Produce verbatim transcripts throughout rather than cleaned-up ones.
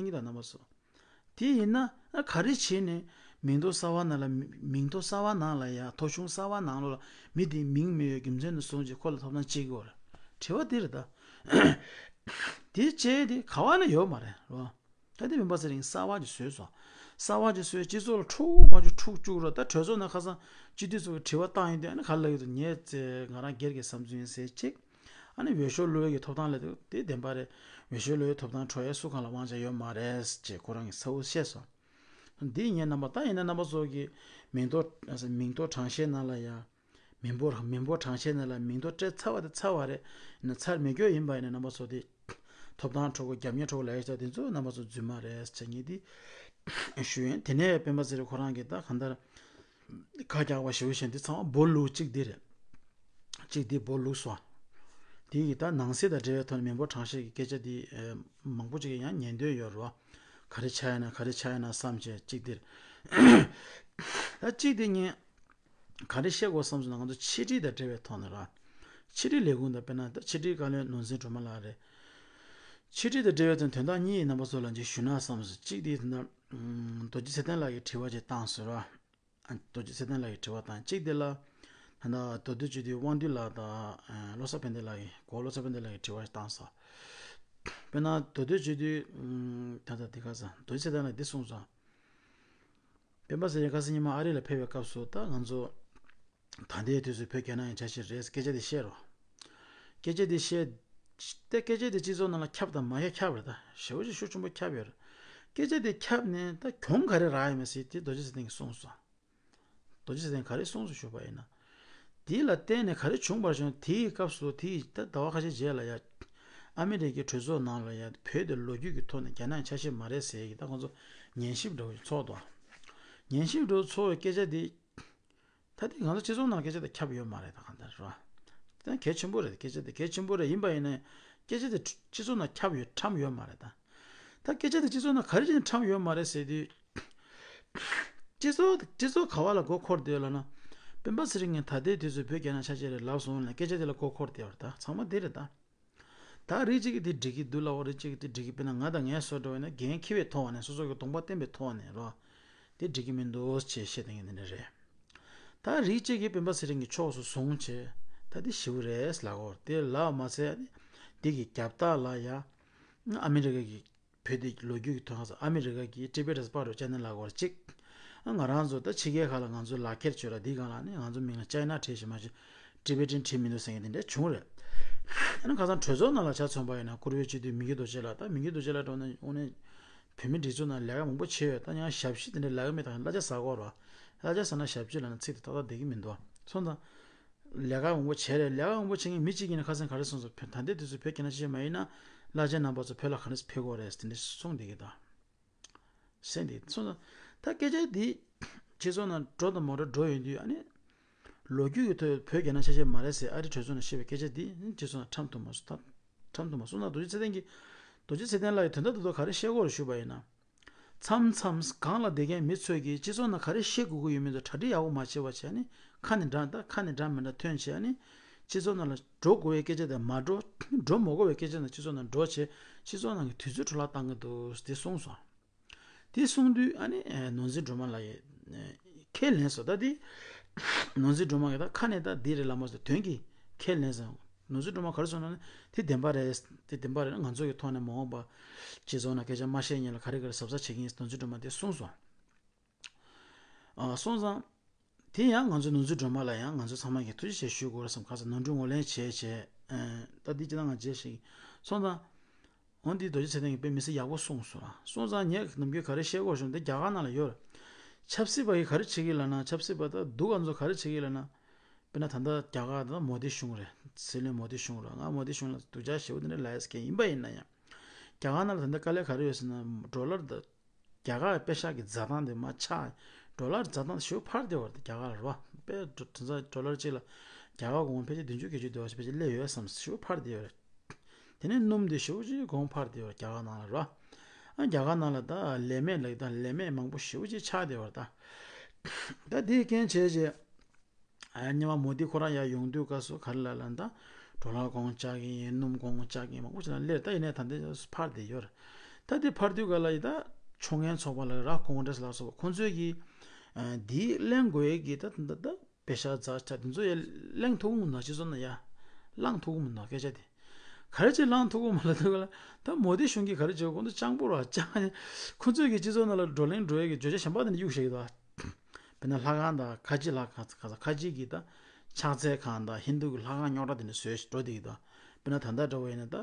གཉིས་དང་རྣམ་པ་ཚོ། དེ་ཡིན་ན་ཨ་ག་རེ་བྱས་ནས་མིང་ཐོ་གསར་བ་ནང་ལ་མི- མིང་ཐོ་གསར་བ་ནང་ལ་ཡ་ཐོ་གཞུང་གསར་བ་ནང་ལོགས་ལ་མི་དེའི་མིང་མེད་པའི་རྒྱུ་མཚན་དུ་སོང་ཅིག་ཁོ་ལ་ཐོབ་ཐང་སྤྲད་ཀྱི་ཡོད་རེད། དྲི་བ་འདི་རེད་ད། དེ་བྱས་དེ་ག་བ་ལ་ཡོད་མ་རེད་རོ། ད་དེ་མིན་པ་ཟེར་རིང་གསར་བ་ཅིག་བཟོས་སོང་། གསར་བ་ཅིག་བཟོས་སྤྱི་ཚོགས་ལ་འཁྲུག་མ་བཅུག་འཁྲུག་བཅུག་རོགས། ད་གྲོས་ཚོགས་ནང་ཁ་སང་སྤྱི་འཐུས་ཚོ་གི་དྲི་བ་བཏང་ཡིན་དུས་ཨ་ནི་ག་ལ་ཡོད་དུ་ཉེས་ཚེ་ང་རང་སྒེར་གྱི་བསམ་ཚུལ་ཡིན་ཟེར་གཅིག་ཨ་ནི་འོས་ཤོག་བླུག་ཡས་ཀྱི་ཐོབ་ཐང་ལ་དེ་བདེན་པ་རེད། འོས་ཤོག་བླུག་ཡས་ཐོབ་ཐང་འཕྲོག་ཡས་སུ་གང་ལ་དབང་ཆ་ཡོད་མ་རེད་ཅེས་ཁོ་རང་གིས་གསལ་བོ་བཤད་སོང་། འདི་ངས་རྣམ་པ་ད་ཡིན་ན་རྣམ་པ་ཚོ་གི་མིང་ཐོ་མིང་ཐོ་གྲངས་བཤེར་ནང་ལ་ཡ། མིང་པོ་མིང་པོ་གྲངས་བཤེར་ནང་ལ་མིང་ཐོ་སྤྲད་ཚར་བ་དེ་ཚར་བ་རེད། ན་ཚར་མེད་རྒྱུ་ཡིན་པ་ཡིན་ན་རྣམ་པ་ཚོ་དེ་ཐོབ་ཐང་འཕྲོག་གོ་རྒྱབ་གཉེར་འཕྲོག་གོ་ལབ་ཡས་ཆ་དེ་ཚོ་རྣམ་པ་ཚོ་རྫུན་མ་རེད་ཟེར་ངས་དེ་ཞུ་ཡིན། དེ་ནས་སྤེན་པ་ཚེ་རིང་ཁོ་རང་གིས་ད་གང་ལྟར། ཁ་རྒྱག་པ་ཞེ་པོ་ཞིག་འདི་ཚང་མ་སྦོ་ལུག་གཅིག་འདི་རེད། གཅིག་འདི་སྦོ་ལུག་སོང་། དེ་ཡིས་ད་ནང་གསེས་དང་འབྲེལ་བའི་ཐོག་ནས་མི་འབོར་གྲངས་བཤེར་གྱི་སྐད་ཆ་འདི་ཨེ་མང་པོ་ཅིག་ཡང་ཉན་འདོད་ཡོད་རེད་བ། ག་རེ་ཆགས་ཡིན་ན་ག་རེ་ཆགས་ཡིན་ན་བསམ་བྱས་གཅིག་འདིར། ད་གཅིག་འདི་ངས་ག་རེ་བཤད་དགོས་བསམ་སོང་ན་ང་ཚོ་ཕྱི་དྲིལ་དང་འབྲེལ་བའི་ཐོག་ནས་ར། ཕྱི་དྲིལ་ལས་ཁུངས་དང་དཔེར་ན་ད་ཕྱི་དྲིལ་བཀའ་བློན་ནོར་འཛིན་སྒྲོལ་མ་ལགས་རེད། ཕྱི་དྲིལ་དང་འབྲེལ་བའི་ཐོག་དོན་དག་གཉིས་རྣམ་པ་ཚོ་ལ་ཅིག་ཞུ་ན་བསམ་སོང་། གཅིག་འདི་ད་ལྟ་རྡོ་རྗེ་ཚེ་བརྟན་ལགས་ཀྱིས་དྲི་བ་ཅིག་བཏང་སོང་ར། རྡོ་རྗེ་ཚེ་བརྟན་ལགས་ཀྱིས་དྲི་བ་བཏང་། གཅིག་དེ་ལ་ད་ལྟ་མདོ་སྟོད་སྤྱི་འཐུས་དབང་འདུས་ལགས་དང་བློ་བཟང་ཕན་བདེ་ལགས་ཀྱིས་གོ་བློ་བཟང་ཕན་བདེ་ལགས་ཀྱིས་དྲི་བ་བཏང་སོང་། དཔེར་ན་མདོ་སྟོད་སྤྱི་འཐུས་ད་ལྟ་དེ་ག་ས་རྡོ་རྗེ་ཚེ་བརྟན་ལགས་འདི་གསུངས་སོང་། སྤེན་པ་ཚེ་རིང་ཁ་སང་ཉི་མ་ཨ་རི་ལ་ཕེབས་པའི་སྐབས་སུ་ད་ང་ཚོ་ད་ལྟའི་དུས་སུ་བོད་རྒྱ་ནག་གི་འཆར་གཞི་རེད་སྐད་ཆ་དེ་བཤད་རོགས། སྐད་ཆ་དེ་བཤད། ད་སྐད་ཆ་དེ་སྤྱི་ཚོགས་ནང་ལ་ཁྱབ་དང་མ་ཁྱབ་ཁྱབ་རེད། ད་ཞེ་པོ་ཅིག་ཤུགས་ཆེན་པོ་ཁྱབ་ཡོད་རེད། སྐད་ཆ་དེ་ཁྱབ་ནས་ད་གྱོང་ག་རེ་རག་ཡོད་མེད་ཟེར་དེ་རྡོ་རྗེ་ཚེ་བརྟན་གྱིས་གསུངས་སོང་། རྡོ་རྗེ་ཚེ་བརྟན་ག་རེ་གསུངས་སོང་ཞུས་པ་ཡིན་ན། དེ་ལ་བརྟེན་ནས་ག་རེ་བྱུང་བར་བྱུང་དེའི་སྐབས་སུ་དེའི་ད་ཟླ་བ་ཁ་ཤས་རྗེས་ལ་ཡ། ཨ་མི་རི་ཀའི་གྲོས་ཚོགས་ནང་ལ་ཡ་བོད་དེ་ལོ་རྒྱུས་ཀྱི་ཐོག་ནས་རྒྱ་ནག་འཆར་གཞི་མ་རེད་ཟེར་གྱི་ད་ཁོང་ཚོ་ཉན་ཞིབ་འདྲ་བོ་ཚོགས་འདུག་ཉན་ཞིབ་འདྲ་བོ་ཚོགས་པའི་སྐད་ཆ་དེ། ད་དེ་ང་ཚོ་སྤྱི་ཚོགས་ནང་སྐད་ཆ་དེ་ཁྱབ་ཡོད་མ་རེད་ད་གང་ལྟར་རེད་བ། དེ་གལ་ཆེན་པོ་རེད། སྐད་ཆ་དེ་གལ་ཆེན་པོ་རེད། ཡིན་པ་ཡིན་ན་སྐད་ཆ་དེ་སྤྱི་ཚོགས་ནང་ཁྱབ་ཡོད་ཁྲམ་ཡོད་མ་རེད་ད། ད་སྐད་ཆ་དེ་སྤྱི་ཚོགས་ནང་ག་རེ་བྱས་ནས་ཁྲམ་ཡོད་མ་རེད་ཟེར་དུས། སྤྱི་ཚོགས་སྤྱི་ཚོགས་ག་བ་ལ་མགོ་འཁོར་བསྡད་ཡོད་ལབ་ན། སྤེན་པ་ཚེ་རིང་གིས་ད་ལྟའི་དུས་ཚོད་བོད་རྒྱ་ནག་འཆར་གཞི་རེད་ལབ་སོང་ལབ་ནས་སྐད་ཆ་དེ་ལ་མགོ་འཁོར་བསྡད་ཡོད་རེད་ད། ཚང་མ་དེ་རེད་ད། ད་རིགས་གཅིག་གིས་དེ་འགྲིག་གི་འདུག་ལབ་ཡོད། རིགས་གཅིག་གིས་དེ་འགྲིག་གི། དཔེར་ན་ང་དང་ངའི་བཟོ་འདྲ་བ་ཡིན་ན་འགན་འཁྱེར་བའི་ཐོག་ནས་སོ་སོ་གི་གདོང་པ་བསྟན་པའི་ཐོག་ནས་རོ། དེ་འགྲིག་གི་མི་འདུག་ཅེས་བཤད་བསྡད་མཁན་དེ་འདྲ་རེད། ད་རིགས་གཅིག་གིས་སྤེན་པ་ཚེ་རིང་གི་ཕྱོགས་སུ་བཟུང་བྱས་ད་དེ་ཞེ་པོ་རེད་ལབ་ཡོད། དེ་ལབ་མ་ཚད་དེ་གི་རྒྱབ་ལྟག་ལ་ཡ། ཨ་མི་རི་ཀ་གི་བོད་དེ་ལོ་རྒྱུས་ཀྱི་ཐོག་ཁ་ས་ཨ་མི་རི་ཀ་གི་ཊི་བེ་ཊན་སྤ་རོ་ཅེ་ནལ་ལབ་ཡོད་རེད་གཅིག་ང་རང་ཚོ་ད་ཕྱི་རྒྱལ་ཁག་ལ་ང་ཚོ་ལག་འཁྱེར་བྱོས་ར། འདི་སྒང་ལ་ནི་ང་ཚོ་མིང་ལ་ཅའི་ན་བྲིས་ཤིག་མ་གཞི་ཊི་བེ་ཊན་བྲིས་མི་འདུག་ཟེར་མཁན་དེ་འདྲ་བྱུང་རེད། ཨ་ནི་ཁ་སང་གྲོས་ཚོགས་ནང་ལ་ཆ་མཚོན་པ་ཡིན་ན་བཀུར་འོས་སྤྱི་འཐུས་མི་རྒྱུ་རྡོ་རྗེ་ལགས། ད་མི་རྒྱུ་རྡོ་རྗེ་ལགས་འགྲོ་ན་དངོས་གནས་བོད་མི་སྒྲིག་འཛུགས་ནང་ལས་ཀ་མང་པོ་བྱས་ཡོད། ད་ཡང་ཞབས་ཕྱི་དེ་འདྲ་ལས་ཀ་མེད་ད་གླ་ཆ་ཟ་དགོས་ར། གླ་ཆ་ཟ་ན་ཞབས་ཕྱི་ལབ་ན་ཚིག་དེ་ཏག་ཏག་བསྡད་ཀྱི་མི་འདུག་སོང་ཙང་། ལས་ཀ་མང་པོ་བྱས་རེད། ལས་ཀ་མང་པོ་བྱེད་མཁན་མི་གཅིག་ཡིན་ན་ཁ་སང་ག་རེ་གསུངས་སོང་། བོད་ད་ལྟའི་དུས་ཚོད་བོད་རྒྱ་ནག་ཆ་ཤས་མ་ཡིན་ན་བླ་ཆེན་རྣམ་པ་ཚོ་བོད་ལ་ག་འདྲ་ཕེབས་དགོས་རེད་དེ་འདྲ་གསུངས་བསྡད་ཀྱི་ད། གསན་བསྡད་སོང་ཙང་ད་སྐད་ཆ་འདི་སྤྱི་ཚོགས་ནང་འགྲོ་དང་མ་འགྲོ་འགྲོ་ཡོང་དུས་ཨ་ནི། ལོ་རྒྱུས་ཀྱི་ཐོག་བོད་རྒྱ་ནག་ཆ་ཤས་མ་རེད་ཟེར་ཨ་རི་གྲོས་ཚོགས་ནང་བཤད་པའི་སྐད་ཆ་འདི་སྤྱི་ཚོགས་ནང་ཁྲམ་ཐུབ་མ་སོང་ད། ཁྲམ་ཐུབ་མ་སོང་ན་རྡོ་རྗེ་ཚེ་བརྟན་གྱིས། རྡོ་རྗེ་ཚེ་བརྟན་ལགས་ཀྱིས་དོན་དག་ཏུ་ག་རེ་བཤད་དགོས་རེད་ཞུས་པ་ཡིན་ན། མཚམས་མཚམས་སྒང་ལ་བསྡད་མཁན་མི་ཚོས་ཀྱིས་སྤྱི་ཚོགས་ནང་ག་རེ་བཤད་དགོས་ཀྱི་ཡོད་མེད་དུ་གྲ་སྒྲིག་ཡག་པོ་མ་བྱས་པ་བྱས་ནས་ཁ་ནས་འདྲ་ད་ཁ་ནས་འདྲ་མི་འདྲ་ཐོན་བྱས་ནས་སྤྱི་ཚོགས་ནང་ལ་འགྲོ་དགོས་པའི་སྐད་ཆ་དང་མ་འགྲོ་འགྲོ་མ་དགོས་པའི་སྐད་ཆ་དང་སྤྱི་ཚོགས་ནང་འགྲོ་བྱས་སྤྱི་ཚོགས་ནང་གི་དུས་ཚོད་འཕྲོ་བརླག་བཏང་གི་འདུག་དེ་གསུངས་སོང་། དེ་གསུངས་དུས་ཨ་ནི་ནོར་འཛིན་སྒྲོལ་མ་ལགས་ཀྱིས་ཁས་ལེན་སོང་། ད་དེ་ནོར་འཛིན་སྒྲོལ་མ་གིས་ད་ཁ་ནས་ད་འདི་རེད་ལབ་མ་སོང་དོན་གྱིས་ཁས་ལེན་སོང་། ནོར་འཛིན་སྒྲོལ་མ་ག་རེ་གསུངས་ན་ནི་དེ་བདེན་པ་རེད། དེ་བདེན་པ་རེད་ན་ང་ཚོ་གི་ཐོག་ནས་མ་འོངས་པ་སྤྱི་ཚོགས་ནང་སྐད་ཆ་མ་བཤད་སྔོན་ལ་ག་རེ་ག་རེ་གཟབ་གཟབ་བྱེད་ཀྱི་ཡིན་ནོར་འཛིན་སྒྲོལ་མ་དེ་གསུངས་སོང་། ཨ་སོང་ཙང་། དེ་ཡང་ང་ཚོ་ནོར་འཛིན་སྒྲོལ་མ་ལ་ཡང་ང་ཚོ་ཚང་མ་གིས་ཐུགས་རྗེ་ཆེ་ཞུ་དགོས་རེད་བསམ། ཁ་སང་ནོར་འཁྲུལ་ངོས་ལེན་བྱས་བྱས། ཨ་ད་འདི་ཅི་ད་ང་རྗེས་ཤིག་སོང་ཙང་། འོ་འདི་རྡོ་རྗེ་ཚེ་བརྟན་གྱིས་དཔེ་མི་སྲིད་ཡག་པོ་གསུངས་སོང་ལ། སོང་ཙང་ངས་ནམ་རྒྱུན་ག་རེ་བཤད་དགོས་བྱུང་འདི་རྒྱ་གར་ནང་ལ་ཡོད་རེད། ཆབ་སྲིད་པ་གིས་ག་རེ་བྱེད་ཀྱི་ལབ་ན་ཆབ་སྲིད་པ་ད་སྡུག་ག་ཚོ་ག་རེ་བྱེད་ཀྱི་ལབ་ན། དཔེར་ན་ད་ལྟ་རྒྱ་གར་ད་མོ་དི་གཞུང་རེད། སྲིད་བློན་མོ་དི་གཞུང་རེད། ང་མོ་དི་གཞུང་ལ་སྡུག་ཅག་ཞེ་པོ་འདི་འདྲ་ལབ་ཡས་མཁན་ཡིན་པ་ཡིན་ན་ཡང་། རྒྱ་གར་ནང་ལ་ད་ལྟ་དཀའ་ལས་ག་རེ་ཡོད་ཟེར་ན་ཌོ་ལར་ད། རྒྱ་གར་པེ་ཤག་གི་འཛའ་ཐང་དེ་མར་ཆག་ཌོ་ལར་འཛའ་ཐང་ཞེ་པོ་འཕར་བསྡད་པ་རེད་རྒྱ་གར་ལ་རེད་བ། དཔེ་ཌོ་ཌོ་ལར་གཅིག་ལ་རྒྱ་གར་གོང་ཕལ་ཆེར་བདུན་ཅུ་བརྒྱད་ཅུ་འདྲ་བ་ཞིག་ཕལ་ཆེར་སླེབས་ཡོད་བསམ། ཞེ་པོ་འཕར་བསྡད་པ་རེད། དེ་ནས་སྣུམ་དེ་ཞེ་པོ་ཅིག་གོང་འཕར་བསྡད་པ་རེད་རྒྱ་གར་ནང་ལ་རེད་བ། ཨ་རྒྱ་གར་ནང་ལ་ད་ལས་མེད་ལགས་དང་ལས་མེད་མང་པོ་ཞེ་པོ་ཅིག་ཆགས་བསྡད་པ་རེད་ད། ད་དེའི་རྐྱེན་བྱས་རྗེས། ཨ་ཉི་མ་མོ་དི་ཁོ་རང་ཡར་ཡོང་དུས་སྐབས་སུ་ག་རེ་ལབ་ལབ་ན་ད། ཌོ་ལར་གོང་བཅག་གི་ཡིན། སྣུམ་གོང་བཅག་གི་ཡིན། མང་པོ་ཞིག་ལ་སླེབས། ད་ཡིན་ནའི་ད་ལྟ་འཕར་བསྡད་ཡོད་རེད། ད་ ད་དེ་ཕར་དུས་ག་ལ་ཡི་ད་ཕྱོགས་ངན་ཚོགས་པ་ལ་ར་ཀོང་ཀྲེས་ལ་སོགས་པ་ཁོང་ཚོས་ཀྱི་འདིའི་གླེང་དགོས་ཡས་ཀྱི་ད་ད་ད་པེ་ཤ་རྫ་ཆ་དེ་ཚོ་ཡ་གླེང་ཐུབ་ཀྱི་མི་འདུག་སྤྱི་ཚོགས་ནང་ཡ་བླང་ཐུབ་ཀྱི་མི་འདུག་སྐད་ཆ་དེ། ག་རེ་བྱས་བླང་ཐུབ་ཀྱི་མ་ལ་ཐུབ་ཀྱི་ལ། ད་མོ་དི་གཞུང་གིས་ག་རེ་བྱས་ཁོང་ཚོ་སྤྱང་པོ་ར་སྤྱང་། ཁོང་ཚོས་ཀྱི་སྤྱི་ཚོགས་ནང་ལ་བགྲོ་གླེང་འགྲོ་ཡས་ཀྱི་བརྗོད་བྱ་གཞན་པ་དེ་འདྲ་གཡུག་བཞག་གི་འདུག་དཔེར་ན་ལྷ་ཁང་དང་ཁ་ཆེ་ལྷ་ཁང་ཁ་ཁ་ཆེ་གི་ད་ཕྱག་འཚལ་ཁང་དང་ཧིན་དུ་གི་ལྷ་ཁང་རྙོག་དྲ་དེ་འདྲ་བཟོས་འགྲོ་བསྡད་ཀྱི་འདུག་དཔེར་ན་ད་ལྟ་འདྲ་བོ་ཡིན་ན་ད་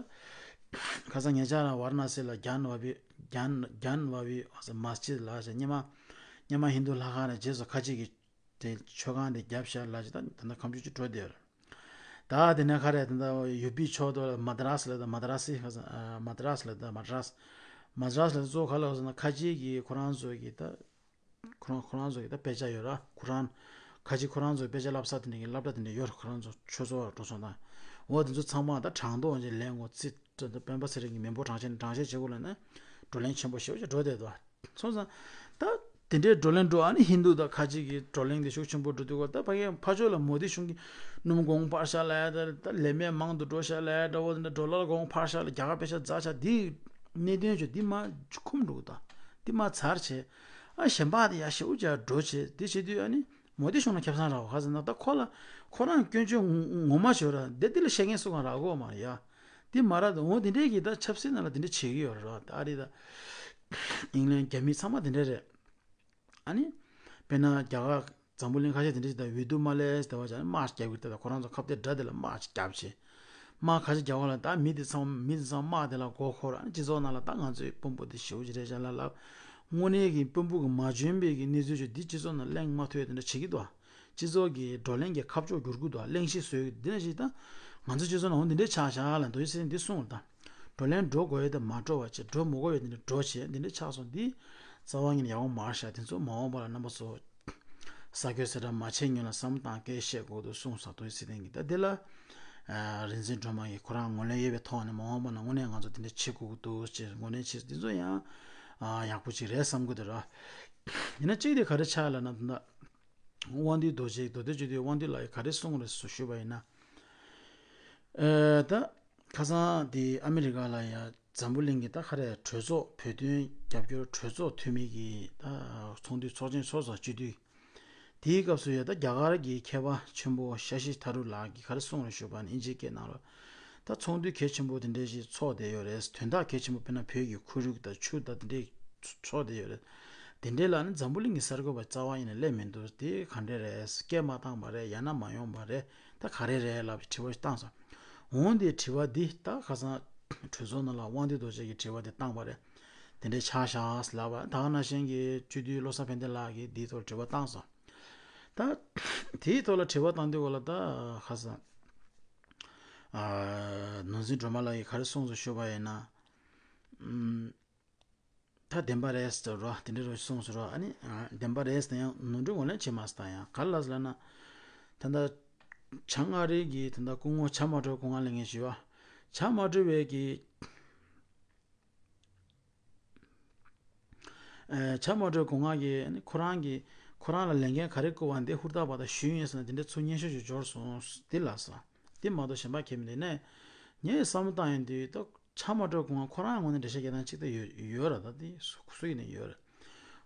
ཁ་སང་ཉེ་ཆར་ལ་ཝཱ་ར་ཎ་སི་ལ་གྱན་བ་བི་གྱན་གྱན་བ་བི་མ་སི་ཇིད་ལ་ཉི་མ་ཉི་མ་ཧིན་དུ་ལྷ་ཁང་ལ་རྗེས་སུ་ཁ་ཆེ་གི་དེ་མཆོད་ཁང་དེ་བརྒྱབ་ཤག་ལབ་ཅིག་ད་ད་ནི་ཁ་མཆུ་ཅིག་འགྲོ་བསྡད་ཡོད་རེད། ད་དེ་ནས་ག་རེ་ད་ད་ཡུ་པི་ཕྱོགས་དེ་ལ་མ་དྲ་སི་ལ་ད་མ་དྲ་སི་ཁ་ས་ཨ་མ་དྲ་སི་ལ་ད་མ་དྲ་སི་མ་དྲ་སི་ལ་ད་གཙོ་བོ་ག་ལ་ཟེར་ན་ཁ་ཆེ་གི་ཁོ་རང་ཚོ་གི་ད་ཁོ་རང་ཁོ་རང་ཚོ་གི་ད་དཔེ་ཆ་ཡོད་ར། ཁོ་རང་ཁ་ཆེ་ཁོ་རང་ཚོ་དཔེ་ཆ་བསླབ་ས་དེ་འདྲ་གི་སློབ་གྲྭ་དེ་འདྲ་ཡོད་ར། ཁོ་རང་ཚོ་ཆོས་ཚོགས་འགྲོ་སོང་ད་འོ་དེ་ཚོ་ཚང་མ་ད་དྲང་ཐོག་ཅིག་ལེན་དགོས་རྩིས། སྤེན་པ་ཚེ་རིང་གིས་མི་འབོར་གྲངས་བཤེར་གྲངས་བཤེར་བྱེད་དགོས་ལབ་ན་བགྲོ་གླེང་ཆེན་པོ་ཞེ་པོ་ཅིག་འགྲོ་བསྡད་འདུག་སོང་ཙང་ད་དེ་འདྲའི་བགྲོ་གླེང་འགྲོ་ཨ་ནི་ཧིན་དུ་དང་ཁ་ཆེ་གི་བགྲོ་གླེང་དེ་ཤུགས་ཆེན་པོ་འགྲོ་དུས་སྐབས་ད་ཕ་གིའི་ཕ་ཕྱོགས་ལ་མོ་དི་གཞུང་གིས་སྣུམ་གོང་འཕར་ཤག་ལབ་ཡ་ད་ད་ལས་མེད་མང་དུ་འགྲོ་ཤག་ལབ་ཡ་འདྲ་བོ་དེ་འདྲ་ཌོ་ལར་གོང་འཕར་ཤག་ལ་རྒྱ་གར་པེ་ཤ་འཛག་ཤག་འདི་གནད་དོན་ཆོ་འདི་མ་འཁུམ་འགྲོ་གི་ད་འདི་མ་ཚར་བྱས་ཨ་གཞན་པ་དེ་ཡ་ཞེ་པོ་ཅིག་འགྲོ་བྱས་འདི་བྱེད་དུས་ཨ་ནི། མོ་དི་གཞུང་ལ་ཁེ་བཟང་རག་པ་ག་ཟེར་ན་ད་ཁོ་ལ་ཁོ་རང་སྐྱོན་བརྗོད་ངོ་མ་བྱོས་ར་འདི་འདི་ལ་བཤད་མཁན་སུ་གང་རག་གོ་མ་རེད་ཡ། འདི་མ་ར་འོ་འདི་འདྲས་ཀྱི་ད་ཆབ་སྲིད་ནང་ལ་འདི་འདྲས་བྱེད་ཀྱི་ཡོད་རེད་ར་ད་ཨ་རི་ད་ཨིང་ལན་རྒྱ་མི་ཚང་མ་འདི་འདྲས་རེད། ཨ་ནི་དཔེར་ན་རྒྱ་གར་འཛམ་བུ་གླིང་ཁ་ཤས་འདི་འདྲས་ད་འོས་བསྡུ་མ་ལས་ཟེར་བ་ཅང་དམག་རྒྱག་གི་ད་ཁོ་རང་ཚོ་ཁ་གཏད་དགྲ་དེ་ལ་དམག་རྒྱབ་བྱས། དམག་ཁ་ཤས་རྒྱག་པ་ལ་ད་མི་དེ་ཚང་མི་དེ་ཚང་དམག་དེ་ལ་མགོ་འཁོར་ཨ་ནི་སྤྱི་ཚོགས་ནང་ལ་ད་ང་ཚོའི་དཔོན་པོ་དེ་ཞེ་པོ་ཅིག་རེད་ཤག་ལ་ལབ། དངོས་གནས་ཀྱི་དཔོན་པོ་གི་མ་འཇོན་པའི་གི་གནས་ཚུལ་ཅིག་འདི་སྤྱི་ཚོགས་ནང་གླེང་མ་ཐུབ་ཡ་དེ་འདྲ་བྱེད་ཀྱི་འདུག་སྤྱི་ཚོགས་ཀྱི་བགྲོ་གླེང་གི་ཁ་ཕྱོགས་བསྒྱུར་གྱི་འདུག་གླེང་གཞི་བཟོས་ཀྱི་འདི་འདྲ་ཞིག་ད་ང་ཚོ་སྤྱི་ཚོགས་ནང་འོ་འདི་འདྲ་ཆགས་ཤག་ལ་མདོ་སྟོད་ཚེ་རིང་འདི་གསུངས་ད། བགྲོ་གླེང་འགྲོ་དགོས་ཡ་དང་མ་འགྲོ་བ་བྱེད་འགྲོ་མི་དགོས་ཡ་འདི་འདྲ་འགྲོ་བྱེད་འདི་འདྲ་ཆགས་སོང་འདི་རྩ་བ་ཉིད་ནས་ཡག་པོ་མ་རེད་ཤག་དེ་ཚོ་མ་འོངས་པ་ལ་རྣམ་པ་ཚོ། ས་ཁྱོད་ཟེར་གྲ་མ་བྱེད་སྔོན་ལ་བསམ་བློ་བཏང་སྐད་བཤད་དགོས་འདུག་གསུངས་ས་མདོ་སྟོད་ཚེ་རིང་གིས་ད་འདི་ལ། རིག་འཛིན་སྒྲོལ་མ་ཡིས་ཁོ་རང་ངོས་ལེན་ཡོད་པའི་ཐོག་ནས་མ་འོངས་པ་ན་དངོས་གནས་ང་ཚོ་འདི་འདྲ་བྱེད་དགོས་ཀྱི་འདུག་ཅེས་ངོས་ལེན་བྱེད་འདི་ཚོ་ཡང་ཡག་པོ་ཅིག་རེད་བསམ་གྱི་འདུག་ར། ཡིན་ན་གཅིག་དེ་ག་རེ་ཆགས་ལབ་ན་ད་ལྟ་དབང་འདུས་རྡོ་རྗེ་མདོ་སྟོད་སྤྱི་འཐུས་དབང་འདུས་ལགས་ཀྱིས་ག་རེ་གསུངས་རེད་ཞུས་པ་ཡིན་ན། ད་ཁ་སང་དེ་ཨ་མི་རི་ཀ་ལ་ཡ་འཛམ་བུ་གླིང་གི་ད་ག་རེ་གྲོས་ཚོགས་བོད་དོན་རྒྱབ་སྐྱོར་གྲོས་ཚོགས་འཐུས་མི་གི་ད་ཚོགས་འདུའི་ཚོགས་ཆེན་ཚོགས་ས་སྤྱི་འཐུས། དེའི་སྐབས་སུ་ཡང་ད་རྒྱ་གར་གྱི་མཁས་པ་ཆེན་པོ་ཤ་ཤི་ཐ་རུ་ལགས་ཀྱིས་ག་རེ་གསུངས་རེད་ཞུས་པ་ནི་ཨིན་ཇིའི་སྐད་ནང་ལ། ད་ཚོགས་འདུ་གལ་ཆེན་པོ་དེ་འདྲས་ཞིག་ཚོགས་བསྡད་ཡོད་རེད། དོན་དག་གལ་ཆེན་པོ་དཔེར་ན་བོད་ཀྱི་ཁོར་ཡུག་དང་ཆུ་དང་དེ་འདྲས་ཚོགས་བསྡད་ཡོད་རེད། དེ་འདྲས་ལ་ནི་འཛམ་བུ་གླིང་གི་གསར་འགོད་པ་རྩ་བ་ཡིན་ནས་སླེབས་མི་འདུག་དེ་ག་འདྲས་རེད། སྐད་མ་བཏང་བ་རེད། ཡང་ན་མ་ཡོང་བ་རེད། ད་ག་རེ་རེད་ལབ་དྲི་བ་ཞིག་བཏང་སོང་། འོང་དེ་དྲི་བ་འདི་ད་ཁ་སང་གྲོས་ཚོགས་ནང་ལ་དབང་འདུས་རྡོ་རྗེ་གིས་དྲི་བ་དེ་བཏང་བ་རེད། དེ་འདྲས་ཆགས་ཤག་ལབ་པ་ད་ག་ནང་བཞིན་གྱི་སྤྱི་འཐུས་བློ་བཟང་ཕན་བདེ་ལགས་ཀྱིས་འདིའི་ཐོག་དྲི་བ་བཏང་སོང་། ད་དེའི་ཐོག་ལ་དྲི་བ་བཏང་དུས་ག་ལ་ད་ཁ་སང་ཨ་ནོར་འཛིན་སྒྲོལ་མ་ལགས་ཀྱིས་ག་རེ་གསུངས་སོང་ཞུས་པ་ཡིན་ན། ཨམ། ད་བདེན་པ་རེད་ཟེར་རོ། དེ་འདྲ་རོ་གསུངས་སོང་རོ། ཨ་ནི་ཨ་བདེན་པ་རེད་ཟེར་ཡང་ནོར་འཁྲུལ་ངོས་ལེན་བྱེད་མ་སོང་ད་ཡང་ག་ལ་ཟེར་ལབ་ན། ད་ལྟ་བྱང་ཨ་རི་གི་ད་ལྟ་སྐུ་ངོ་བྱ་མ་སྒྲོལ་སྐུ་ངལ་ལེན་མཁན་ཞུ་བ། བྱ་མ་སྒྲོལ་བའི་གི་ཨེ་བྱ་མ་སྒྲོལ་སྐུ་ངལ་གྱིས་ཨ་ནི་ཁོ་རང་གི་ཁོ་རང་ལ་ལས་འགན་ག་རེ་བསྐུར་བ་འདི་ཧུར་ཐག་པ་དང་ཞུས་ཡིན་ཟེར་ན་དེ་འདྲ་ཚུར་སྙན་ཞུ་ཞིག་འབྱོར་སོང་འདི་ལགས་སོ། འདི་མ་གཏོགས་གཞན་པ་གལ་མི་འདུག་ནས། ངས་བསམ་བློ་བཏང་ཡོང་དུས་ད་བྱ་མ་སྒྲོལ་སྐུ་ངལ་ཁོ་རང་ངོས་ནས་འགྲེལ་བཤད་རྒྱག་སྟངས་གཅིག་ད་ཡོད་ཡོད་ར། ད་དེ་སུ་སུ་ཡིན་ནའི་ཡོད་ར།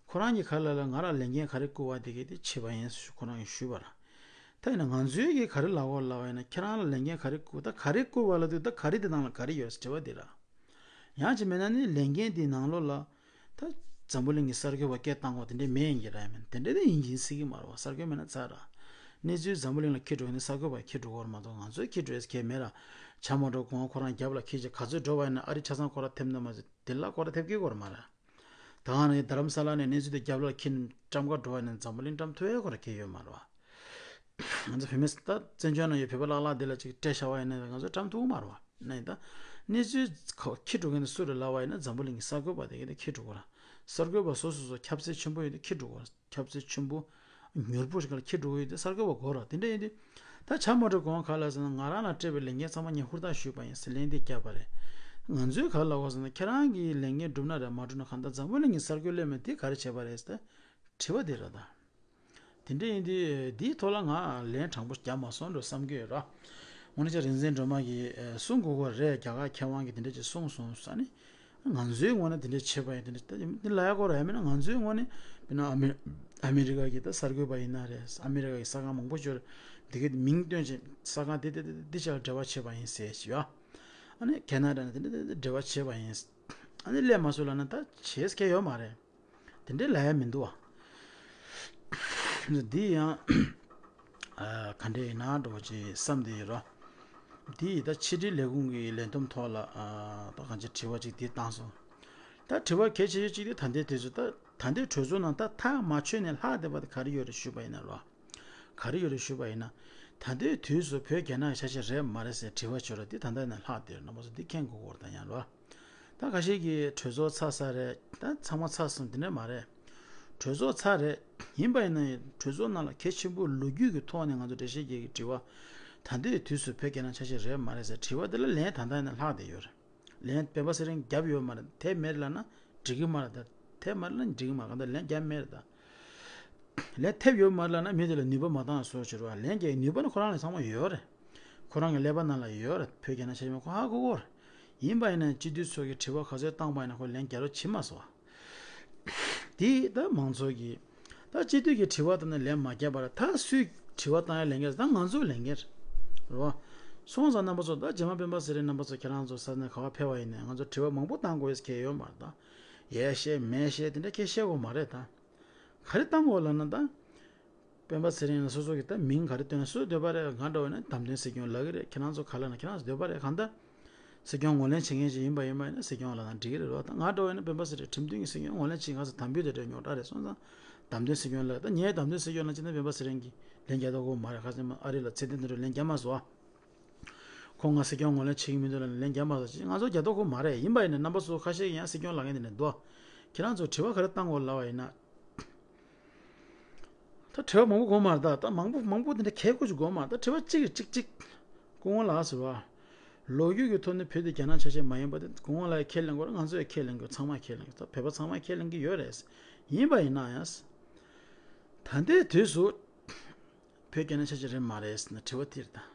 ཁོ་རང་གིས་ག་ལ་ལ་ང་ལ་ལས་འགན་ག་རེ་བསྐུར་བ་དེ་གས་དེ་བྱས་པ་ཡིན་ཁོ་རང་གིས་ཞུས་པ་ར། ད་ཡིན་ན་ང་ཚོའི་གིས་ག་རེ་ལབ་དགོས་ལབ་པ་ཡིན་ན་ཁྱེད་རང་ལ་ལས་འགན་ག་རེ་བསྐུར་ད་ག་རེ་བསྐུར་བ་ལབ་དུས་ད་ག་རེ་དེ་ནང་ལ་ག་རེ་ཡོད་ཟེར་དྲི་བ་དེ་ར། ཡང་ཅིག་མིན་ན་ནི་ལས་འགན་དེའི་ནང་ལོགས་ལ་ད་འཛམ་བུ་གླིང་གི་གསར་འགོད་པ་སྐད་བཏང་དགོས་དེ་འདྲས་མེད་ཡིན་གྱི་ར་ཡིན་མིན་དེ་འདྲས་དེ་ཡིན་གྱི་སྲིད་ཀྱི་མ་རེད་བ། གསར་འགོད་མེད་ན་ཚར་ར། གནས་ཚུལ་འཛམ་བུ་གླིང་ལ་འཁྱེར་འགྲོ་མཁན་དེ་གསར་འགོད་པ་འཁྱེར་འགྲོ་གི་རེད་མ་གཏོགས་ང་ཚོས་འཁྱེར་འགྲོ་ཡས་གལ་མེད་ར། བྱ་མ་འགྲོ་གོང་ཁོ་རང་རྒྱབ་ལ་འཁྱེར་བྱས་ག་ཚོད་འགྲོ་བ་ཡིན་ན་ཨ་རི་ཆ་ཚང་ཁོ་ར་ཐེབས་ན་མ་ཟད་དེ་ལ་ཁོ་ར་ཐེབས་ཀྱི་ཡོད་རེད་མ་རེད། ད་ག་ནས་རྡ་རམ་ས་ལ་ནས་གནས་ཚུལ་དེ་རྒྱབ་ལ་འཁྱེར་ནས་བཀྲམ་ག་འགྲོ་བ་ཡིན་ན་འཛམ་བུ་གླིང་བཀྲམ་ཐུབ་ཡས་ཁོ་ར་གལ་ཡོད་མ་རེད་བ། ང་ཚོ་བོད་མི་ད་བཙན་བྱོལ་ནང་ཡོད་བོད་པ་ལག་ལག་འདི་ལ་ཅིག་སྤྲད་བཞག་པ་ཡིན་ན་ང་ཚོ་བཀྲམ་ཐུབ་ཀྱི་མ་རེད་བ། ནས་ད་གནས་ཚུལ་ཁ་འཁྱེར་འགྲོ་མཁན་དེ་སུ་རེད་ལབ་པ་ཡིན་ན་འཛམ་བུ་གླིང་གི་གསར་འགོད་པ་དེ་ག་དེ་འཁྱེར་འགྲོ་དགོས་ར། གསར་འགོད་པ་སོ་སོ་སོ་ཁྱབ་ཚད་ཆེན་པོ་ཡོད་དེ་འཁྱེར་འགྲོ་དགོས་ར། ཁྱབ་ཚད་ཆེན་པོ་མྱུར་པོ་ཞིག་ལ་འཁྱེར་འགྲོ་གི་ཡོད་དེ་གསར་འགོད་པ་དགོས་ར། དེ་འདྲ་ཡིན་དུས་ད་བྱ་མ་འགྲོ་གོང་ག་ལ་ཟེར་ན་ང་རང་ལ་སྤྲད་པའི་ལས་འགན་ཚང་མ་ངས་ཧུར་ཐག་ཞུས་པ་ཡིན་ཟེར་ལན་དེ་བརྒྱབ་པ་རེད། ང་ཚོས་ག་ལ་གོ་ཟེར་ན་ཁྱེད་རང་གི་ལས་འགན་འགྲུབ་ན་རེད་མ་འགྲུབ་ན་གང་ལྟར་འཛམ་བུ་གླིང་གི་གསར་འགོད་སླེབས་མེད་དེ་ག་རེ་བྱས་པ་རེད་ཟེར་དྲི་བ་དེ་རེད་ད། དེ་འདྲ་ཡིན་དུས་འདིའི་ཐོག་ལ་ང་ལན་དྲང་པོ་བརྒྱབ་མ་སོང་འགྲོ་བསམ་གྱི་ཡོད་ར། འོ་ན་ཅག་རིག་འཛིན་སྒྲོལ་མ་གིས་གསུང་དགོས་ཀྱི་རེད། རྒྱ་གར་མཁས་དབང་གིས་དེ་འདྲ་ཅིག་གསུངས་སོང་ཟེར་ནས། ང་ཚོའི་ངོས་ནས་དེ་འདྲ་བྱས་པ་ཡིན། དེ་འདྲ་དེ་ལ་ཡག་པོ་རེད། ཡང་མིན་ན་ང་ཚོའི་ངོས་ནས་དཔེར་ན་ཨ་མེ་ཨ་མེ་རི་ཀ་གི་ད་གསར་འགོད་པ་ཡིན་ན་རེད། ཨ་མེ་རི་ཀ་གི་ས་ཁང་མང་པོ་ཞིག་ཡོད་རེད། དེ་གའི་མིང་བཏོན་བྱས་ས་ཁང་དེ་དེ་དེ་དེ་ཆ་ལ་འབྲེལ་བ་བྱས་པ་ཡིན་ཟེར་ཞུ་ཡ། ཨ་ནི་ཁེ་ན་ཌ་ནས་དེ་འདྲ་དེ་འདྲ་འབྲེལ་བ་བྱས་པ་ཡིན། ཨ་ནི་སླེབས་མ་སོང་ལབ་ན་ད་བྱེད་ས་གང་ཡང་ཡོད་མ་རེད། དེ་འདྲའི་ལབ་ཡ་མི་འདུག་བ། འདི་ཡང་ཨ་ག་འདྲ་ཡིན་ན་འགྲོ་ཅེས་བསམ་བསྡད་ཡོད་རོ། འདི་ཡིས་ད་ཕྱི་དྲིལ་ལས་ཁུངས་ཀྱི་ལས་བསྡོམས་ཐོག་ལ་ཨ་ད་གང་ཅི་དྲི་བ་ཅིག་འདི་བཏང་སོང་། ད་དྲི་བ་གལ་ཆེ་ཤོས་གཅིག་དེ་ད་ལྟའི་དུས་སུ་ད་ད་ལྟའི་གྲོས་ཚོགས་ནང་ད་ཐག་མ་ཆོད་ནས་ལྷག་བསྡད་པ་དེ་ག་རེ་ཡོད་རེད་ཞུས་པ་ཡིན་ན་རོ། ག་རེ་ཡོད་རེད་ཞུས་པ་ཡིན་ན། ད་ལྟའི་དུས་སུ་བོད་རྒྱ་ནག་གི་ཆ་ཤས་རེད་མ་རེད་ཟེར་དྲི་བ་བྱོས་ར་འདི་ད་ལྟ་ནས་ལྷག་བསྡད་རེད། རྣམ་པ་ཚོ་འདི་མཁྱེན་དགོས་སྐོར་དང་ཡང་རོ། ད་ཁ་ཤས་ཀྱིས་གྲོས་ཚོགས་ཚར་ཚར་རེད། ད་ཚང་མ་ཚར་སོང་དེ་འདྲ་མ་རེད། གྲོས་ཚོགས་ཚར་རེད། ཡིན་པ་ཡིན་ན་ཡང་གྲོས་ཚོགས་ནང་ལ་གལ་ཆེན་པོ་ལོ་རྒྱུས་ཀྱི་ཐོག་ནས་ང་ཚོ་འགྲེལ་བཤད་རྒྱག་གི་དྲི་བ། ད་ལྟའི་དུས་སུ་བོད་རྒྱ་ནག་ཆ་ཤས་རེད་མ་རེད་ཟེར་དྲི་བ་དེ་ལ་ལན་ད་ལྟ་ནས་ལྷག་བསྡད་ཡོད་རེད། ལན་སྤེན་པ་ཚེ་རིང་རྒྱབ་ཡོད་མ་རེད། དེབ་མེད་ལབ་ན་འགྲིག་གི་མ་རེད་ད། དེབ་མ་རེད་ན་འགྲིག་གི་མ་རེད། གང་ལྟར་ལན་རྒྱབ་མེད་རེད་ད། ལན་ཐེབས་ཡོད་མ་རེད་ལབ་ན་མི་དེ་ལ་ནུས་པ་མ་བཏང་བཟོ་བྱེད་རོགས། ལན་རྒྱག་ནུས་པ་ནི་ཁོ་རང་ལ་ཚང་མ་ཡོད་རེད། ཁོ་རང་གི་ཀླད་པ་ནང་ལ་ཡོད་རེད། བོད་རྒྱ་ནག་ཆ་ཤས་མེད་ཁོ་ཧ་གོ་གོ་རེད། ཡིན་པ་ཡིན་ན་སྤྱི་འཐུས་ཚོ་གི་དྲི་བ་ག་ཚོད་བཏང་པ་ཡིན་ན་ཁོ་ལན་རྒྱག་རོགས་བྱེད་མ་སོང་བ། དེ་ད་མང་ཚོགས་ཀྱི་ད་སྤྱི་འཐུས་ཀྱི་དྲི་བ་དང་ནི་ལན་མ་རྒྱབ་པར་ད་སུས་དྲི་བ་བཏང་ཡ་ལན་རྒྱབ་ད་ང་ཚོས་ལན་རྒྱབ་རེད་བ། སོང་ཙང་རྣམ་པ་ཚོ་ད་རྗེས་མ་སྤེན་པ་ཚེ་རིང་རྣམ་པ་ཚོ་ཁྱེད་རང་ཚོ་ས་གནས་ག་བ་ཕེབས་པ་ཡིན་ནའི་ང་ཚོ་དྲི་བ་མང་པོ་བཏང་དགོས་ཡས་ཁྱད་ཡོད་མ་རེད་ད། ཡས་བཤད་མས་བཤད་དེ་འདྲ་ཁྱད་བཤད་དགོས་མ་རེད་ད། ག་རེ་བཏང་དགོས་ལབ་ན་ད། སྤེན་པ་ཚེ་རིང་ལ་སོ་སོ་གི་ད་མིང་ག་རེ་བཏོན་སུ་འདོད་པ་རེད། ང་འདྲ་བ་ན་བདམས་ཐོན་སྲིད་སྐྱོང་ལབ་གི་རེད། ཁྱེད་རང་ཚོ་ག་ལབ་ན་ཁྱེད་རང་ཚོ་འདོད་པ་རེད། གང་ལྟར་སྲིད་སྐྱོང་ངོས་ལེན་བྱེད་མཁན་ཞིག་ཡིན་པ་ཡིན་པ་ཡིན་ན་སྲིད་སྐྱོང་ལབ་ན་འགྲིག་གི་རེད་རོ། ད་ང་འདྲ་བ་ན་སྤེན་པ་ཚེ་རིང་ཁྲིམས་མཐུན་གྱི་སྲིད་སྐྱོང་ངོས་ལེན་བྱེད་ག་ཚོད་དམ་འབུལ་དེ་འདྲ་ཉོག་དྲ་རེད། སོང་ཙང་བདམས་ཐོན་སྲིད་སྐྱོང་ལབ་ད་ངས་བདམས་ཐོན་སྲིད་སྐྱོང་ལབ་ཅི་ན་སྤེན་པ་ཚེ་རིང་གིས་ལན་རྒྱག་མདོག་ཁ་པོ་མ་རེད། ཁ་སང་ཨ་རི་ལ་ཚེ་བརྟན་དེ་འདྲ་ལན་རྒྱག་མ་སོང་ཨ། ཁོང་ང་སྲིད་སྐྱོང་ངོས་ལེན་བྱེད་ཀྱི་མི་འདུག་ལབ་ནས་ལན་རྒྱག་མ་སོང་ཅིག་ང་ཚོ་རྒྱག་མདོག་ཁ་པོ་མ་རེད། ཡིན་པ་ཡིན་ན་རྣམ་པ་ཚོ་ཁ་ཤས་ཀྱིས་ཡང་སྲིད་སྐྱོང་ལབ་མཁན་དེ་འདྲ་འདུག་ཁྱེད་རང་ཚོ་དྲི་བ་ག་རེ་བཏང་དགོས་ལབ་པ་ཡིན་ན། ད་དྲི་བ་མང་པོ་དགོས་མ་རེད་ད། ད་མང་པོ་མང་པོ་དེ་འདྲ་གལ་དགོས་ཅིག་དགོས་མ་རེད། ད་དྲི་བ་གཅིག་གིས་གཅིག་གཅིག་སྐུ་ངོ་ལགས་ཟེར་བ། ལོ་རྒྱུས་ཀྱི་ཐོག་ནས་བོད་དེ་རྒྱ་ནག་ཆ་ཤས་མ་ཡིན་པ་དེ་སྐུ་ངོ་ལགས་ཁས་ལེན་དགོས་རེད། ང་ཚོས་ཁས་ལེན་དགོས། ཚང་མ་ཁས་ལེན་དགོས། ད་བོད་པ་ཚང་མ་ཁས་ལེན་གྱི་ཡོད་རེད། ཡིན་པ་ཡིན་ན་ཡང་། ད་ལྟའི་དུས་སུ་བོད་རྒྱ་ནག་ཆ་ཤས་རེད་མ་རེད་ཟེར་ན་དྲི་བ་དེ་རེད་ད།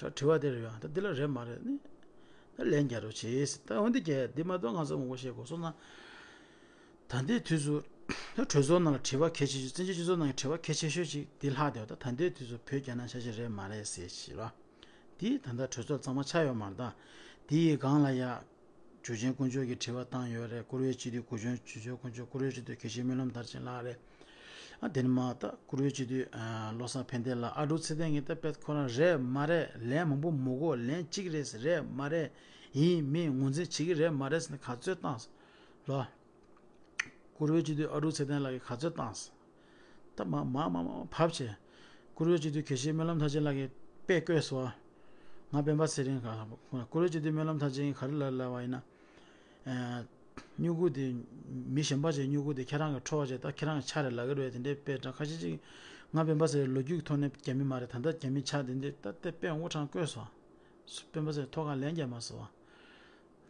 ད་དྲི་བ་དེ་རེད་ཡ། ད་འདི་ལ་རེད་མ་རེད་ནི། ད་ལན་རྒྱག་རོགས་བྱེད་ཟེར། ད་འོན་ཏེ་རྒྱལ་འདི་མ་གཏོགས་ང་ཚོ་མང་པོ་བཤད་དགོས་སོང་ན། ད་ལྟའི་དུས་སུ། ད་གྲོས་ཚོགས་ནང་ལ་དྲི་བ་གལ་ཆེ་ཤོས་བཙན་བྱོལ་སྤྱི་ཚོགས་ནང་གི་དྲི་བ་གལ་ཆེ་ཤོས་ཅིག་འདི་ལྷག་བསྡད་པ་ད་ད་ལྟའི་དུས་སུ་བོད་རྒྱ་ནག་ཆ་ཤས་རེད་མ་རེད་ཟེར་ཞིག་ར། འདི་ད་ལྟ་གྲོས་ཚོགས་གཙང་མ་ཆགས་ཡོད་མ་རེད་ད། འདི་ཡི་སྒང་ལ་ཡ། འཇུ་ཆེན་དཀོན་མཆོག་གིས་དྲི་བ་བཏང་ཡོད་རེད། བཀུར་འོས་སྤྱི་འཐུས་གོ་ཆུང་འཇུ་ཆེན་དཀོན་མཆོག་བཀུར་འོས་སྤྱི་འཐུས་དགེ་བཤེས་སྨོན་ལམ་མཐར་ཕྱིན་ལགས་རེད། ཨ་དེ་ནས་མ་ད་བཀུར་འོས་སྤྱི་འཐུས་ཨ་བློ་བཟང་ཕན་བདེ་ལགས། ཨ་འབྲུག་ཚེ་བརྟན་གྱིས་ད་དཔེ་ཁོ་རང་རེད་མ་རེད། ལན་མང་པོ་མི་དགོས། ལན་གཅིག་རེད་རེད་མ་རེད། ཡིན་མིན་ངོས་འཛིན་བྱེད་ཀྱི་རེད་མ་རེད་ཟེར་ནས་ག་ཚོད་བཏང་ལོ། བཀུར་འོས་སྤྱི་འཐུས་ཨ་འབྲུག་ཚེ་བརྟན་ལགས་ཀྱིས་ག་ཚོད་བཏང་། ད་མ་མ་མ་མ་བབས་བྱས། བཀུར་འོས་སྤྱི་འཐུས་དགེ་བཤེས་སྨོན་ལམ་མཐར་ཕྱིན་ལགས་ཀྱིས་དཔེ་བཀོད་སོང་། ང་སྤེན་པ་ཚེ་རིང་ག་བཀུར་འོས་སྤྱི་འཐུས་སྨོན་ལམ་མཐར་ཕྱིན་གྱིས་ག་རེ་ལབ་ལབ་པ་ཡིན་ན། ཨ་སྨྱུ་གུ་དེ། མི་གཞན་པ་ཅིག་སྨྱུ་གུ་དེ་ཁྱེད་རང་གི་འཕྲོག་བྱས་ད་ཁྱེད་རང་གི་ཆ་རེད་ལབ་ཀྱི་རེད། དེ་འདྲའི་དཔེ་དྲངས། ཁ་ཤས་ཅིག་ང་སྤེན་པ་ཚེ་རིང་ལོ་རྒྱུས་ཀྱི་ཐོག་ནས་རྒྱ་མི་མ་རེད། ད་ལྟ་རྒྱ་མི་ཆགས། དེ་འདྲའི་ད་ལྟ་དཔེ་དབུ་ཕྲེང་བཀོད་སོང་། སྤེན་པ་ཚེ་རིང་ཐོག་ཁར་ལན་རྒྱག་མ་སོང་བ།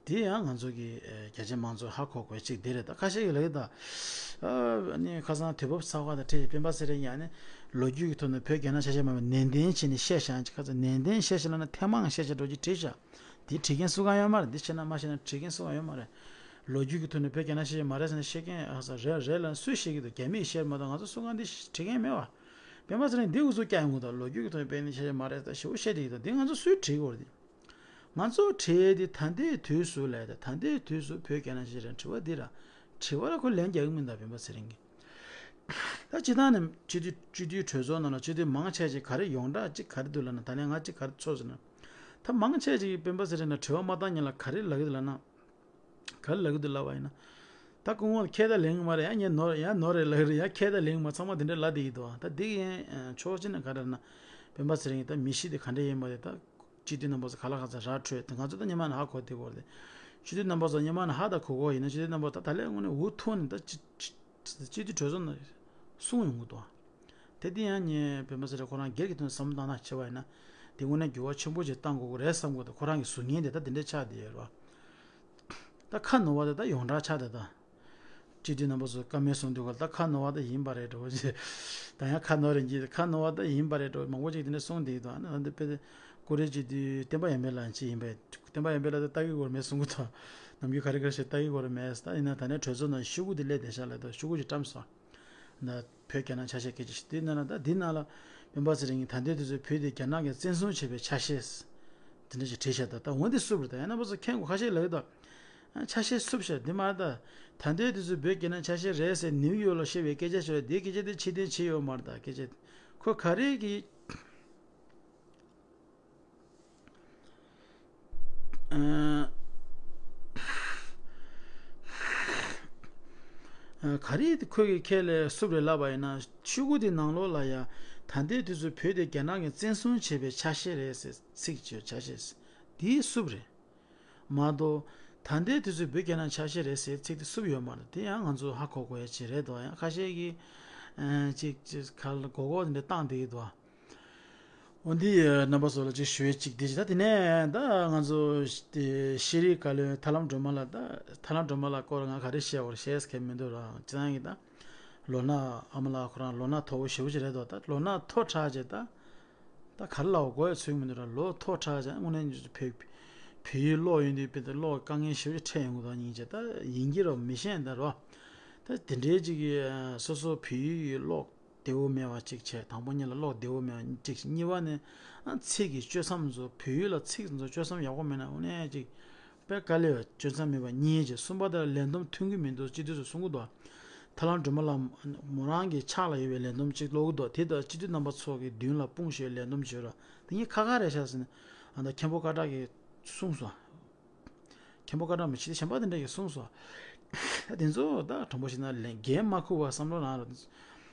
དེ་ཡང་ང་ཚོ་གི་ཨེ་རྒྱ་ཆེ་མང་ཚོགས་ཧ་གོ་དགོས་ཅིག་འདི་རེད། ད་ཁ་ཤས་ཀྱིས་ལབ་ཀྱི་ད། ཨ་ནི་ཁ་སང་དུས་བབ་ཚགས་པ་དང་འཕྲད་ཅིག་སྤེན་པ་ཚེ་རིང་ཡང་ནི་ལོ་རྒྱུས་ཀྱི་ཐོག་ནས་བོད་རྒྱ་ནག་ཆ་ཤས་མ་ཡིན་པ་ནན་ཏན་བྱས་ནས་བཤད་བཞག་ཅིག་ཁ་ཚ་ནན་ཏན་བཤད་བཞག་ལབ་ན་ཐེངས་མང་བཤད་བཞག་འགྲོ་ཅིག་བྲིས་བཞག་འདི་བྲིས་མཁན་སུ་གང་ཡོད་མ་རེད། འདི་བྱས་ན་མ་བྱས་ན་བྲིས་མཁན་སུ་གང་ཡོད་མ་རེད། ལོ་རྒྱུས་ཀྱི་ཐོག་ནས་བོད་རྒྱ་ནག་ཆ་ཤས་མ་རེད་ཟེར་ནས་བཤད་མཁན་ཨ་ས་རེད་རེད་ལབ་ན་སུས་བཤད་ཀྱི་འདུག་རྒྱ་མིས་བཤད་མ་གཏོགས་ང་ཚོ་སུ་གང་འདི་བྲིས་མཁན་མེད་བ། སྤེན་པ་ཚེ་རིང་འདི་འུ་ཚོ་སྐྱག་ཡོང་གི་འདུག་ལོ་རྒྱུས་ཀྱི་ཐོག་ནས་བོད་རྒྱ་ནག་ཆ་ཤས་མ་རེད་ད་ཞེ་པོ་བཤད་བསྡད་ཀྱི་འདུག་འདི་ང་ཚོ་སུས་བྲིས་ཀྱི་ཡོད་རེད། ང་ཚོ་བྲིས་ཏེ་ད་ལྟའི་དུས་སུ་ལས་ད་ད་ལྟའི་དུས་སུ་བོད་རྒྱ་ནག་ཆ་ཤས་རང་དྲི་བ་འདི་ར། དྲི་བ་ལ་ཁོ་ལན་རྒྱག་གི་མིན་ད་སྤེན་པ་ཚེ་རིང་གིས། ད་སྤྱི་བཏང་ནས་སྤྱི་འཐུས་སྤྱི་འཐུས་གྲོས་ཚོགས་ནང་ལ་སྤྱི་འཐུས་མང་ཆེ་ཅིག་ག་རེ་ཡོངས་གྲགས་ཅིག་ག་རེ་འདུག་ལབ་ན་ད་ལན་ང་ཅིག་ག་རེ་ཚོར་ཟེར་ན། ད་མང་ཆེ་ཅིག་གིས་སྤེན་པ་ཚེ་རིང་ལ་དྲི་བ་མ་བཏང་ཉིན་ལ་ག་རེ་ལབ་ཀྱི་འདུག་ལབ་ན། ག་རེ་ལབ་ཀྱི་འདུག་ལབ་པ་ཡིན་ན། ད་སྐུ་ངོ་ཁས་ད་ལེན་གྱི་མ་རེད། ཡང་ངས་ནོར་ཡང་ནོར་རེད་ལབ་ཀྱི་རེད། ཡང་ཁས་ད་ལེན་གྱི་མ་ཚང་མ་དེ་འདྲ་ལབ་བསྡད་ཀྱི་འདུག་ད་འདི་ཡིན་ཕྱོགས་གཅིག་ནས་ག་རེ་ལབ་ན། སྤེན་པ་ཚེ་རིང་གི་ད་མི་གཤིས་དེ་ག་འདྲ་ཡིན་པ་རེད་ད། སྤྱི་འཐུས་རྣམ་པ་ཚོ་ག་ལ་ག་ཚོད་ར་འཕྲོད་དེ་ང་ཚོ་ད་སྔོན་མ་ནས་ཧ་གོ་བསྡད་ཡོད་རེད། སྤྱི་འཐུས་རྣམ་པ་ཚོ་སྔོན་མ་ནས་ཧ་ད་གོ་གོ་ཡིན་ན་སྤྱི་འཐུས་རྣམ་པ་ད་ད་ལས་དངོས་གནས་འུ་ཐུག་ནས་ད་སྤྱི་སྤྱི་སྤྱི་འཐུས་གྲོས་ཚོགས་ནང་གསུང་ཡོང་གི་འདུག་དེ་དེ་ཡང་ངས་སྤེན་པ་ཚེ་རིང་ཁོ་རང་སྒེར་གྱི་ཐོག་ནས་བསམ་བློ་བཏང་ན་བྱས་པ་ཡིན་ན། དེ་དངོས་གནས་འགྱུར་བ་ཆེན་པོ་ཅིག་བཏང་དགོས་ཀྱི་རེད་བསམ་གྱི་འདུག་ཁོ་རང་གི་གཟུགས་བརྙན་དེ་ད་དེ་འདྲས་ཆགས་བསྡད་ཡོད་རེད་བ། ད་ཁ་ནོར་བ་དེ་ད་ཡོངས་གྲགས་ཆགས་བསྡད་ད། སྤྱི་འཐུས་རྣམ་པ་ཚོས་བཀའ་མོལ་གསུང་དུས་སྐབས་ལ་ད་ཁ་ནོར་བ་ད་ཡིན་པ་རེད་འགྲོ་ཅེས། ད་ཡང་ཁ་ནོར་རེད་ཀྱི་ཁ་ནོར་བ་ད་ཡིན་པ་རེད་འགྲོ་མང་པོ་ཅིག་དེ་འདྲ་གསུངས་བསྡད་ཀྱི་འདུག་ཨ་ནི་ད་འདི་དཔེ་བཀུར་འོས་སྤྱི་འཐུས་བསྟན་པ་ཡར་འཕེལ་ལགས་ཅིག་ཡིན་པས་བསྟན་པ་ཡར་འཕེལ་ལགས་ད་ལྟ་གི་སྐོར་མེད་གསུང་གི་འདུག་ནམ་རྒྱུན་ག་རེ་ག་རེ་ཞིག་ལྟ་གི་ཡོད་རེད་མེད་ད། ཡིན་ན་ད་ནས་གྲོས་ཚོགས་ནང་ཤོག་གུ་དེ་སླེབས་བསྡད་ཤག་ལབ་དུས་ཤོག་གུ་ཅིག་བཀྲམ་སོང་། ད་བོད་རྒྱ་ནག་ཆ་ཤས་སྐད་ཆ་ཞིག་དེ་ནང་ལ་ད་འདི་ནང་ལ་སྤེན་པ་ཚེ་རིང་གིས་ད་ལྟའི་དུས་ཚོད་བོད་དེ་རྒྱ་ནག་གིས་བཙན་བཟུང་བྱས་པའི་ཆ་ཤས། དེ་འདྲ་ཞིག་བྲིས་ཤག་ད་ད་འོན་ཏེ་བསུབ་རེད། ད་ཡང་རྣམ་པ་ཚོ་མཁྱེན་དགོས་ཁ་ཤས་ལབ་ཡོད་ད། ཆ་ཤས་བསུབ་ཤག་འདི་མ་རེད་ད། ད་ལྟའི་དུས་ཚོད་བོད་རྒྱ་ནག་ཆ་ཤས་རེད་ཟེར་ནིའུ་ཡོག་ལ་བཤད་པའི་སྐད་ཆ་ཞིག་རེད། དེའི་སྐད་ཆ་དེ་ཕྱིར་འཐེན་བྱས་ཡོད་མ་རེད་ད། སྐད་ཆ་ཁོ་ག་རེ་གི་ག་རེ་ཁོས་ཀྱི་ཁས་ལེན་བསུབ་རེད་ལབ་པ་ཡིན་ན། ཤོག་གུ་དེ་ནང་ལོགས་ལ་ཡ་ད་ལྟའི་དུས་ཚོད་བོད་དེ་རྒྱ་ནག་གིས་བཙན་བཟུང་བྱས་པའི་ཆ་ཤས་རེད་ཟེར་ཚིག་བརྗོད་ཆ་ཤས་དེ་བསུབ་རེད། མ་གཏོགས་ད་ལྟའི་དུས་ཚོད་བོད་རྒྱ་ནག་ཆ་ཤས་རེད་ཟེར་ཚིག་དེ་བསུབ་ཡོད་མ་རེད། དེ་ཡང་ང་ཚོ་ཧ་གོ་དགོས་ཡ་ཅིག་རེད་དོ། ཡང་ཁ་ཤས་ཀྱིས་ཅིག་ཅིག་ག་ལ་གོ་གོ་དེ་འདྲ་བཏང་བསྡད་ཀྱི་འདུག་འོ་འདི་རྣམ་པ་ཚོ་ལ་ཅིག་ཞུ་ཡས་ཅིག་འདི་ཅིག་ད་དེ་ནས་ད་ང་ཚོ་དེ་ཤེས་རིག་བཀའ་བློན་ཐར་ལམ་སྒྲོལ་མ་ལགས། ད་ཐར་ལམ་སྒྲོལ་མ་ལགས་སྐོར་ང་ག་རེ་བཤད་དགོས་རེད་བཤད་ས་གང་མི་འདུག་ར། ཅི་ཙང་གི་ད་ལོ་ན་ཨ་མ་ལགས་ཁོ་རང་ལོ་ན་མཐོ་པོ་ཞེ་པོ་ཅིག་རེད་དོ། ད་ལོ་ན་མཐོ་དྲགས་བྱས་ད་ད་ག་རེ་ལབ་དགོས་ཡ་ཚོད་མི་འདུག་ར། ལོ་མཐོ་དྲགས་བྱས་དངོས་གནས་བོད་བོད་ཡིག་ཀློག་ཡོང་དུས་དཔེ་ད་ཀློག་དཀའ་ངལ་ཞེ་པོ་ཅིག་འཕྲད་ཡོང་གི་འདུག་སྙིང་རྗེ། ད་ཡིན་གྱི་ར་མི་ཤེས་ད་རོ། ད་དེ་འདྲའི་ཅིག་གི་སོ་སོ་བོད་ཡིག་གི་ཀློག་བདེ་བོ་མེད་པ་གཅིག་བྱས། དང་པོ་ཉིད་ལ་ཀློག་བདེ་བོ་མེད་པ་གཅིག་བྱས། གཉིས་པ་ནི་ཨ་ཚིག་གི་གཅོད་མཚམས་ཚོ་བོད་ཡིག་ལ་ཚིག་ཚོ་གཅོད་མཚམས་ཡག་པོ་མེད་ན་དངོས་གནས་ཅིག་དཔེ་དཀའ་ལས་གཅོད་མཚམས་མེད་པ་གཉིས་བྱས། གསུམ་པ་དེ་ལ་ལས་བསྡོམས་ཐོན་གྱི་མི་འདུག་སྤྱི་འཐུས་ཚོས་གསུང་གི་འདུག་ཐར་ལམ་སྒྲོལ་མ་ལགས་མོ་རང་གི་ཕྱག་ལ་ཡོད་པའི་ལས་བསྡོམས་གཅིག་ཀློག་གི་འདུག་དེ་ལྟར་སྤྱི་འཐུས་རྣམ་པ་ཚོ་གི་མདུན་ལ་དཔུང་ཞེས་ལས་བསྡོམས་བྱོས་ར། དེ་གཉིས་ཁ་ཁ་རེད་ཤག་ཟེར་ནས་ཨ་ད་མཁན་པོ་ཀ་དག་གིས་གསུངས་སོང་། མཁན་པོ་བཀའ་དྲང་མི་བྱེད་དེ་གཞན་པ་དེ་འདྲ་ཡིས་གསུངས་སོ། ད་དེ་ཚོ་ད་དྲང་པོ་བཤད་ན་ལན་འགན་མ་འཁུར་བ་བསམ་བློ་ནང་ར།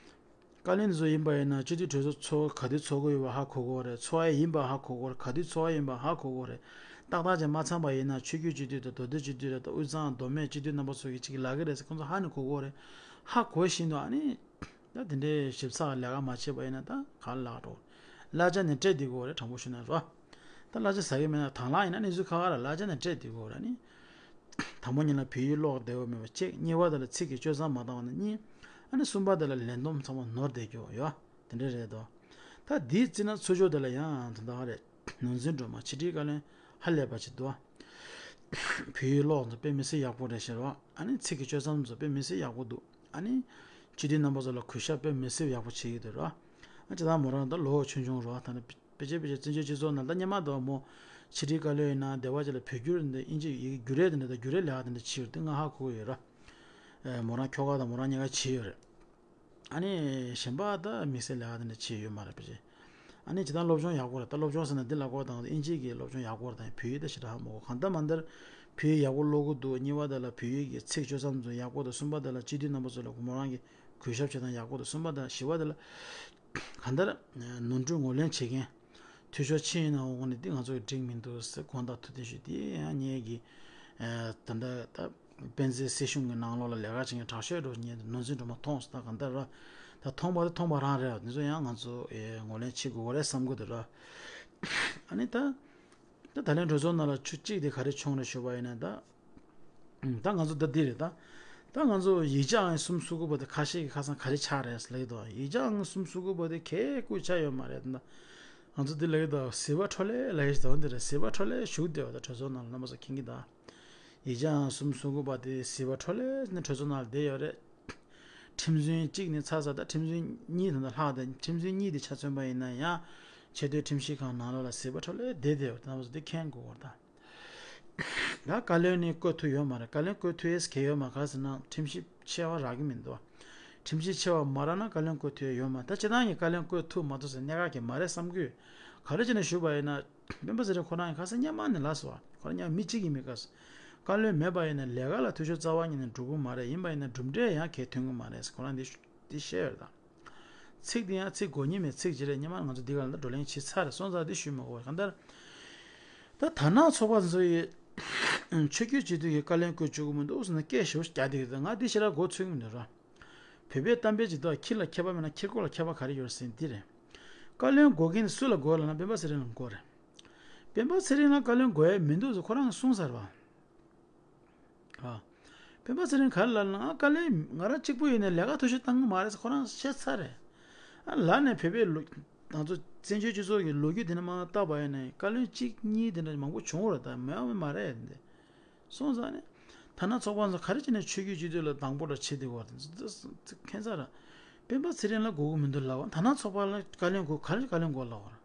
བཀའ་བློན་དེ་ཚོ་ཡིན་པ་ཡིན་ན་སྤྱི་འཐུས་གྲོས་ཚོགས་ཚོགས་ག་དུས་ཚོགས་ཀྱི་ཡོད་པ་ཧ་གོ་དགོས་རེད། ཚོགས་ཡ་ཡིན་པ་ཧ་གོ་དགོས་རེད། ག་དུས་ཚོགས་ཡ་ཡིན་པ་ཧ་གོ་དགོས་རེད། ཏག་ཏག་ཅིག་མ་ཚང་པ་ཡིན་ན་ཆོས་བརྒྱུད་སྤྱི་འཐུས་དང་མདོ་སྟོད་སྤྱི་འཐུས་ར་དང་དབུས་གཙང་མདོ་སྨད་སྤྱི་འཐུས་རྣམ་པ་ཚོ་གིས་ཅིག་ལབ་ཀྱི་རེད་ཟེར་ཁོང་ཚོ་ཧ་ནས་གོ་དགོས་རེད། ཧ་གོ་བཞིན་དུ་ཨ་ནི། ད་དེ་འདྲའི་ཞིབ་ཚགས་ལས་ཀ་མ་བྱས་པ་ཡིན་ན་ད་ག་ལ་འགྲོ། གླ་ཆ་ནས་སྤྲད་བསྡད་དགོས་རེད་དྲང་པོ་ཞུས་ན་རོ། ད་གླ་ཆ་ཟ་གི་མེད་ན་དང་བླངས་ཡིན་ན་གནས་ཚུལ་ཁག་ཁག་ར་གླ་ཆ་ནས་སྤྲད་བསྡད་དགོས་རེད་ནི། དང་པོ་ཉིད་ལ་བོད་ཡིག་ཀློག་བདེ་བོ་མེད་པ་གཅིག་གཉིས་པ་དེ་ལ་ཚིག་གི་གཅོད་མཚམས་མ་བཏང་བ་ནི་གཉིས། ཨ་ནི་གསུམ་པ་དེ་ལ་ལས་བསྡོམས་ཚང་མ་ནོར་བསྡད་རྒྱུ་ཡོད་དེ་འདྲ་རེད་དོ། ད་འདིའི་རྩིས་ན་ཚུར་ཕྱོགས་དེ་ལ་ཡང་དོན་དག་རེད། ནོར་འཛིན་སྒྲོལ་མ་ཕྱི་དྲིལ་བཀའ་བློན་ཧ་ལས་པ་ཅིག་འདུག་བོད་ཡིག་ཀློག་ཚོ་དཔེ་མི་སྲིད་ཡག་པོ་རེད་ཤག་རོ། ཨ་ནི་ཚིག་གི་གཅོད་མཚམས་ཚོ་དཔེ་མི་སྲིད་ཡག་པོ་འདུག་ཨ་ནི། སྤྱི་འཐུས་རྣམ་པ་ཚོ་ལ་གུས་ཞབས་དཔེ་མི་སྲིད་ཡག་པོ་བྱེད་ཀྱི་འདུག་ར། ཨ་ཅེ་ད་མོ་རང་ད་ལོ་ཆུང་ཆུང་རོ། ད་ནི་དཔེ་ཆ་དཔེ་ཆ་བཙན་བྱོལ་སྤྱི་ཚོགས་ནང་ད་སྔོན་མ་ད་མོ་ཕྱི་དྲིལ་བཀའ་བློན་ཡིན་ན་སྡེ་བ་ཅིག་ལ་བོད་བསྒྱུར་འདི་དབྱིན་ཇི་ཡི་གེ་བསྒྱུར་རེས་དེ་འདྲ་ད་བསྒྱུར་རེས་ལས་ཀ་དེ་འདྲ་བྱེད་ཡོད་རེད། དེ་ང་ཧ་གོ་གི་ཡོད་ར། མོ་རང་ཁྱོ་ག་དང་མོ་རང་གཉིས་ཀ་བྱེད་ཡོད་རེད། ཨ་ནི་གཞན་པ་ད་དམིགས་བསལ་ལས་ཀ་དེ་འདྲ་བྱེད་ཡོད་མ་རེད་པ་ཅེ། ཨ་ནི་ཇི་ལྟར་སློབ་སྦྱོང་ཡག་པོ་རེད། ད་སློབ་སྦྱོང་ཟེར་ན་འདི་ལ་གོ་དང་དབྱིན་ཇིའི་གི་སློབ་སྦྱོང་ཡག་པོ་རེད། ད་བོད་ཡིག་ད་ཞེ་དྲག་ཧ་མ་གོ་གང་ལྟར་མ་ལྟར་བོད་ཡིག་ཡག་པོ་ཀློག་གི་འདུག་གཉིས་པ་དེ་ལ་བོད་ཡིག་གི་ཚིག་གཅོད་མཚམས་ཚོ་ཡག་པོ་འདུག་གསུམ་པ་དེ་ལ་སྤྱི་འཐུས་རྣམ་པ་ཚོ་ལ་མོ་རང་གི་གུས་ཞབས་བྱེད་སྟངས་ཡག་པོ་འདུག་གསུམ་པ་དེ་ལ་བཞི་པ་དེ་ལ་གང་ལྟར་ནོར་འཁྲུལ་ངོས་ལེན་བྱེད་མཁན་འཐུས་ཤོར་ཕྱིན་ཡིན་ནའང་འོང་ནས་འདི་ང་ཚོ་གི་འགྲིག་མི་འདུག་ཟེར་དགོངས་དག་ཐུགས་བདེན་ཞུ། དེ་ཡང་ངེད་ཀྱི་ད་ལྟ་ད། དཔེ་མཛོད་སྲིད་གཞུང་གི་ནང་ལོགས་ལ་ལས་ཀ་བྱེད་མཁན་དྲག་ཤོས་འགྲོ་ཉེ་ནོར་འཛིན་སྒྲོལ་མ་མཐོང་སོང་། ད་གང་ལྟར་ར། ད་མཐོང་པ་དེ་མཐོང་པ་རང་རེད། འདི་ཚོ་ཡང་ང་ཚོ་ཨེ་ངོས་ལེན་བྱེད་དགོས་རེད་བསམ་གི་འདུག་ར། ཨ་ནི་ད། ད་ད་ལན་གྲོས་ཚོགས་ནང་ལ་ཆུ་གཅིག་དེ་ག་རེ་བྱུང་རེད་ཞུ་བ་ཡིན་ན་ད། ད་ང་ཚོ་ད་འདི་རེད་ད། ད་ང་ཚོ་ཡིག་ཆ་ཨང་གསུམ་སོ་དགུ་པ་དེ་ཁ་ཤས་ཀྱི་ཁ་སང་ག་རེ་ཆགས་རེད་ལབ་ཀྱི་འདུག་ཡིག་ཆ་ཨང་གསུམ་སོ་དགུ་པ་དེ་གས་བཀོད་ཆགས་ཡོད་མ་རེད་ད། ང་ཚོ་འདི་ལབ་ཀྱི་འདུག་ཟིལ་པ་འཕྲོ་ལས་ལབ་ཀྱི་འདུག་འདི་རེད། ཟིལ་པ་འཕྲོ་ལས་ཞུགས་བསྡད་པ་ད་གྲོས་ཚོགས་ནང་ལ་རྣམ་པ་ཚོ་མཁྱེན་གྱི་ད། ཡིག་ཆ་ཨང་གསུམ་སོ་དགུ་པ་དེ་ཟིལ་པ་འཕྲོ་ལས་ནི་གྲོས་ཚོགས་ནང་ལ་བསྡད་ཡོད་རེད། ཁྲིམས་དཔོན་གཅིག་ནི་ཚར་ཚར་ད་ཁྲིམས་དཔོན་གཉིས་དང་ད་ལྷག་ད་ཁྲིམས་དཔོན་གཉིས་དེ་ཆ་མཚོན་པ་ཡིན་ན་ཡང་ཆེས་མཐོའི་ཁྲིམས་ཞིབ་ཁང་ནང་ལོགས་ལ་ཟིལ་པ་འཕྲོ་ལས་བསྡད་བསྡད་ཡོད་རེད། ད་ང་ཚོ་འདི་མཁྱེན་དགོས་པ་རེད་ད། ད་བཀའ་བློན་ནི་བསྐོ་ཐུབ་ཡོད་མ་རེད། བཀའ་བློན་བསྐོ་ཐུབ་ཡས་གལ་ཡོད་མ་རེད། ག་ཟེར་ན་ཁྲིམས་ཞིབ་ཆེ་བ་རག་གི་མི་འདུག་ཁྲིམས་ཞིབ་ཆེ་བ་མ་རག་ན་བཀའ་བློན་བསྐོ་ཐུབ་ཡས་ཡོད་མ་རེད། ད་སྤྱིར་བཏང་གི་བཀའ་བློན་བསྐོ་ཐུབ་མ་ཐུབ་ཟེར་གནད་འགག་གི་མ་རེད་བསམ་གི་ཡོད། ག་རེ་བྱས་ནས་ཞུས་པ་ཡིན་ན། སྤེན་པ་ཚེ་རིང་ཁོ་རང་ཁ་སང་སྔོན་མ་ནས་ལབ་སོང་བ། ཁོ་རང་ཡང་མི་གཅིག་ཡིན་མིན་སྐབས་སུ། བཀའ་བློན་མེད་པ་ཡིན་ན་ལས་ཀ་ལ་འཐུས་ཤོར་རྩ་བ་ཉིད་ནས་འགྲོ་གི་མ་རེད། ཡིན་པ་ཡིན་ན་གྲུབ་འབྲས་ཡང་གལ་ཐོན་གི་མ་རེད། ཁོ་རང་འདི་འདི་བཤད་ཡོད་རེད་ད། ཚིག་འདི་ཡང་ཚིག་གོ་ཉིན་མེད་ཚིག་ཅིག་རེད། སྔོན་མ་ང་ཚོ་འདི་ག་ལ་བགྲོ་གླེང་བྱས་ཚར་རེད། སོང་ཙང་འདི་ཞུས་མི་དགོས་རེད། གང་ལྟར། ད་དར་ནག་ཚོགས་པ་ཚོ་ཡི་ཆོས་བརྒྱུད་སྤྱི་འཐུས་ཀྱི་བཀའ་བློན་བསྐོ་བཅུག་གི་མི་འདུག་ཟེར་ན་སྐད་ཞེ་པོ་རྒྱག་བསྡད་ཀྱི་འདུག་ང་འདི་ཞེ་དྲག་མགོ་ཚོད་ཀྱི་མི་འདུག་ར། བོད་པའི་གཏམ་དཔེ་ཅིག་འདུག་ཁྱི་ལ་མཁས་པ་མེད་ན་ཁྱི་སྒོ་ལ་མཁས་པ་ག་རེ་ཡོད་ཟེར་འདི་རེད། བཀའ་བློན་དགོས་མཁན་སུ་ལ་དགོས་ལབ་ན་སྤེན་པ་ཚེ་རིང་ལ་དགོས་རེད། སྤེན་པ་ཚེ་རིང་ལ་བཀའ་བློན་དགོས་ཡ་མི་འདུག་ཟེར་ཁོ་རང་གིས་གསུངས་ཚར་བ། ཨ། སྤེན་པ་ཚེ་རིང་ག་རེ་ལབ་ན་ཨ་བཀའ་བློན་ང་རང་གཅིག་པུ་ཡིན་ནའི་ལས་ཀ་འཐུས་ཤོར་བཏང་གི་མ་རེད་ཟེར་ཁོ་རང་བཤད་ཚར་རེད། ཨ་ལར་ནས་བོད་པའི་ལོ་ང་ཚོ་བཙན་བྱོལ་སྤྱི་ཚོགས་ཀྱི་ལོ་རྒྱུས་དེ་ནས་མར་བལྟས་པ་ཡིན་ནའི་བཀའ་བློན་གཅིག་གཉིས་དེ་འདྲ་མང་པོ་བྱུང་བ་རེད། ད་མེད་པ་མ་རེད་འདི། སོང་ཙང་ནས། ཐ་ན་ཚོགས་པ་ཚོ་ག་རེ་བྱས་ནས་ཆོས་བརྒྱུད་སྤྱི་འཐུས་ལ་སྡང་པོ་འདྲ་བྱེད་བསྡད་ཡོད་རེད། ཁྱད་མཚར་ར། སྤེན་པ་ཚེ་རིང་ལ་དགོས་ཀྱི་མི་འདུག་ལབ་པ། ཐ་ན་ཚོགས་པ་ལ་བཀའ་བློན་དགོས། ག་རེ་བཀའ་བློན་དགོས་ལབ་པ་ར།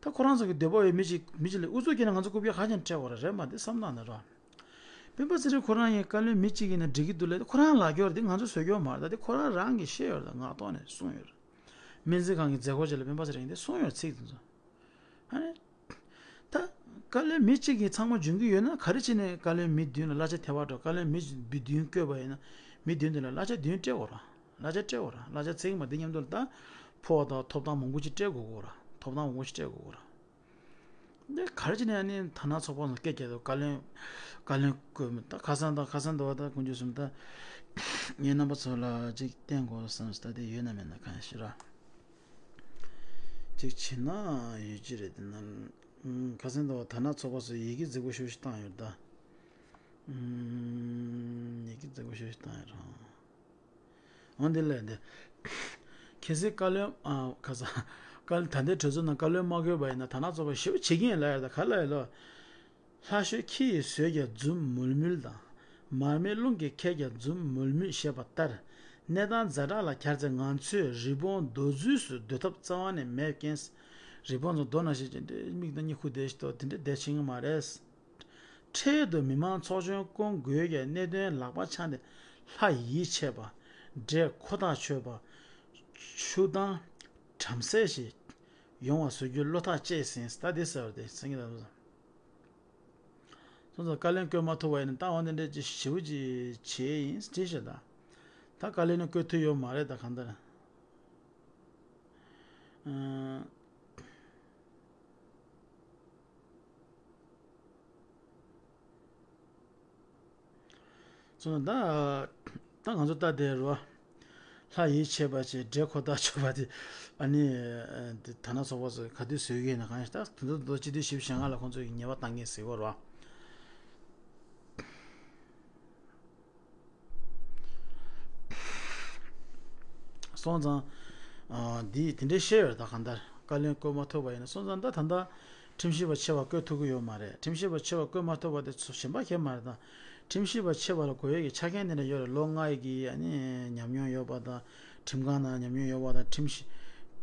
ད་ཁོ་རང་ཚོ་གི་འདོད་པ་ཡོད། མི་གཅིག་མི་གཅིག་ལ་ཨུ་ཚུགས་བསྐྱེད་ནས་ང་ཚོ་རྐུབ་བཀྱག་ཁ་ཅན་སྤྲད་དགོས་ར། རེད་མ་རེད་བསམ་སྟངས་ནི་ར། སྤེན་པ་ཚེ་རིང་ཁོ་རང་ཡིན་བཀའ་བློན་མི་གཅིག་ཡིན་ན་འགྲིག་གི་འདུག་ལབ། ཁོ་རང་ལབ་ཀྱི་ཡོད་རེད། འདི་ང་ཚོས་བཟོས་ཀྱི་ཡོད་མ་རེད། ད་འདི་ཁོ་རང་རང་གིས་བཤད་ཡོད་རེད། ད་ངག་ཐོག་ནས་གསུངས་ཡོད་རེད། སྨན་རྩིས་ཁང་གི་མཛད་སྒོ་ཅིག་ལ་སྤེན་པ་ཚེ་རིང་འདི་གསུངས་ཡོད་རེད། ཚིག་དེ་ཚོ། ཨ་ནི། ད། བཀའ་བློན་མི་གཅིག་གིས་ཚང་མ་འཇོན་གྱི་ཡོད་ན། ག་རེ་བྱས་ནས་བཀའ་བློན་མི་བདུན་ལ་གླ་ཆ་དེ་བ་སྤྲོད། བཀའ་བློན་མི་བདུན་བསྐོས་པ་ཡིན་ན། མི་བདུན་དེ་ལ་གླ་ཆ་བདུན་སྤྲད་དགོས་ར། གླ་ཆ་སྤྲད་དགོས་ར། གླ་ཆ་ཚིག་མ་འདི་མཉམ་དུ་ལ་ད། ཕོགས་དང་ཐོབ་ཐང་མང་པོ་ཅིག་སྤྲད་དགོས་ཀྱི་ར། ཐོབ་ཐང་མང་པོ་ཅིག་སྤྲད་དགོས་ཀྱི་ར། འདི་ག་རེ་བྱས་ནས་ཨ་ནི་ཐ་ན་ཚོགས་པ་ཚོ་སྐད་རྒྱག་དུས་བཀའ་བློན། བཀའ་བློན་བསྐོས་མི་ད་ཁ་སང་དང་ཁ་སང་འདྲ་བོ་ད་དཀོན་མཆོག་གསུམ་ད། ངས་རྣམ་པ་ཚོ་ལ་ཅིག་བསྟན་དགོས་བསམ་སྟེ། ད་དེ་ཡོད་ན་མེད་ན་གང་ཤེས་ར། ཅིག་བྱེད་ན་ཡོད་ཀྱི་རེད། དེ་ན། ཨུམ། ཁ་སང་དང་ཐ་ན་ཚོགས་པ་ཚོས་ཡི་གེ་རྫིག་པོ་ཞེ་པོ་ཞིག་བཏང་ཡོད་ད། ཨུམ། ཡི་གེ་རྫིག་པོ་ཞེ་པོ་ཞིག་བཏང་ཡོད་ར། འོ་འདི་ལས་འདི། གལ་སྲིད་བཀའ་བློན། ཨ། ཁ་སང་། བཀའ་ད་ལྟའི་གྲོས་ཚོགས་ནང་བཀའ་བློན་མ་བསྐོས་པ་ཡིན་ན། ཐ་ན་ཚོགས་པ་ཞེ་པོ་བྱེད་ཀྱི་ཡིན་ལབ་ཡོད་ད། ག་ལབ་ཡོད་ལོ། ལྷ་ཤོད་ཁྱི་ཡི་ཟོས་ཀྱང་འཛུམ་མུལ་མུལ་དང་། མར་མེ་རླུང་གིས་ཁྱེར་ཀྱང་འཛུམ་མུལ་མུལ་ཞེས་པ་ལྟར། གནས་སྟངས་ཛ་དྲག་ལ་གྱར་ཚེ། ང་ཚོས་རི་བོང་རྡོ་འཛུལ་སུ་སྡོད་ཐབས་རྩ་བ་ནས་མེད་རྐྱེན། རི་བོང་ཚོ་རྡོ་ནང་བཞིན་གྱི་འདི་མིག་དང་གཉིད་ཁུག་བསྡད་ཤི་ཏོ། དེ་འདྲ་བསྡད་ཕྱིན་གྱི་མ་རེད། འཕྲལ་དུ་མི་མང་ཚོགས་ཆུང་བསྐོང་དགོས་ཀྱི་གནད་དོན་ལག་པ་འཆང་སྟེ། ལྷ་ཡིད་ཆེས་པ། འདྲེ་ཁོ་ཐག་ཆོད་པ། ཆུ་དྭངས་བྲམ་ཟེ་ཞིག་ཡོང་བ་བཟོ་རྒྱུའི་བློ་ཐག་བཅད་ཟིན། ད་འདི་ཟེར་བ་དེ་སེང་གེ་ལ། སོང་ཙང་བཀའ་བློན་བསྐོས་མ་ཐུབ་པ་ཡིན་ན། ད་འོ་འདི་འདྲ་ཅིག་ཞེ་པོ་ཅིག་བྱས་ཡིན་ཅི་ཤེས་ད། ད་བཀའ་བློན་ནི་བསྐོས་ཐུབ་ཡོད་མ་རེད་ད་གང་ལྟར། ཨང་། སོང་ཙང་ད། ད་ང་ཚོ་ད་དེ་རུ། ལྷ་ཡིད་ཆེས་པ་བྱས། འདྲེ་ཁོ་ཐག་ཆོད་པ་དེ། ཨ་ནི། དེ་ཐ་ན་ཚོགས་པ་ཚོས་ག་དུས་བཟོས་ཀྱི་ཡིན་ན་གང་ཤེས། ད་དེ་ཚོ་དོ་སྤྱི་འཐུས་ཞེ་པོ་ཞེ་ལྔ་ལ་ཁོང་ཚོས་ཉེས་པ་བཏང་གི་ཟེར་བ་རུ། སོང་ཙང་། ཨ། འདི་དེ་འདྲའི་བཤད་ཡོད་ད་གང་ལྟར། བཀའ་བློན་བསྐོས་མ་ཐུབ་པ་ཡིན་ན། སོང་ཙང་ད་ད་ལྟ་ཁྲིམས་ཞིབ་པ་ཆེ་བ་བསྐོས་ཐུབ་ཀྱི་ཡོད་མ་རེད། ཁྲིམས་ཞིབ་པ་ཆེ་བ་བསྐོས་མ་ཐུབ་པ་དེ་ཚོ་གཞན་པ་གང་ཡང་མ་རེད་ད། ཁྲིམས་ཞིབ་པ་ཆེ་བ་ལ་དགོས་ཡས་ཀྱི་ཆ་རྐྱེན་དེ་འདྲ་ཡོད་རེད། ལོ་ལྔ་ཡི་གི་ཨ་ནི་ཉམས་མྱོང་ཡོད་པ་དང་། ཁྲིམས་ཁང་ནང་ཉམས་མྱོང་ཡོད་པ་དང་། ཁྲིམས་ཞིབ།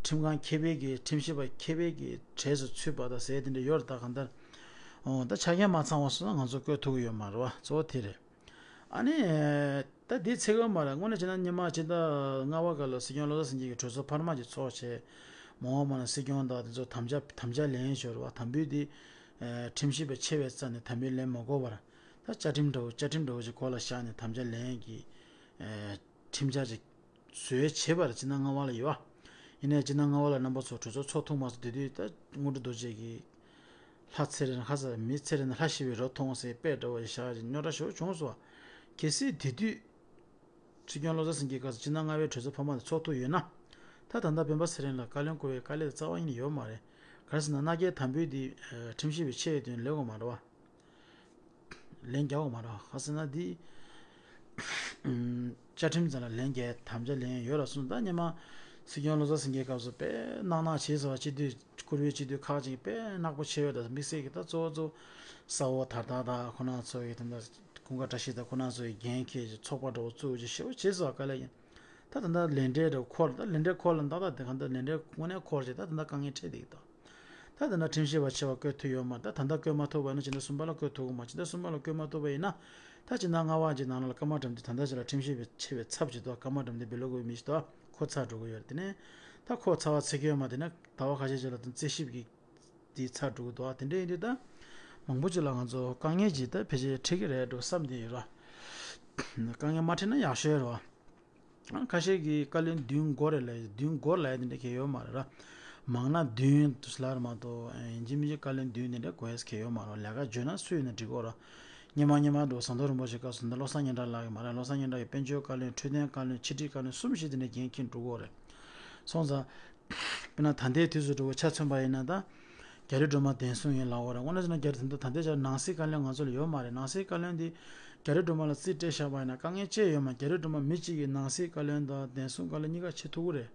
ཁྲིམས་ཁང་མཁས་པའི་གི། ཁྲིམས་ཞིབ་པ་མཁས་པའི་གི་གྲས་སུ་ཚུད་པ་དང་ཟེར་དེ་འདྲ་ཡོད་རེད་ད་གང་ལྟར། འོ་ད་ཆ་རྐྱེན་མ་ཚང་བ་སོང་ན་ང་ཚོ་བསྐོས་ཐུབ་ཀྱི་ཡོད་མ་རེད་བ། གཙོ་བོ་དེ་རེད། ཨ་ནི། ད་འདི་ཚེ་གང་མ་རེད། དངོས་གནས་བྱས་ན་སྔོན་མ་སྤྱི་ཟླ་ལྔ་པ་སྐབས་ལ་སྲིད་སྐྱོང་བློ་བཟང་སེང་གེ་གིས་གྲོས་ཚོགས་འཕར་མ་ཅིག་ཚོགས་བྱས། མ་འོངས་པ་ན་སྲིད་སྐྱོང་དང་དེ་ཚོ་དམ་བཅའ་དམ་བཅའ་ལེན་ཞོར་བ། དམ་འབུལ་འདི། ཨ། ཁྲིམས་ཞིབ་པ་ཆེ་བའི་རྩ་ནས་དམ་འབུལ་ལེན་མ་དགོས་པར། ད་བཅའ་ཁྲིམས་འདྲ་བོ། བཅའ་ཁྲིམས་འདྲ་བོ་ཅིག་མགོ་ལ་བཞག་ནས་དམ་བཅའ་ལེན་གྱི། ཨ། ཁྲིམས་འཆར་ཅིག་བཟོས་བྱས་པ་རེད། སྤྱི་ཟླ་ལྔ་པ་ལ་ཡོད་བ། ཡིན་ནའི་སྤྱི་ཟླ་ལྔ་པ་ལ་རྣམ་པ་ཚོ་གྲོས་ཚོགས་ཚོགས་ཐུབ་མ་སོང་། དེ་དུས་ད་དངོས་གྲུབ་རྡོ་རྗེ་གིས། ལྷ་ཚེ་རིང་ལ། ཁ་ས་མི་ཚེ་རིང་ལ་ལྷ་ཤི་བའི་རོ་མཐོང་ཟེར་དཔེ་འདྲ་བོ་ཞིག་བཞག་ཅིག་རྙོག་དྲ་ཞེ་པོ་བྱུང་སོང་བ། གལ་སྲིད་དེ་དུས་སྲིད་སྐྱོང་བློ་བཟང་སེང་གེ་སྐབས་སུ་སྤྱི་ཟླ་ལྔ་པའི་གྲོས་ཚོགས་འཕར་མ་དེ་ཚོགས་ཐུབ་ཡོད་ན། ད་ད་ལྟ་སྤེན་པ་ཚེ་རིང་ལ་བཀའ་བློན་བསྐོ་བའི་དཀའ་ལས་རྩ་བ་ཉིད་ནས་ཡོད་མ་རེད། ག་རེ་ཟེར་ན། མནའ་སྐྱེལ་དམ་འབུལ་འདི་ཁྲིམས་ཞིབ་པའི་ཆེ་བའི་དོན་ལེན་དགོས་མ་རེད་བ། ལན་རྒྱག་དགོས་མ་རེད་བ། ག་ཟེར་ན་འདི། ཨུམ། བཅའ་ཁྲིམས་ཙམ་ལ་ལན་རྒྱག་དམ་བཅའ་ལེན་ཡོད་ལ་སོང་། ད་སྔོན་མ་སྲིད་སྐྱོང་བློ་བཟང་སེང་གེའི་སྐབས་སུ་དཔེ་ནག་ནག་བྱས་སོང་བ། སྤྱི་འཐུས། བཀུར་འོས་སྤྱི་འཐུས་ཁག་ཅིག་དཔེ་ནག་པོ་བྱས་ཡོད། ད་དམིགས་བསལ་གྱི་ད་གཙོ་བོ་གཙོ་བོ་ས་འོག་དར་དར་དང་། ཁོ་རང་ཚོ་ཡི་ད་ལྟ་ཀུན་དགའ་བཀྲ་ཤིས་དང་ཁོ་རང་ཚོ་ཡི་འགན་འཁྱེར་ཅིག་ཚོགས་པ་འདྲ་བོ་བཙུགས་ཅིག་ཞེ་པོ་བྱས་སོང་བ། དཀའ་ལས་ཡིན། ད་ད་ལྟ་ལས་འབྲས་འདྲ་བོ་འཁོར། ད་ལས་འབྲས་འཁོར་ལ་ཏག་ཏག་དེ་གང་ལྟར་ལས་འབྲས་དངོས་གནས་འཁོར་བྱས། ད་ད་ལྟ་དཀའ་ངལ་འཕྲད་བསྡད་ཀྱི་འདུག་ད་ད་ལྟ་ཁྲིམས་ཞིབ་པ་ཆེ་བ་བསྐོ་ཐུབ་ཡོད་མ་རེད། ད་ད་ལྟ་བསྐོ་མ་ཐུབ་པ་ཡིན་ན་སྤྱི་ཟླ་གསུམ་པ་ལ་བསྐོ་ཐུབ་ཀྱི་མ། སྤྱི་ཟླ་གསུམ་པ་ལ་བསྐོ་མ་ཐུབ་པ་ཡིན་ན། ད་སྤྱི་ཟླ་ལྔ་པ་གི་ནང་ལ་ཀརྨ་དགྲ་འདུལ། ད་ལྟ་ཅིག་ལ་ཁྲིམས་ཞིབ་པའི་ཆེ་བའི་ཚབ་བྱེད་དུས་ཀརྨ་དགྲ་འདུལ་བེ་ལོ་ཀོ་བི་མི་ཞིག་འདུག་ཁོ་ཚར་འགྲོ་གི་ཡོད་རེད། དེ་ནས་ད་ཁོ་ཚར་བ་ཚེ་སྐྱོན་མ། དེ་ནས་ཟླ་བ་ཁ་ཤས་ཅིག་ལ་ད་རྩིས་ཞིབ་ཀྱི་དེ་ཚར་འགྲོ་གི་འདུག་དེ་འདྲ་ཡིན་དུས་ད་མང་པོ་ཅིག་ལ་ང་ཚོ་དཀའ་ངལ་ཅིག་ད་ཕལ་ཆེར་འཕྲད་ཀྱི་རེད་འགྲོ་བསམ་བསྡད་ཡོད་ར། དཀའ་ངལ་མ་འཕྲད་ན་ཡག་ཤོས་རེད་བ། ཁ་ཤས་ཀྱིས་བཀའ་བློན་བདུན་འགོར་རེད་ལབ། བདུན་འགོར་ལབ་ཡ་དེ་འདྲ་གང་ཡང་ཡོད་མ་རེད་ར། མང་ན་བདུན་དུ་ལབ་རེད་མ་གཏོགས། ཡིན་གཅིག་མིན་གཅིག་བཀའ་བློན་བདུན་དེ་འདྲ་དགོས་ཡ་གང་ཡང་ཡོད་མ་རེད། ལས་ཀ་འཇོན་ན་སུ་ཡིན་ན་འགྲིག་གི་རེད། སྔོན་མ་སྔོན་མ་འགྲོ་ཟམ་གདོང་རིན་པོ་ཆེ་སྐབས་སུ་ད་བློ་བཟང་སྙན་གྲགས་ལགས་ཀྱིས་མ་རེད། བློ་བཟང་སྙན་གྲགས་ཀྱིས་དཔལ་འབྱོར་བཀའ་བློན། འཕྲོད་བསྟེན་བཀའ་བློན། ཕྱི་དྲིལ་བཀའ་བློན་གསུམ་བཞི་དེ་འདྲ་འགན་འཁྱེར་འགྲོ་གི་རེད། སོང་ཙང་། དཔེར་ན་ད་ལྟའི་དུས་སུ་འགྲོ་བ་ཆ་མཚོན་པ་ཡིན་ན། ད་རྒྱ་རི་སྒྲོལ་མ་བདེན་སྲུང་ཡིན་ལབ་ཡོད་རེད། དངོས་གནས་བྱས་ན་རྒྱ་རི་ད་ལྟ་ད་ལྟའི་ཆར་ནང་སྲིད་བཀའ་བློན་ང་ཚོ་ལ་ཡོད་མ་རེད། ནང་སྲིད་བཀའ་བློན་འདི་རྒྱ་རི་སྒྲོལ་མ་ལ་རྩིས་སྤྲད་བཞག་པ་ཡིན་ན་དཀའ་ངལ་ཅི་ཡོད་མ། རྒྱ་རི་སྒྲོལ་མ་མི་གཅིག་གིས་ནང་སྲིད་བཀའ་བློན་དང་བདེན་སྲུང་བཀའ་བློན་གཉིས་ཀ་བྱེད་ཐུབ་ཀྱི་རེད།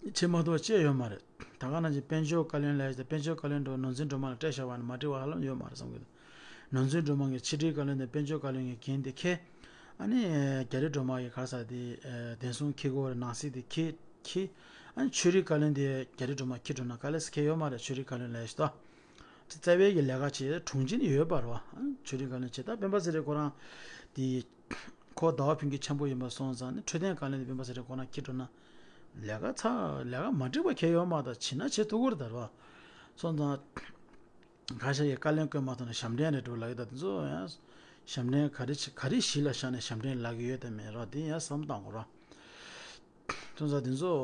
བྱེད་མ་ཐུབ་པ་ཅི་ཡང་ཡོད་མ་རེད། ད་ག་ནང་བཞིན་དཔལ་འབྱོར་བཀའ་བློན་ལབ་ཡ་དེ། དཔལ་འབྱོར་བཀའ་བློན་འགྲོ་ནོར་འཛིན་སྒྲོལ་མ་ལ་སྤྲད་བཞག་པ་ཡིན་ན་མ་འགྲིག་པ་ཧ་ལམ་ཡོད་མ་རེད་བསམ་གྱི་འདུག་ནོར་འཛིན་སྒྲོལ་མ་གི་ཕྱི་དྲིལ་བཀའ་བློན་དང་དཔལ་འབྱོར་བཀའ་བློན་གྱི་འགན་དེ་འཁྱེར། ཨ་ནི་རྒྱ་རི་སྒྲོལ་མ་གི་ག་རེ་ཟེར་དེ་བདེན་སྲུང་འཁྱེར་དགོས་རེད། ནང་སྲིད་དེ་འཁྱེར་འཁྱེར། ཨ་ནི་ཆོས་རིག་བཀའ་བློན་དེ་རྒྱ་རི་སྒྲོལ་མ་འཁྱེར་འགྲོ་ན་དཀའ་ལས་སུ་འཁྱེར་ཡོད་མ་རེད། ཆོས་རིག་བཀའ་བློན་ལས་ཤི་ཏོ། རྩ་བའི་གི་ལས་ཀ་བྱེད་དྲུང་ཆེ་ནི་ཡོད་པ་རེད་བ། ཆོས་རིག་བཀའ་བློན་བྱེད་ད་སྤེན་པ་ཚེ་རིང་ཁོ་རང་དེ་ཁོ་ཟླ་བ་ཕུན་གྱི་ཆེན་པོ་ཡིན་པ་སོང་ཙང་ནི་འཕྲོད་བསྟེན་བཀའ་བློན་དེ་སྤེན་པ་ཚེ་རིང་ཁོ་རང་འཁྱེར་འགྲོ་ན་ལས་ཀ་ཚ་ལས་ཀ་མ་འགྲིག་པ་གང་ཡང་ཡོད་མ་རེད། ད་བྱེད་ན་བྱེད་ཐུབ་ཀྱི་རེད་ད་རེད་བ། སོང་ཙང་། ཁ་ཤས་ཀྱིས་བཀའ་བློན་བསྐོས་མ་ཐུབ་ན་ཞབས་འདྲེན་རེད་འགྲོ་ལབ་ཀྱི་ད་དེ་ཚོ་ཡང་། ཞབས་འདྲེན་ག་རེ་བྱེད་ག་རེ་གཞི་ལ་བཞག་ནས་ཞབས་འདྲེན་ལབ་ཀྱི་ཡོད་དམ་མེད་རོགས་དེ་ཡང་བསམ་བཏང་དགོས་རོགས། ཐུགས་ས་དེ་ཚོ།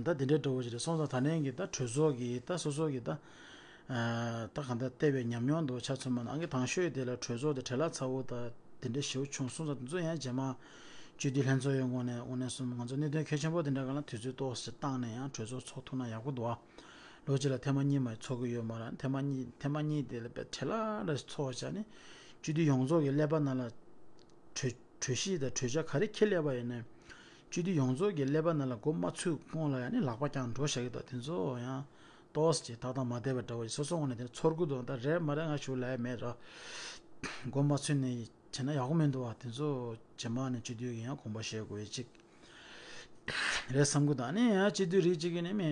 ད་དེ་འདྲའི་འདྲ་བོ་ཞིག་རེད། སོང་ཙང་ད་ནས་ཀྱི་ད་གྲོས་ཚོགས་ཀྱི་ད་སོ་སོ་གི་ད། ད་གང་ལྟར་བལྟས་པའི་ཉམས་མྱོང་དུ་ཆ་མཚོན་པ་ན་ཨང་ཀི་དང་ཤོས་དེ་ལ་གྲོས་ཚོགས་དེ་བྲེལ་བ་ཚ་བོ་ད་དེ་འདྲའི་ཞེ་པོ་བྱུང་སོང་ཙང་དེ་ཚོ་ཡང་རྗེས་མ། སྤྱི་འཐུས་ལྷན་ཚོགས་ཡོང་གོང་ནས་དངོས་གནས་སོང་ང་ཚོ་གནད་དོན་གལ་ཆེན་པོ་དེ་འདྲ་གང་ལ་དུས་ཚོད་ཏོག་ཙམ་བཏང་ནས་ཡང་གྲོས་ཚོགས་ཚོགས་ཐུབ་ན་ཡག་པོ་འདུག་ཨ། ལོ་གཅིག་ལ་ཐེངས་མ་གཉིས་མ་ཚོགས་ཀྱི་ཡོད་མ་རེད། ཐེངས་མ་གཉིས་ཐེངས་མ་གཉིས་དེ་ལ་དཔེ་བྲེལ་བ་ལ་ཚོགས་བྱས་ནས་སྤྱི་འཐུས་ཡོངས་རྫོགས་ཀྱི་ཀླད་པ་ནང་ལ་གྲོས་གྲོས་གཞི་དང་གྲོས་འཆར་ག་རེ་འཁྱེར་སླེབས་པ་ཡིན་ནའི་སྤྱི་འཐུས་ཡོངས་རྫོགས་ཀྱི་ཀླད་པ་ནང་ལ་འགོ་མ་ཚུགས་གོང་ལ་ཡང་ནི་ལག་པ་བརྐྱངས་འགྲོ་བཞག་གི་འདུག་དེ་ཚོ་ཡང་ཏོག་ཙམ་ཏག་ཏག་མ་བསྡད་པ་འདྲ་བོ་སོ་སོ་ངོས་ནས་དེ་ཚོར་གི་འདུག་ད་རེད་མ་རེད་ང་ཞུ་ལ་ཡ་མེད་ར། འགོ་མ་ཚུགས་ནས་བྱས་ན་ཡག་པོ་མི་འདུག་བ། དེ་ཚོ་རྗེས་མ་ནས་སྤྱི་འཐུས་ཀྱི་ཡང་དགོངས་པ་བཞེས་དགོས་ཡ་གཅིག་རེད་བསམ་གི་འདུག་ཨ་ནི་ཡང་སྤྱི་འཐུས་རིགས་གཅིག་གིས་ནི་མི་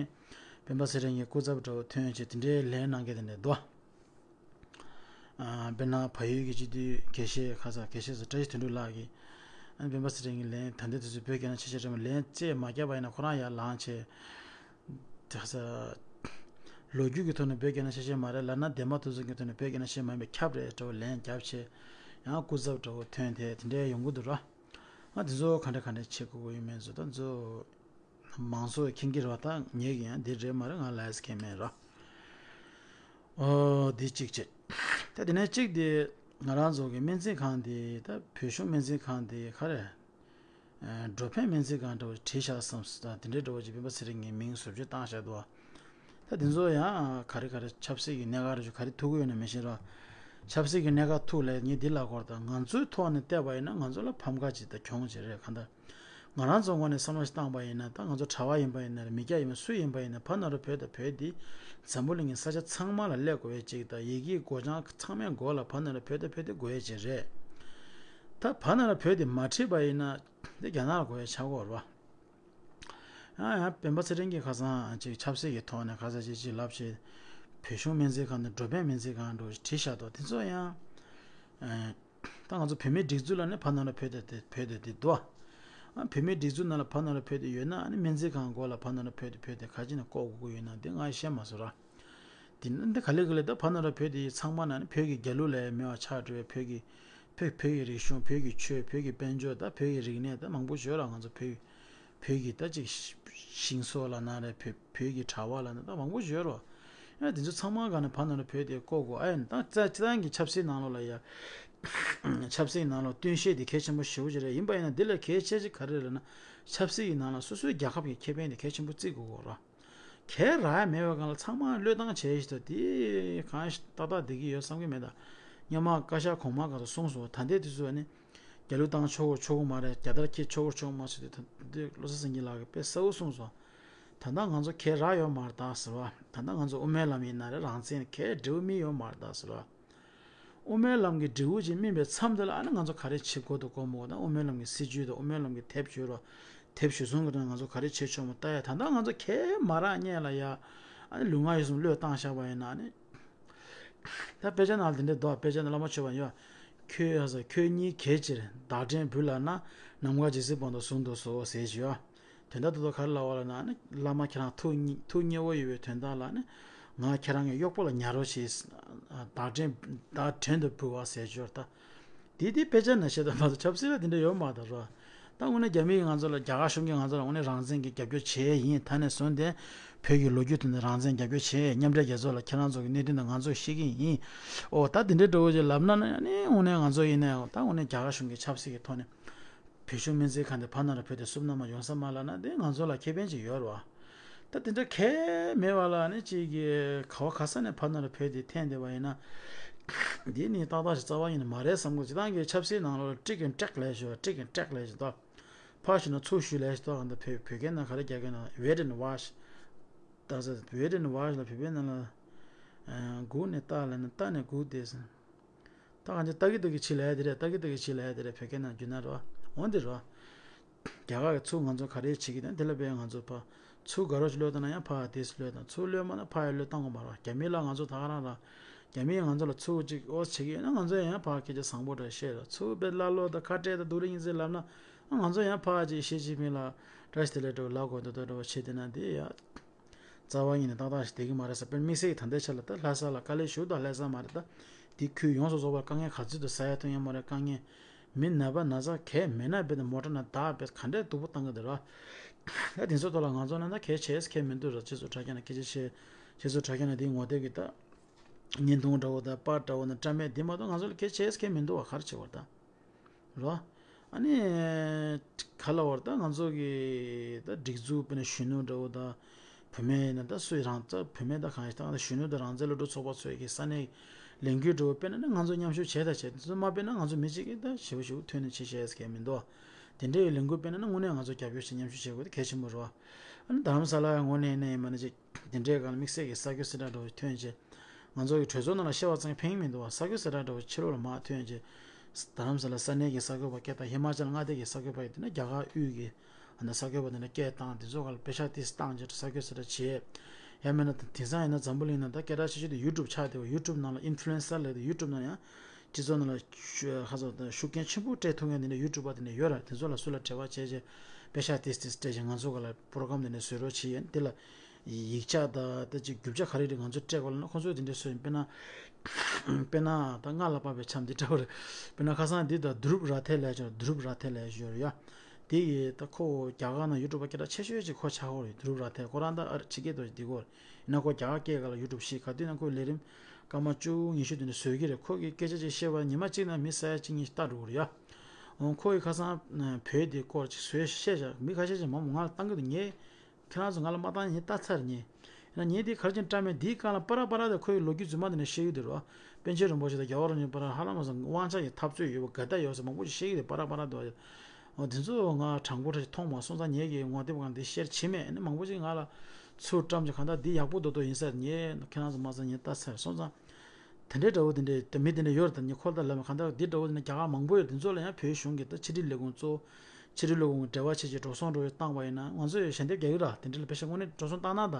སྤེན་པ་ཚེ་རིང་གི་སྐུ་ཚབ་འདྲ་བོ་ཐོན་བྱས་དེ་འདྲའི་ལན་གནང་མཁན་དེ་འདྲ་འདུག་ཨ། དཔེར་ན་བལ་ཡུལ་གྱི་སྤྱི་འཐུས་དགེ་བཤེས་ཁ་ས་དགེ་བཤེས་སུ་བཀྲ་ཤིས་དོན་གྲུབ་ལགས་ཀྱིས་ཨ་ནི་སྤེན་པ་ཚེ་རིང་གི་ལན་ད་ལྟའི་དུས་ཚོད་བོད་རྒྱ་ནག་ཆེ་ཆེ་འདྲ་མོ་ལན་རྩེད་མ་བརྒྱབ་པ་ཡིན་ན་ཁོ་རང་ཡར་ལངས་བྱས། དེ་ས། ལོ་རྒྱུས་ཀྱི་ཐོག་ནས་བོད་རྒྱ་ནག་ཤེས་བྱ་མ་རེད་ལབ་ན་བདེན་པ་དེ་ཚོ་གི་ཐོག་ནས་བོད་རྒྱ་ནག་ཤེས་མ་ཡིན་པའི་ཁྱབ་རེད་འདྲ་བོ་ལན་རྒྱབ་བྱས། ཡང་སྐུ་ཚབ་འདྲ་བོ་ཐོན་ཏེ་དེ་འདྲའི་ཡོང་གི་འདུག་ར། ང་དེ་ཚོ་ག་འདྲ་ག་འདྲ་བྱེད་དགོས་ཀྱི་ཡོད་མེད་ཚོ་ད་ཚོ། མང་ཚོགས་མཁྱེན་གྱི་རེད་བ། ད་ངེད་ཀྱི་ཡང་འདི་རེད་མ་རེད་ང་ལ་ཡས་མཁན་མེད་ར། ཨོ་འདི་གཅིག་བྱས། ད་དེ་ནས་གཅིག་དེ་ང་རང་ཚོ་གི་སྨན་རྩིས་ཁང་དེ་ད་བོད་གཞུང་སྨན་རྩིས་ཁང་དེ་ག་རེ། འགྲོ་ཕན་སྨན་རྩིས་ཁང་འདྲ་བོ་བྲིས་བཞག་བསམ་སོང་། ད་དེ་འདྲའི་འདྲ་བོ་ཅིག་སྤེན་པ་ཚེ་རིང་གིས་མིང་བཟོ་བཅོས་བཏང་བཞག་འདུག་ད་དེ་ཚོ་ཡང་ག་རེ་ག་རེ་ཆབ་སྲིད་ཀྱི་གནད་འགག་རེ་ཞིག་ག་རེ་ཐུག་གི་ཡོད་ན་མི་ཤེས་ར། ཆབ་སྲིད་ཀྱི་གནད་འགག་ཐུག་ལས་ངས་འདི་ལ་གོ་ད་ང་ཚོའི་ཐོག་ནས་བལྟས་པ་ཡིན་ན་ང་ཚོ་ལ་ཕམ་ཁ་ཅིག་དང་གྱོང་ཅིག་རེད་ག་ད། ང་རང་ཚོ་ངོས་ནས་བསམ་བློ་ཞིག་བཏང་པ་ཡིན་ན་ད་ང་ཚོ་གྲྭ་བ་ཡིན་པ་ཡིན་ན་རེད་མི་སྐྱ་ཡིན་པ་སུ་ཡིན་པ་ཡིན་ན་ཕ་ན་རུ་བོད་དང་བོད་འདི་འཛམ་བུ་གླིང་གི་ས་ཆ་ཚང་མ་ལ་སླེབས་དགོས་པའི་ཅིག་ད་ཡི་གེའི་སྒོ་བྱང་ཚང་མའི་མགོ་ལ་ཕ་ན་རུ་བོད་དང་བོད་འདི་དགོས་ཡ་ཅིག་རེད། ད་ཕ་ན་རུ་བོད་འདི་མ་ཁྲིད་པ་ཡིན་ན། འདི་རྒྱ་ནག་ལ་དགོས་ཡ་ཆགས་ཀྱི་ཡོད་རེད་བ། ཡང་ཡང་སྤེན་པ་ཚེ་རིང་གིས་ཁ་སང་ཅིག་ཆབ་སྲིད་ཀྱི་ཐོག་ནས་ཁ་སང་ཅིག་ཅིག་ལབ་བྱས། བོད་གཞུང་སྨན་རྩིས་ཁང་དང་འགྲོ་ཕན་སྨན་རྩིས་ཁང་འགྲོ་བྲིས་བཞག་འདུག་དེ་ཚོ་ཡང་། ད་ང་ཚོ་བོད་མིའི་སྒྲིག་འཛུགས་ལ་ནི་ཕ་ནང་ལ་བོད་དེ་དེ་བོད་དེ་དེ་འདུག་ཨ་བོད་མིའི་སྒྲིག་འཛུགས་ནང་ལ་ཕ་ནང་ལ་བོད་དེ་ཡོད་ན་ཨ་ནི་སྨན་རྩིས་ཁང་སྐོར་ལ་ཕ་ནང་ལ་བོད་དེ་བོད་དེ་ག་ཅི་ནས་བསྐོ་དགོས་ཀྱི་ཡོད་ན་དེ་ང་ཤེས་མ་སོང་ར། དེ་ནི་འདི་ག་ལེ་ག་ལེ་ད་ཕ་ན་ར་བོད་དེའི་ཚང་མ་ན་ནི་བོད་ཀྱི་རྒྱལ་གླུ་ལས་མེད་པ་ཆགས་འགྲོ་བའི་བོད་ཀྱི་བོད་བོད་ཀྱི་རིག་གཞུང་བོད་ཀྱི་ཆོས་བོད་ཀྱི་དཔལ་འབྱོར་ད་བོད་ཀྱི་རིག་གནས་ད་མང་པོ་ཡོད་ར། ང་ཚོ་བོད་བོད་ཀྱི་ད་ཅིག་ཤིང་བཟོ་ལ་ན་རེད། བོད་བོད་ཀྱི་གྲྭ་བ་ལ་ན་ད་མང་པོ་ཡོད་ར། ཡང་དེ་ཚོ་ཚང་མ་ག་ནས་ཕ་ན་ར་བོད་དེ་བསྐོ་དགོས་ཨ་ཡིན་ད་རྩ་སྤྱི་བཏང་གི་ཆབ་སྲིད་ནང་ལོགས་ལ་ཡ་ཆབ་སྲིད་ནང་ལོགས་སྟོན་ཤེས་དེ་གལ་ཆེན་པོ་ཞེ་པོ་ཅིག་རེད། ཡིན་པ་ཡིན་ན་འདི་ལས་གལ་ཆེ་ཅིག་ག་རེ་རེད་ན་ཆབ་སྲིད་ཀྱི་ནང་ལ་སོ་སོའི་རྒྱལ་ཁབ་ཀྱི་ཁེ་ཕན་དེ་གལ་ཆེན་པོ་བརྩི་དགོས་ར། གས་རག་ཡ་མེད་པའི་སྒང་ལ་ཚང་མ་བློས་བཏང་བྱས་ཤིག་ད་དེ་གང་ཞིག་ཏག་ཏག་བསྡད་ཀྱི་ཡོད་བསམ་གྱི་མེད་ད། སྔོན་མ་བཀའ་ཤག་གོང་མ་ག་ཚོད་གསུངས་སོང་། ད་ལྟའི་དུས་ཚོད་ནི་རྒྱལ་གླུ་བཏང་ཆོག་གོ་ཆོག་གོ་མ་རེད། རྒྱལ་དར་འཁྱེར་ཆོག་གོ་ཆོག་མ་ཚོད་དེ་ད་ལྟའི་བློ་བཟང་སེང་གེ་ལགས་ཀྱིས་དཔེ་གསལ་པོ་གསུངས་སོང་། ད་ལྟ་ང་ཚོ་གས་རག་ཡོད་མ་རེད་ད་ཟེར་བ། ད་ལྟ་ང་ཚོ་དབུ་མའི་ལམ་ཡིན་ན་རེད་རང་བཙན་གས་འབྲས་བུ་སྨིན་ཡོད་མ་རེད་ད་ཟེར་བ། དབུ་མའི་ལམ་གྱི་འབྲས་བུ་ཅིག་སྨིན་པའི་མཚམས་དེ་ལ་ཨ་ནི་ང་ཚོ་ག་རེ་བྱེད་དགོས་འདུག་གོ་མོ་ན་དབུ་མའི་ལམ་གྱི་སྲིད་བྱུས་དང་དབུ་མའི་ལམ་གྱི་དེབ་ཞུ་རོགས། དེབ་ཞུ་སོང་གི་དང་ང་ཚོ་ག་རེ་བྱེད་ཆོག་མོ་ལྟ་ཡ། ད་ལྟ་ང་ཚོ་གས་མ་རག་སྔོན་ལ་ཡ་ཨ་ནི་ལུས་ངག་ཡིད་གསུམ་བློས་བཏང་བཞག་པ་ཡིན་ན་ཨ་ནི། ད་དཔེ་ཆ་ནང་ལ་དེ་འདྲས་འདུག་དཔེ་ཆ་ནང་བླ་མ་མཆོད་པ་ཡོད། ཁྱོད་ཡ་ཟེར་ཁྱོད་གཉིས་གལ་ཆེར་བདག་འདྲེན་བུ་ལ་ན་ནམ་མཁའ་ཇི་སྲིད་བར་དུ་བཟུང་དུ་གསོལ་ཟེར་ཞུ་ཡ། དོན་དག་ཏུ་ཏུ་ག་རེ་ལབ་པ་ལ་ན་ནི་བླ་མ་ཁྱེད་རང་ཐུགས་མཉེས་ཐུགས་མཉེས་པོ་ཡོད་པའི་དོན་དག་ལ་ནི་ང་ཁྱེད་རང་གི་གཡོག་པོ་ལ་ཉར་རོགས་བྱེད། བདག་འདྲེན་བདག་བྲན་དུ་འབུལ་བ་ཟེར་ཞོར་ད། དེ་དེ་དཔེ་ཆ་ན་བཤད་ད་མ་གཏོགས་ཆབ་སྲིད་ལ་དེ་འདྲ་ཡོད་མ་རེད་རོ། ད་དངོས་གནས་རྒྱ་མི་གིས་ང་ཚོ་ལ་རྒྱ་གར་གཞུང་གིས་ང་ཚོ་ལ་དངོས་གནས་རང་བཙན་གྱི་རྒྱབ་སྐྱོར་བྱས་ཡིན། ད་ནས་བཟུང་སྟེ་བོད་ཀྱི་ལོ་རྒྱུས་དེ་ནི་རང་བཙན་རྒྱབ་སྐྱོར་བྱས། མཉམ་འབྲེལ་རྒྱལ་ཚོགས་ལ་ཁྱེད་རང་ཚོ་གི་གནད་དོན་དེ་ང་ཚོས་ཤེས་ཀྱི་ཡིན། ཨོ་ད་དེ་འདྲའི་འགྲོ་བ་ཅིག་ལབ་ན་ནི་དངོས་གནས་ང་ཚོ་ཡིན་ནའང་ད་དངོས་གནས་རྒྱ་གར་གཞུང་གི་ཆབ་སྲིད་ཀྱི་ཐོག་ནས། བོད་གཞུང་སྨན་རྩིས་ཁང་དེ་ཕ་ན་ར་བོད་དེ་སུབ་ན་མ་ཡོང་ས་མ་ལ་ན་དེ་ང་ཚོ་ལ་ཁེ་ཕན་ཅིག་ཡོད་རེད་བ། ད་དེ་འདྲ་གས་མེད་པ་ལ་ནི་ཅིག་གི་ག་བ་ག་ས་ནས་ཕ་ན་ར་བོད་དེ་འཐེན་བསྡད་པ་ཡིན་ན། འདི་ནི་ཏག་ཏག་ཞིག་རྩ་བ་ཡིན་ནི་མ་རེད་བསམ་གི། སྤྱི་བཏང་གི་ཆབ་སྲིད་ནང་ལོགས་ཀྲིག་གིན་ཀྲེག་ལས་ཞོ་ཀྲིག་གིན་ཀྲེག་ལས་ཞོ་ད། ཕ་ཞུ་ན་ཚུར་ཞུ་ལས་ཞོ་ད། ད་བོད་བོད་སྐད་ནང་ག་རེ་རྒྱག་གི་ན་wet and wash། ད་ས་wet and wash ལ་བོད་པའི་ནང་ལ། ཨ། སྒུག་ནས་ལྟ་ལབ་ན་ལྟ་ནས་སྒུག་བསྡད་ཟེར། ད་གང་ཅི་ལྟ་གི་ལྟ་གི་ཕྱི་ལ་ཡ་དེ་རེད། ལྟ་གི་ལྟ་གི་ཕྱི་ལ་ཡ་དེ་རེད། བོད་སྐད་ནང་བསྒྱུར་ན་རེད་བ། འོན་ཏེ་རེད་བ། རྒྱ་གར་གྱི་ཚུར་ང་ཚོ་ག་རེ་བྱེད་ཀྱི་དང་དེ་ལ་དཔེ་ང་ཚོ་ཕ། ཚུར་དགའ་རོགས་ཤིག་བློས་བཏང་ན་ཡང་ཕ་དེས་བློས་བཏང་། ཚུར་བློས་མ་ན་ཕ་ཡི་བློས་བཏང་གི་མ་རེད་བ། རྒྱ་མི་ལ་ང་ཚོ་ད་ག་རང་ར། རྒྱ་མིས་ང་ཚོ་ལ་ཚུར་ཅིག་ཨོ་བྱེད་ཀྱི་ཡོད་ན་ང་ཚོ་ཡང་ཕ་སྐད་ཆ་བཟང་པོ་འདྲ་བཤད་ར། ཚུར་དཔེ་ཀླ་ཀློ་དང་ཁ་བྲལ་དང་སྡུག་རུས་ཡིན་ཟེར་ལབ་ན། ང་ཚོ་ཡང་ཕ་ཅིག་ཞི་ཅིན་ཕིང་ལ་བཀྲ་ཤིས་བདེ་ལེགས་འདྲ་བོ་ལབ་དགོས་འདུག་འདྲ་བོ་བྱེད་དེ་ན་དེ་ཡ། རྩ་བ་ཉིད་ནས་ཏག་ཏག་ཞིག་བསྡད་ཀྱི་མ་རེད་ཟེར། དཔེར་དམིགས་བསལ་གྱི་ད་ལྟའི་ཆ་ལ་ད་ལྷ་ས་ལ་དཀའ་ལས་ཞུ་དང་ལྷ་ས་མ་རེད་ད། དེ་ཁུལ་ཡོངས་སུ་རྫོགས་པར་དཀའ་ངལ་ག་ཚོད་འདུག་ཟ་ཡ་འཐུང་ཡ་མ་རེད་དཀའ་ངལ། མི་ནད་པ་ན་ཚ་གས་མེད་ན་དཔེ་དང་མོ་ཊ་ནང་བདག་དཔེ་ག་འདྲས་སྡུག་པོ་བཏང་གི་འདུག་ར། ད་དེ་ཚོ་ཐོག་ལ་ང་ཚོ་ནང་ད་གལ་ཆེ་ས་གལ་མི་འདུག་ར། སྤྱི་ཚོགས་དྲ་རྒྱ་ནང་སྐད་ཆ་བཤད། སྤྱི་ཚོགས་དྲ་རྒྱ་ནང་དེའི་ངོ་དེབ་ཀྱི་ད། བརྙན་ཐུང་འདྲ་བོ་དང་པར་འདྲ་བོ་ནང་བཀྲམ་མེད་དེ་མ་གཏོགས་ང་ཚོ་ལ་གལ་ཆེ་ས་གལ་མི་འདུག་བ། ག་རེ་བྱེད་བར་ད། རོ། ཨ་ནི། ག་ལ་བར་ད་ང་ཚོ་གི་ད་སྒྲིག་འཛུགས་དཔེར་ན་གཞོན་ནུ་འདྲ་བོ་ད། བུད་མེད་ཡིན་ན་ད་སུ་ཡི་རང་ད་བུད་མེད་ད་གང་ཡིན་ད་གཞོན་ནུ་དང་རང་བཙན་སློབ་ཕྲུག་ཚོགས་པ་ཚོ་གི་ས་གནས་ལས་འགུལ་འདྲ་བོ་སྤེལ་ན་ནི་ང་ཚོ་མཉམ་ཞུགས་བྱས་ད་བྱས། དེ་ཚོ་མ་སྤེལ་ན་ང་ཚོ་མི་གཅིག་གིས་ད་ཞེ་པོ་ཞེ་པོ་ཐོན་ནས་བྱེད་བྱས་ས་གལ་མི་འདུག་དེ་འདྲའི་ལས་འགུལ་སྤེལ་ན་ནི་དངོས་གནས་ང་ཚོ་རྒྱབ་སྐྱོར་བྱེད་མཉམ་ཞུགས་བྱེད་དགོས་དེ་གལ་ཆེན་པོ་རེད་བ། ཨ་ནི་རྡ་རམ་ས་ལ་ཡང་དངོས་གནས་ཡིན་ན་ཡིན་མ་ནི་ཅིག་དེ་འདྲའི་སྒང་ལ་དམིགས་བསལ་གྱི་ས་ཁུལ་གསལ་བསྒྲགས་འདྲ་བོ་ཐོན་རྗེས། ང་ཚོ་གི་གྲོས་ཚོགས་ནང་ལ་བཤད་པ་ཙམ་ཕན་གྱི་མི་འདུག་བ། ས་ཁུལ་གསལ་བསྒྲགས་འདྲ་བོ་ཕྱི་ལོགས་ལ་མར་ཐོན་རྗེས། རྡ་རམ་ས་ལ་ས་གནས་ཀྱི་གསར་འགོད་པ་སྐད་བཏང་། ཧི་མ་ཅལ་མངའ་སྡེ་གི་གསར་འགོད་པ་ཡིན་ན་རྒྱ་གར་དབུས་ཀྱི་ཨ་ནི་གསར་འགོད་པ་དེ་འདྲ་སྐད་བཏང་། དེ་ཚོ་ག་ལ་པེ་ཤག་ཏིས་བཏང་རྗེས་ས་ཁུལ་གསལ་བསྒྲགས་བྱས། ཡང་མིན་ན་དེང་སང་ཡིན་ན་འཛམ་བུ་གླིང་ནང་ད་སྐད་གྲགས་ཆེ་ཤོས་དེ་ཡུ་ཊུབ་ཆགས་བསྡད་པ། ཡུ་ཊུབ་ནང་ལ་ཨིན་ཕུ་ལུ་ཨེན་སར་ལབ་དེ་ཡུ་ཊུབ་ནང་ཡང་སྤྱི་ཚོགས་ནང་ལ་ཤུ་ཧ་ཚོ་ཤུགས་རྐྱེན་ཆེན་པོ་སྤྲད་ཐུབ་མཁན་དེ་འདྲ་ཡུ་ཊུབ་པ་དེ་འདྲ་ཡོད་ར། དེ་ཚོ་ལ་སུ་ལ་འབྲེལ་བ་བྱས་རྗེས་པེ་ཤག་ཏིས་ཏིས་སྤྲད་རྗེས་ང་ཚོ་ག་ལ་པོ་རོ་གྷ་རམ་དེ་འདྲ་བཟོ་རོགས་བྱས་ཡིན། དེ་ལ་ཡིག་ཆ་དང་ད་ཅིག་རྒྱུ་ཆ་ག་རེ་རེད་ང་ཚོ་སྤྲད་དགོས་ལབ་ན་ཁོང་ཚོས་དེ་འདྲ་བཟོས་ཡིན། དཔེར་ན། དཔེར་ན་ད་སྔགས་ལ་དཔག་པའི་ཆམ་འདི་འདྲ་བོ་རེད། དཔེར་ན་ཁ་སང་འདི་ད་དུ་རུབ་ར་ཐེ་ལབ་ཅིག་དུ་རུབ་ར་ཐེ་ལབ་ཅིག་ཡོད་རེད་ཡ། དེ་ཡི་ད་ཁོ་རྒྱ་གར་ནང་ཡུ་ཊུབ་པ་སྐད་གྲགས་ཆེ་ཤོས་ཅིག་ཁོ་ཆགས་ཡོད་རེད། དུ་རུབ་ར་ཐེ་ཁོ་རང་ད་ཨ་རི་ཕྱི་རྒྱལ་དུ་འདི་གོ་ཡིན་ན་ཁོ་རྒྱ་གར་སྐད་སྒང་ལ་ཡུ་ཊུབ་ཤེས། ག་དུས་ན་ཁོའི་ལས་རིམ་སྐར་མ་བཅུ་ཉི་ཤུ་དེ་འདྲ་བཟོ་གི་རེད། ཁོ་གི་སྐད་ཆ་ཅིག་བཤད་པ་ཉི་མ་གཅིག་ནང་མི་ས་ཡ་གཅིག་གཉིས་ལྟ་འགྲོ་གི་རེད་ཡ། འོ་ཁོ་ཡི་ཁ་སང་བོད་དེ་སྐོར་ཅིག་བཟོས་བཤད་བཞག་མི་ཁ་ཤས་ཅིག་མང་པོ་ང་ལ་བཏང་གི་འདུག་ངས། ཁྱེད་རང་ཚོ་ང་ལ་མ་བཏང་ངས་ལྟ་ཚར་ཉེ། ཡིན་ན་ངས་འདི་ག་རེ་བྱས་ནས་བཀྲམ་མེད། འདིའི་སྒང་ལ་པ་ར་པ་ར་དེ་ཁོའི་ལོ་རྒྱུས་རྫུན་མ་དེ་འདྲ་བཤད་ཡོད་དེ་རེད་བ། པཎ་ཆེན་རིན་པོ་ཆེ་དང་རྒྱལ་བ་རིན་པོ་ཆེ་པ་ར་ཧ་ལམ་སང་དབང་ཆ་ཡི་འཐབ་རྩོད་ཡོད་པ་འགལ་ཟླ་ཡོད་ཟེར་མང་པོ་ཞིག་བཤད་ཀྱི་རེད་པ་ར་པ་ར་དེ་བ། འོ་དེ་ཚོ་ང་དྲང་པོ་ར་ཞིག་མཐོང་མ་སོང་ཙང་ངས་ཀྱི་ངོ་དེབ་སྒང་འདི་ཤེར་བྱེད་མེད། ཨ་ནི་མང་པོ་ཞིག་ང་ལ་ཚུར་བཀྲམ་ཅིག་གང་ལྟར་འདི་ཡག་པོ་འདུག་འདུག་ཡིན་ས་རེད། ངས་ཁྱེད་རང་ཚོ་མ་ཚང་ངས་ལྟ་ཚར་སོང་ཙང་། དེ་འདྲའི་འདྲ་བོ་དེ་འདྲའི་ད་མི་དེ་འདྲ་ཡོད་རེད། ད་ངས་ཁོ་ལ་ལབ་མེད། གང་ལྟར་འདི་འདྲ་བོ་དེ་འདྲ་རྒྱ་གར་མང་པོ་ཡོད་རེད། དེ་ཚོ་ལ་ཡང་བོད་གཞུང་གི་ད་ཕྱི་དྲིལ་ལས་ཁུངས་གཙོ་བོ་ཕྱི་དྲིལ་ལས་ཁུངས་ཀྱི་འབྲེལ་བ་བྱས་བྱས་འགྲོ་སོང་འགྲོ་བའི་བཏང་བ་ཡིན་ན་ང་ཚོས་ཞལ་འདེབས་རྒྱག་གི་ར། དེ་འདྲ་ལ་པེ་ཤག་དངོས་གནས་འགྲོ་སོང་བཏང་ན་ད་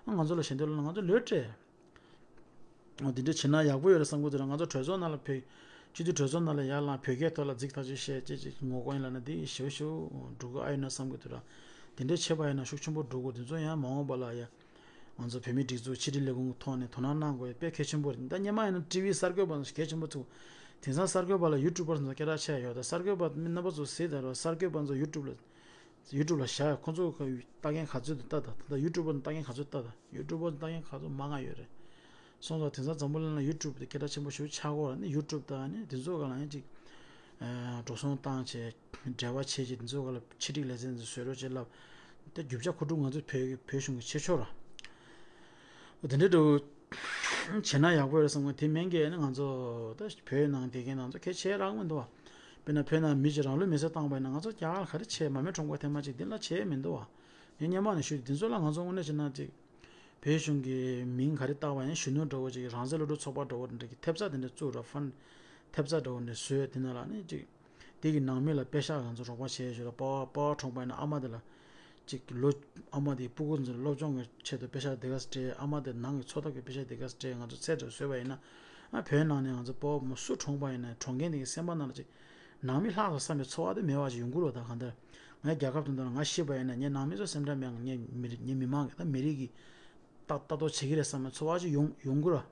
ང་ཚོ་ལ་ཞལ་འདེབས་ལབ་ན་ང་ཚོ་ལོས་སྤྲད། འོ་དེ་འདྲ་བྱེད་ན་ཡག་པོ་ཡོད་རེད་བསམ་གི་འདུག་ར། ང་ཚོ་གྲོས་ཚོགས་ནང་ལ་བོད་སྤྱི་འཐུས་གྲོས་ཚོགས་ནང་ལ་ཡར་ལངས་བོད་སྐད་ཐོག་ལ་རྫིག་ཐག་ཆོད་བཤད་ཅེས་ཅེས་ངོ་རྒོལ་ཡིན་ལབ་ན་འདི་ཞེ་པོ་ཞེ་པོ་འགྲོ་གི་ཨ་ཡོད་ན་བསམ་གི་འདུག་ར། དེ་འདྲ་བྱས་པ་ཡིན་ན་ཤུགས་ཆེན་པོ་འགྲོ་གི། དེ་ཚོ་ཡང་མ་འོངས་པ་ལ་ཡ། ང་ཚོ་བོད་མིའི་སྒྲིག་འཛུགས་ཕྱི་དྲིལ་ལས་ཁུངས་ཀྱི་ཐོག་ནས་དོ་སྣང་གནང་དགོས་དཔེ་གལ་ཆེན་པོ་རེད། ད་སྔོན་མ་ཡིན་ན་ཊི་ཝི་གསར་འགོད་པ་ཚོ་གལ་ཆེན་པོ་ཚུགས། དེང་སང་གསར་འགོད་པ་ལ་ཡུ་ཊུབ་པར་ཚོ་སྐད་གྲགས་ཆེ་ཡོད། ད་གསར་འགོད་པ་མི་རྣམ་པ་ཚོ་གཟིགས་དང་རོགས། གསར་འགོད་པ་ཚོ་ཡུ་ཊུབ་ལ་ཡུ་ཊུབ་ལ་བཞག་ཁོ་ཚོ་ལྟ་མཁན་ག་ཚོད་དུ་ལྟ་དང་། ད་ཡུ་ཊུབ་པར་ལྟ་མཁན་ག་ཚོད་ལྟ་དང་། ཡུ་ཊུབ་པར་ལྟ་མཁན་ག་ཚོད་མང་ང་ཡོད་རེད། སོང་ཙང་དེང་སང་འཛམ་བུ་གླིང་ལ་ཡུ་ཊུབ་དེ་སྐད་གྲགས་ཆེན་པོ་ཞེ་པོ་ཆགས་ཀྱི་ཡོད་རེད། ཨ་ནི་ཡུ་ཊུབ་དང་ཨ་ནི་དེ་ཚོ་སྒང་ལ་ཡང་ཅིག་འགྲོ་སོང་བཏང་བྱས། འབྲེལ་བ་བྱས་བྱས་དེ་ཚོ་སྒང་ལ་ཕྱི་དྲིལ་ལེ་ཚན་ཚོ་བཟོས་རོགས་བྱས་ལབ། དེ་རྒྱུ་ཆ་མཁོ་སྒྲུབ་ང་ཚོ་བོད་བོད་གཞུང་གི་བྱེད་ཆོག་ར། འོ་དེ་འདྲའི་འགྲོ། བྱས་ན་ཡག་པོ་ཡོད་རེད་བསམ་གི། དེ་མིན་གྱི་ཨ་ནི་ང་ཚོ་ད་བོད་ནང་བསྡད་མཁན་ནང་ཚོ་གལ་ཆེ་རག་མི་འདུག་བ། དཔེར་ན་བོད་ནང་མི་ཅིག་རང་ལུས་མེར་སྲེག་བཏང་པ་ཡིན་ན་ང་ཚོ་རྒྱ་གར་ལ་ག་རེ་བྱས། མར་མེ་ཁྲོམ་སྐོར་ཐེངས་མ་གཅིག་འདི་ལ་བྱས་མི་འདུག་བ། ངས་སྔོན་མ་ནས་ཞུས། དེ་ཚོ་ལ་ང་ཚོ་དངོས་གནས་བྱས་ན་ཅིག་བོད་གཞུང་གི་མིང་ག་རེ་བཏགས་པ་ཡིན། གཞོན་ནུ་འདྲ་བོ་ཅིག་རང་བཙན་སློབ་ཕྲུག་ཚོགས་པ་འདྲ་བོ་འདྲ་གི་ཐེབས་རྩ་དེ་འདྲ་བཙུགས་ར། ཕན་ཐེབས་རྩ་འདྲ་བོ་འདྲ་བཟོས། དེ་ནང་ལ་ནི་ཅིག་དེ་གི་ནང་མི་ལ་པེ་ཤག་ང་ཚོ་རོགས་པ་བྱས་ཞོར་ལ་པ་ཝ་པ་ཝ་ཁྲོམ་པ་ཡིན་ན་ཨ་མ་དེ་ལ་ཅིག་ལོ། ཨ་མ་དེའི་སྤུ་གུ་ཚོ་ལ་སློབ་སྦྱོང་གི་ཆེད་དུ་པེ་ཤག་དེ་ག་ཚོད་སྤྲད། ཨ་མ་དེ་ནང་གི་འཚོ་ཐབས་ཀྱི་པེ་ཤག་དེ་ག་ཚོད་སྤྲད། ང་ཚོ་ཚད་འདྲ་བཟོས་པ་ཡིན་ན། ཨ་བོད་ནང་ནས་ང་ཚོ་པ་ཝ་མོ་སུ་གྲོངས་པ་ཡིན་ན་གྲོངས་མཁན་དེ་གི་སེམས་པ་ནང་ལ་ཅིག་ནང་མི་ལྷག་ཙམ་བསམ་པའི་ཚོར་བ་དེ་མེད་པ་ཅིག་ཡོང་གི་རེད་བ། ད་གང་ལྟར་ང་རྒྱལ་ཁབ་དེ་འདྲ་ལ་ང་ཤི་བ་ཡིན་ན་ངའི་ནང་མི་ཚོ་སེམས་ཁྲལ་མེད། ངའི་མི་རིགས་ངའི་མི་མང་གི་ད་མི་རིགས་ཀྱི་ལྟ་ལྟ་རྟོག་བྱེད་ཀྱི་རེད་བསམ་པའི་ཚོར་བ་ཅིག་ཡོང་ཡོང་གི་རེད་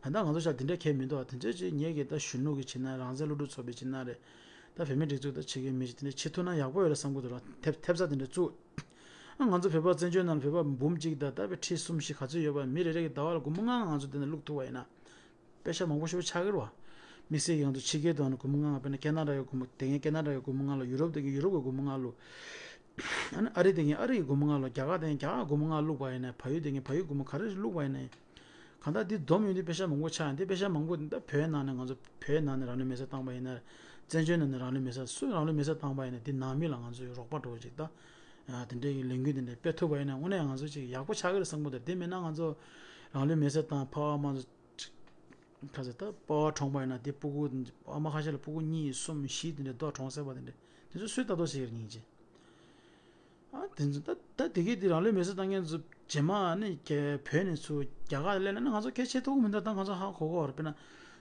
བ། ད་ལྟ་ང་ཚོ་ཤག་དེ་འདྲ་གལ་མི་འདུག་བ། དེ་ཚོ་ཅིག་ངེད་ཀྱི་ད་གཞོན་ནུ་གི་བྱེད་ན་རེད། རང་བཙན་སློབ་ཕྲུག་ཚོགས་པའི་བྱེད་ན་རེད། ད་བོད་མི་སྒྲིག་འཛུགས་ད་བྱེད་ཀྱི་མི་ཅིག་དེ་འདྲ་བྱེད་ཐུབ་ན་ཡག་པོ་ཡོད་རེད་བསམ་གྱི་འདུག་ར། ཐེབས་ཐེབས་རྩ་དེ་འདྲ་བཙུགས། ཨ་ང་ཚོ་བོད་པ་བཙན་བྱོལ་ནང་ལ་བོད་པ་འབུམ་གཅིག་དང་ད་བོད་ཁྲི་གསུམ་བཞི་ག་ཚོད་ཡོད་པ། མི་རེ་རེ་གི་ཟླ་བ་ལ་སྒོར་མོ་ལྔ་ལྔ་ང་ཚོ་དེ་ནས་བླུག་ཐུབ་པ་ཡིན་ན། པེ་ཤག་མང་པོ་ཞེ་པོ་ཆགས་ཀྱི་རེད་བ། དམིགས་བསལ་གྱི་ང་ཚོ་ཕྱི་རྒྱལ་དུ་ཡང་སྒོར་མོ་ལྔ་ལྔ། དཔེར་ན་ཁེ་ན་ཌ་ཡི་སྒོར་མོ་དེ་ངས་ཁེ་ན་ཌ་ཡི་སྒོར་མོ་ལྔ་ལྔ་བླུགས། ཡུ་རོབ་དེ་ངས་ཡུ་རོབ་ཀྱི་སྒོར་མོ་ལྔ་ལྔ་བླུགས། ཨ་ནི་ཨ་རི་དེ་ངས་ཨ་རི་ཡི་སྒོར་མོ་ལྔ་བླུགས། རྒྱ་གར་དེ་ངས་རྒྱ་གར་སྒོར་མོ་ལྔ་བླུགས་པ་ཡིན་ན། བལ་ཡུལ་དེ་ངས་བལ་ཡུལ་སྒོར་མོ་ག་རེ་བླུགས་པ་ཡིན་ན། གང་ལྟར་འདི་བསྡོམས་ཡོང་དུས་པེ་ཤག་མང་པོ་ཆགས་ཡོང་དུས། པེ་ཤག་མང་པོ་འདི་ད་བོད་ནང་ནས་ང་ཚོ་བོད་ནང་ནས་རང་ལུས་མེར་སྲེག་བཏང་པ་ཡིན་ན། བཙན་བྱོལ་ནང་ནས་རང་ལུས་མེར་སྲེག་སུ་རང་ལུས་མེར་སྲེག་བཏང་པ་ཡིན་ན་འདི་ནང་མི་ལ་ང་ཚོས་རོགས་པ་འདྲ་བོ་ཅིག་ད། དེ་འདྲའི་ལས་འགུལ་དེ་འདྲ་སྤེལ་ཐུབ་པ་ཡིན་ན་དངོས་གནས་ང་ཚོ་ཅིག་ཡག་པོ་ཆགས་ཀྱི་རེད་བསམ་གྱི་འདུག་དེ་མིན་ན་ང་ཚོ་ རང་ལུས་མེར་སྲེག་བཏང་ཕ་བ་མ་ཚོ་ཁ་ཟེར་ད་པ་བ་གྲོངས་པ་ཡིན་ན་དེ་སྤུ་གུ་ཨ་མ་ཁ་ཤས་ལ་སྤུ་གུ་གཉིས་གསུམ་བཞི་དེ་འདྲ་རྡོ་གྲོངས་སྲེག་པ་དེ་འདྲ་དེ་ཚོ་སུས་ལྟ་རྟོག་བྱེད་ཀྱི་རེད་སྙིང་རྗེ། ཨ་དེ་ཚོ་ད་ད་དེ་གས་དེ་རང་ལུས་མེར་སྲེག་བཏང་མཁན་ཚོ་རྗེས་མ་ནི་རྒྱ་བོད་ནས་ཚུར་རྒྱ་གར་སླེབས་ན་ནི་ང་ཚོ་སྐད་ཆ་ཐོག་མི་འདུག་ད་ང་ཚོ་ཧ་གོ་གོ་བར་དཔེར་ན་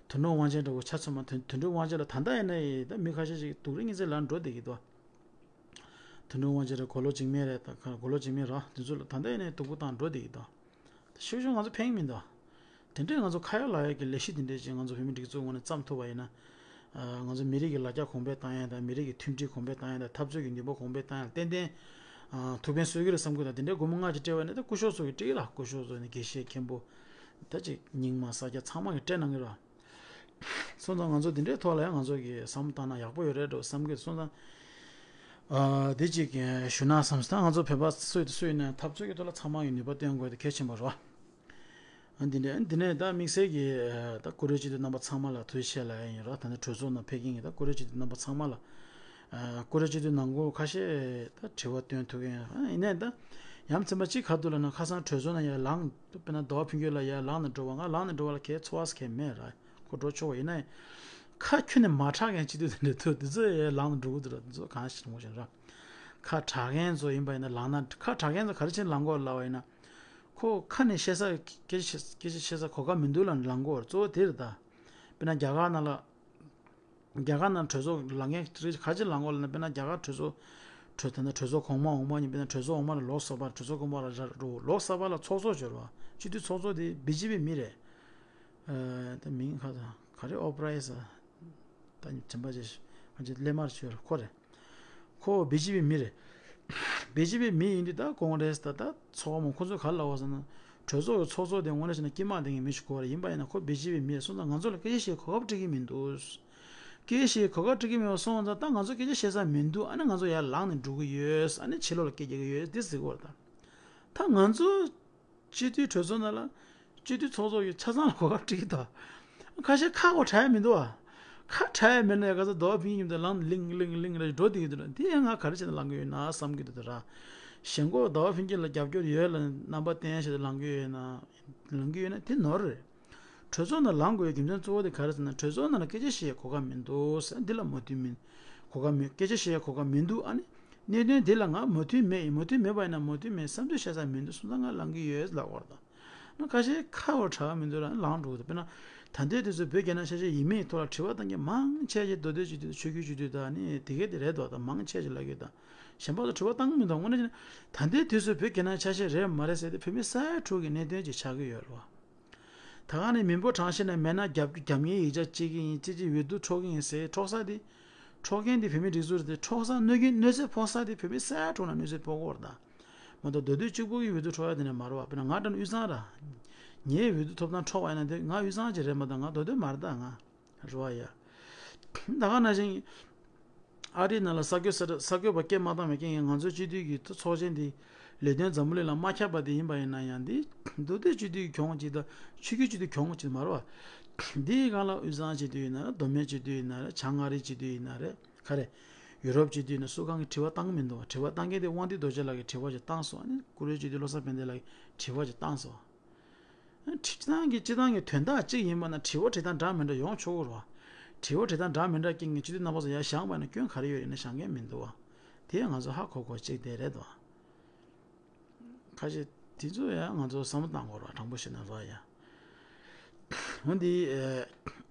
དོན་གྲུབ་དབང་ཆེན་འདྲ་བོ་ཆ་མཚོན་པ་དོན་དོན་གྲུབ་དབང་ཆེན་ལ་ད་ལྟ་ཡིན་ན་ཡི་ད་མི་ཁ་ཤས་ཤིག་སྡུག་རུས་གཉིས་ཚེ་ལ་འགྲོ་བསྡད་ཀྱི་འདུག་དོན་གྲུབ་དབང་ཆེན་རེད། གོ་ལོ་འཇིགས་མེད་རེད། ད་ག་གོ་ལོ་འཇིགས་མེད་ར་དེ་ཚོ་ལ་ད་ལྟ་ཡིན་ན་སྡུག་པོ་བཏང་འགྲོ་བསྡད་ཀྱི་འདུག་ད་ཤུགས་ཆུང་ང་ཚོ་ཕན་གྱི་མི་འདུག་དེ་འདྲའི་ང་ཚོ་ཁ་ཡོད་ལག་ཡོད་ཀྱི་ལས་གཞི་དེ་འདྲའི་ཅིག་ང་ཚོ་བོད་མི་སྒྲིག་འཛུགས་ངོས་ནས་བརྩམས་ཐུབ་པ་ཡིན་ན། ང་ཚོ་མི་རིགས་ཀྱི་ལ་རྒྱ་གོང་འཕེལ་བཏང་ཡ་དང་མི་རིགས་ཀྱི་མཐུན་སྒྲིལ་གོང་འཕེལ་བཏང་ཡ་དང་འཐབ་རྩོད་ཀྱི་ནུས་པ་གོང་འཕེལ་བཏང་ཡ་ལ་ཏན་ཏན་ཐུགས་ཕན་གསོས་ཀྱི་རེད་བསམ་གྱི་འདུག་དེ་འདྲའི་སྒོར་མོ་ལྔ་ཅིག་སྤྲད་པ་ཡིན་ན་ད་སྐུ་ཞབས་ཚོ་གིས་སྤྲད་ཀྱི་རེད། སྐུ་ཞབས་ཚོ་ནི་དགེ་བཤེས་མཁན་པོ་ད་ཅིག་རྙིང་མ་ས་སྐྱ་ཚང་མ་གིས་སྤྲད་གནང་གི་རེད། སོང་ཙང་ང་ཚོ་འདི་འདྲའི་ཐོག་ལ་ཡང་ང་ཚོ་གིས་བསམ་བློ་བཏང་ན་ཡག་པོ་ཡོད་རེད་འགྲོ་བསམ་གྱི་སོང་ཙང་། ཨ་འདི་གཅིག་ཞུ་ན་བསམ་སོང་། ད་ང་ཚོ་བོད་པ་སུ་དང་སུ་ཡིན་ནའང་འཐབ་རྩོད་ཀྱི་ཐོག་ལ་ཚང་མ་གིས་ནུས་པ་བཏོན་དགོས་དེ་གལ་ཆེན་པོ་རེད་བ། ཨ་འདི་འདྲའི་འདི་ནས་ད་དམིགས་བསལ་གྱི་ད་ཀུ་རེ་སྤྱི་འཐུས་རྣམ་པ་ཚང་མ་ལ་ཐུགས་རྗེ་ཆེ་ལབ་ཡ་ཡིན་རོགས། ད་ནི་གྲོས་ཚོགས་ནང་ཕེབས་མཁན་གྱི་ད་ཀུ་རེ་སྤྱི་འཐུས་རྣམ་པ་ཚང་མ་ལ། ཀུ་རེ་སྤྱི་འཐུས་ནང་ཁུལ་ཁ་ཤས་ད་དྲི་བ་བཏོན་ཐུབ་མཁན་ཡིན་ནའི་ད་ཡ་མཚན་པ་གཅིག་ག་འདུག་ལབ་ན་ཁ་སང་གྲོས་ཚོགས་ནང་ཡར་ལངས་དཔེར་ན་ཟླ་བ་ཕུན་སྐྱིད་ལགས་ཡར་ལངས་ནས་འགྲོ་བ་ང་ལངས་ནས་འགྲོ་བ་ལ་གའི་ཚོར་བ་གའི་མེད་ར། ཁོ་འགྲོ་ཆོག་པ་ཡིན་ནའི་ཁ་ཁྱོན་ནས་མ་གྲགས་མཁན་སྤྱི་འཐུས་དེ་འདྲ་འདུག་དེ་ཚོ་ཡར་ལངས་ནས་འགྲོ་གི་འདུག་ར། དེ་ཚོ་གང་ཞིག་མོ་བཞིན་ར། ཁ་གྲགས་མཁན་ཚོ་ཡིན་པ་ཡིན་ན་ལངས་ན་ཁ་གྲགས་མཁན་ཚོ་ག་རེ་བྱས་ནས་ལངས་དགོས་ལབ་པ་ཡིན་ན། ཁོ་ཁ་ནས་བཤད་ས་སྐད་ཆ་བཤད་སྐད་ཆ་བཤད་ས་གོ་སྐབས་མི་འདུག་ལབ་ནས་ལངས་དགོས་ར། གཙོ་བོ་དེ་རེད་ད། དཔེར་ན་རྒྱ་གར་ནང་ལ། རྒྱ་གར་ནང་གྲོས་ཚོགས་ལངས་མཁན་ག་ཚོད་ལངས་དགོས་ལབ་ན། དཔེར་ན་རྒྱ་གར་གྲོས་ཚོགས་གྲོས་ད་ལྟ་གྲོས་ཚོགས་གོང་མ་འོག་མ་གཉིས། དཔེར་ན་གྲོས་ཚོགས་འོག་མ་ལ་ལོག་སོ་པ། གྲོས་ཚོགས་གོང་མ་ལ་ར་རུ་ལོག་སོ་པ་ལ་ཚོགས་གཙོ་ཡོད་རེད་བ། སྤྱི་འཐུས་ཚོགས་གཙོ་དེ་བི་ཇེ་པི་མི་རེད། ཨ་ད་མིང་ཁ་ཚ་ག་རེ་ཨོ་པ་ར་ཡེ་ས་ད་དྲན་པ་བརྗེད་ཤག་ང་ཚོ་སླེབས་མ་རེད་ཆོས་རེད་ཁོ་རེད། ཁོ་བི་ཇེ་པི་མི་རེད། བི་ཇེ་པི་མི་ཡིན་དུས་ད་ཀོང་རེས་ད་ད་ཚོགས་མ་ཁོ་ཚོས་ག་རེ་ལབ་པ་ཟེར་ན། གྲོས་ཚོགས་ཀྱི་ཚོགས་གཙོ་དེ་དངོས་གནས་བྱས་ན་དཀྱིལ་མ་ལྡན་མཁན་མི་ཞིག་དགོས་རེད། ཡིན་པ་ཡིན་ན་ཁོ་བི་ཇེ་པི་མི་རེད་སོང་ཙང་ང་ཚོ་ལ་སྐད་ཆ་བཤད་གོ་སྐབས་སྤྲད་ཀྱི་མི་འདུག་སྐད་ཆ་བཤད་གོ་སྐབས་སྤྲད་ཀྱི་མེད་པ་སོང་ཙང་ད་ང་ཚོ་སྐད་ཆ་བཤད་ས་མི་འདུག་ཨ་ནི་ང་ཚོ་ཡར་ལངས་ནས་འགྲོ་གི་ཡོད། ཨ་ནི་ཕྱི་ལོགས་ལ་སྐད་རྒྱག་གི་ཡོད་འདི་ཟེར་གི་རེད་ད། ད་ང་ཚོ་སྤྱི་འཐུས་གྲོས་ཚོགས་ནང་ལ་སྤྱི་འཐུས་ཚོགས་གཙོ་གི་ཆ་ཚང་ལ་གོ་སྐབས་སྤྲད་ཀྱི་འདུག་ཁ་ཤས་ཁ་གོ་གྲགས་ཡ་མི་འདུག་ཨ། ཁ་གྲགས་ཡ་མེད་ན་ཡ་ག་ཚོད་ཟླ་བ་ཕུན་སྐྱིད་མཉམ་དུ་ལངས་ལིང་ལིང་ལིང་རེ་འགྲོ་བསྡད་ཀྱི་འདུག་ན་འདི་ཡང་ང་ག་རེ་བྱས་ནས་ལངས་གི་ཡོད་ན་བསམ་གྱི་འདུག་ད་ར། ཞེན་ཁོག་ཟླ་བ་ཕུན་སྐྱིད་ལ་རྒྱབ་སྐྱོར་ཡོད་ལ་རྣམ་པ་བསྟན་བྱས་ཏེ་ལངས་གི་ཡོད་ན་ལངས་གི་ཡོད་ན་དེ་ནོར་རེད། གྲོས་ཚོགས་ནང་ལངས་དགོས་རྒྱུ་མཚན་གཙོ་བོ་དེ་ག་རེ་ཟེར་ན་གྲོས་ཚོགས་ནང་ལ་སྐད་ཆ་བཤད་གོ་སྐབས་མི་འདུག་ཟེར་འདི་ལ་མོས་མཐུན་མིན། གོ་སྐབས་མེད་སྐད་ཆ་བཤད་གོ་སྐབས་མི་འདུག་ཨ་ནི། གནད་དོན་འདི་ལ་ང་མོས་མཐུན་མེད་ཡིན་མོས་མཐུན་མེད་པ་ཡིན་ན་མོས་མཐུན་མེད་བསམ་ཚུལ་བཤད་ས་མི་འདུག་སོང་ཙང་ང་ལངས་ཀྱི་ཡོད་ལབ་དགོས་རེད་ད། ཁ་ཤས་ཁ་བ་གྲགས་མི་འདུག་ལ་ལངས་འགྲོ་གི་འདུག་དཔེར་ན། ད་ལྟའི་དུས་ཚོད་བོད་རྒྱ་ནག་ཆ་ཤས་ཡིན་མིན་ཐོག་ལ་དྲི་བ་བཏང་མཁན་མང་ཆེ་ཆེ་མདོ་སྟོད་སྤྱི་འཐུས་ཆོས་བརྒྱུད་སྤྱི་འཐུས་དང་ནི་དེ་གས་དེ་རེད་འདུག་ད་མང་ཆེ་ཆེ་ལབ་ཀྱི་ཡོད་ད། གཞན་པ་ཚོ་དྲི་བ་བཏང་གི་མི་འདུག་དངོས་གནས་བྱས་ན་ད་ལྟའི་དུས་ཚོད་བོད་རྒྱ་ནག་ཆ་ཤས་རེད་མ་རེད་ཟེར་ཏེ་བོད་མི་ས་ཡ་དྲུག་གི་གནད་དོན་ཅིག་ཆགས་ཀྱི་ཡོད་རེད་བ། ད་ག་ནས་མི་འབོར་གྲངས་བཤད་ན་མེད་ན་རྒྱབ་རྒྱབ་ངའི་ཡིག་ཆ་བཅད་ཀྱི་ཡིན་ཅི་ཅི་འོས་བསྡུ་འཕྲོག་གི་ཡིན་ཟེར་འཕྲོག་ས་དེ། འཕྲོག་མཁན་དེ་བོད་མི་སྒྲིག་འཛུགས་རེད་དེ་འཕྲོག་ས་གནོད་ཀྱི་གནོད་འཚེ་ཕོག་ས་དེ་བོད་མི་ས་ཡ་དྲུག་ན་གནོད་འཚེ་ཕོག་གི་ཡོད་རེད་ད། མ་གཏོགས་མདོ་སྟོད་གཅིག་པུ་གི་འོས་བསྡུ་འཕྲོག་ཡ་དེ་ནས་མ་རེད་བ། དཔེར་ན་ང་འདྲ་ན་དབུས་གཙང་ར། ངའི་འོས་བསྡུ་ཐོབ་ཐང་འཕྲོག་པ་ཡིན་ན་དེ་ང་དབུས་གཙང་ཅིག་རེད་མ་གཏོགས་ང་མདོ་སྟོད་མ་རེད་ད་ང་། རེད་བ་ཡ། ད་ག་ནང་བཞིན། ཨ་རིའི་ནང་ལ་གསར་འགོད་གསར་གསར་འགོད་པ་སྐད་མ་བཏང་བའི་རྐྱེན་གྱིས་ང་ཚོའི་སྤྱི་འཐུས་ཀྱི་ཚོགས་ཆེན་འདི་ལས་དོན་འཛམ་བུ་གླིང་ལ་མ་ཁྱབ་པ་དེ་ཡིན་པ་ཡིན་ན་ཡང་འདི་མདོ་སྟོད་སྤྱི་འཐུས་ཀྱི་གྱོང་ཅིག་དང་ཆོས་བརྒྱུད་སྤྱི་འཐུས་གྱོང་ཅིག་མ་རེད་བ། འདིའི་སྒང་ལ་དབུས་གཙང་སྤྱི་འཐུས་ཡིན་ན་རེད། མདོ་སྨད་སྤྱི་འཐུས་ཡིན་ན་རེད། བྱང་ཨ་རིའི་སྤྱི་འཐུས་ཡིན་ན་རེད། ག་རེ། ཡུ་རོབ་སྤྱི་འཐུས་ཡིན་ན་སུ་གང་གིས་དྲི་བ་བཏང་གི་མི་འདུག་བ། དྲི་བ་བཏང་མཁན་དེ་དབང་འདུས་རྡོ་རྗེ་ལགས་ཀྱིས་དྲི་བ་ཅིག་བཏང་སོང་། ཨ་ནི་ཀུ་རེ་སྤྱི་འཐུས་བློ་བཟང་ཕན་བདེ་ལགས་ཀྱིས་དྲི་བ་ཅིག་བཏང་སོང་། སྤྱིར་བཏང་གི་སྤྱིར་བཏང་གི་དོན་དག་གཅིག་ཡིན་པ་ན་དྲི་བ་དྲི་སྟངས་འདྲ་མི་འདྲ་ཡོང་ཆོག་གི་རེད་བ། དྲི་བ་དྲི་སྟངས་འདྲ་མི་འདྲ་རྐྱེན་གྱིས་སྤྱི་འཐུས་རྣམ་པ་ཚོ་ཡར་བཞེངས་པ་ན་སྐྱོན་ག་རེ་ཡོད་རེད་ན་བཞེངས་མཁན་མི་འདུག་བ། དེ་ང་ཚོ་ཧ་གོ་དགོས་གཅིག་དེ་རེད་དོ། ཁ་ཤས་དེ་ཚོ་ཡང་ང་ཚོ་བསམ་བློ་བཏང་དགོས་རེད་བ། དྲང་པོ་བཤད་ན་རོ་ཡ། འོན་ཏེ།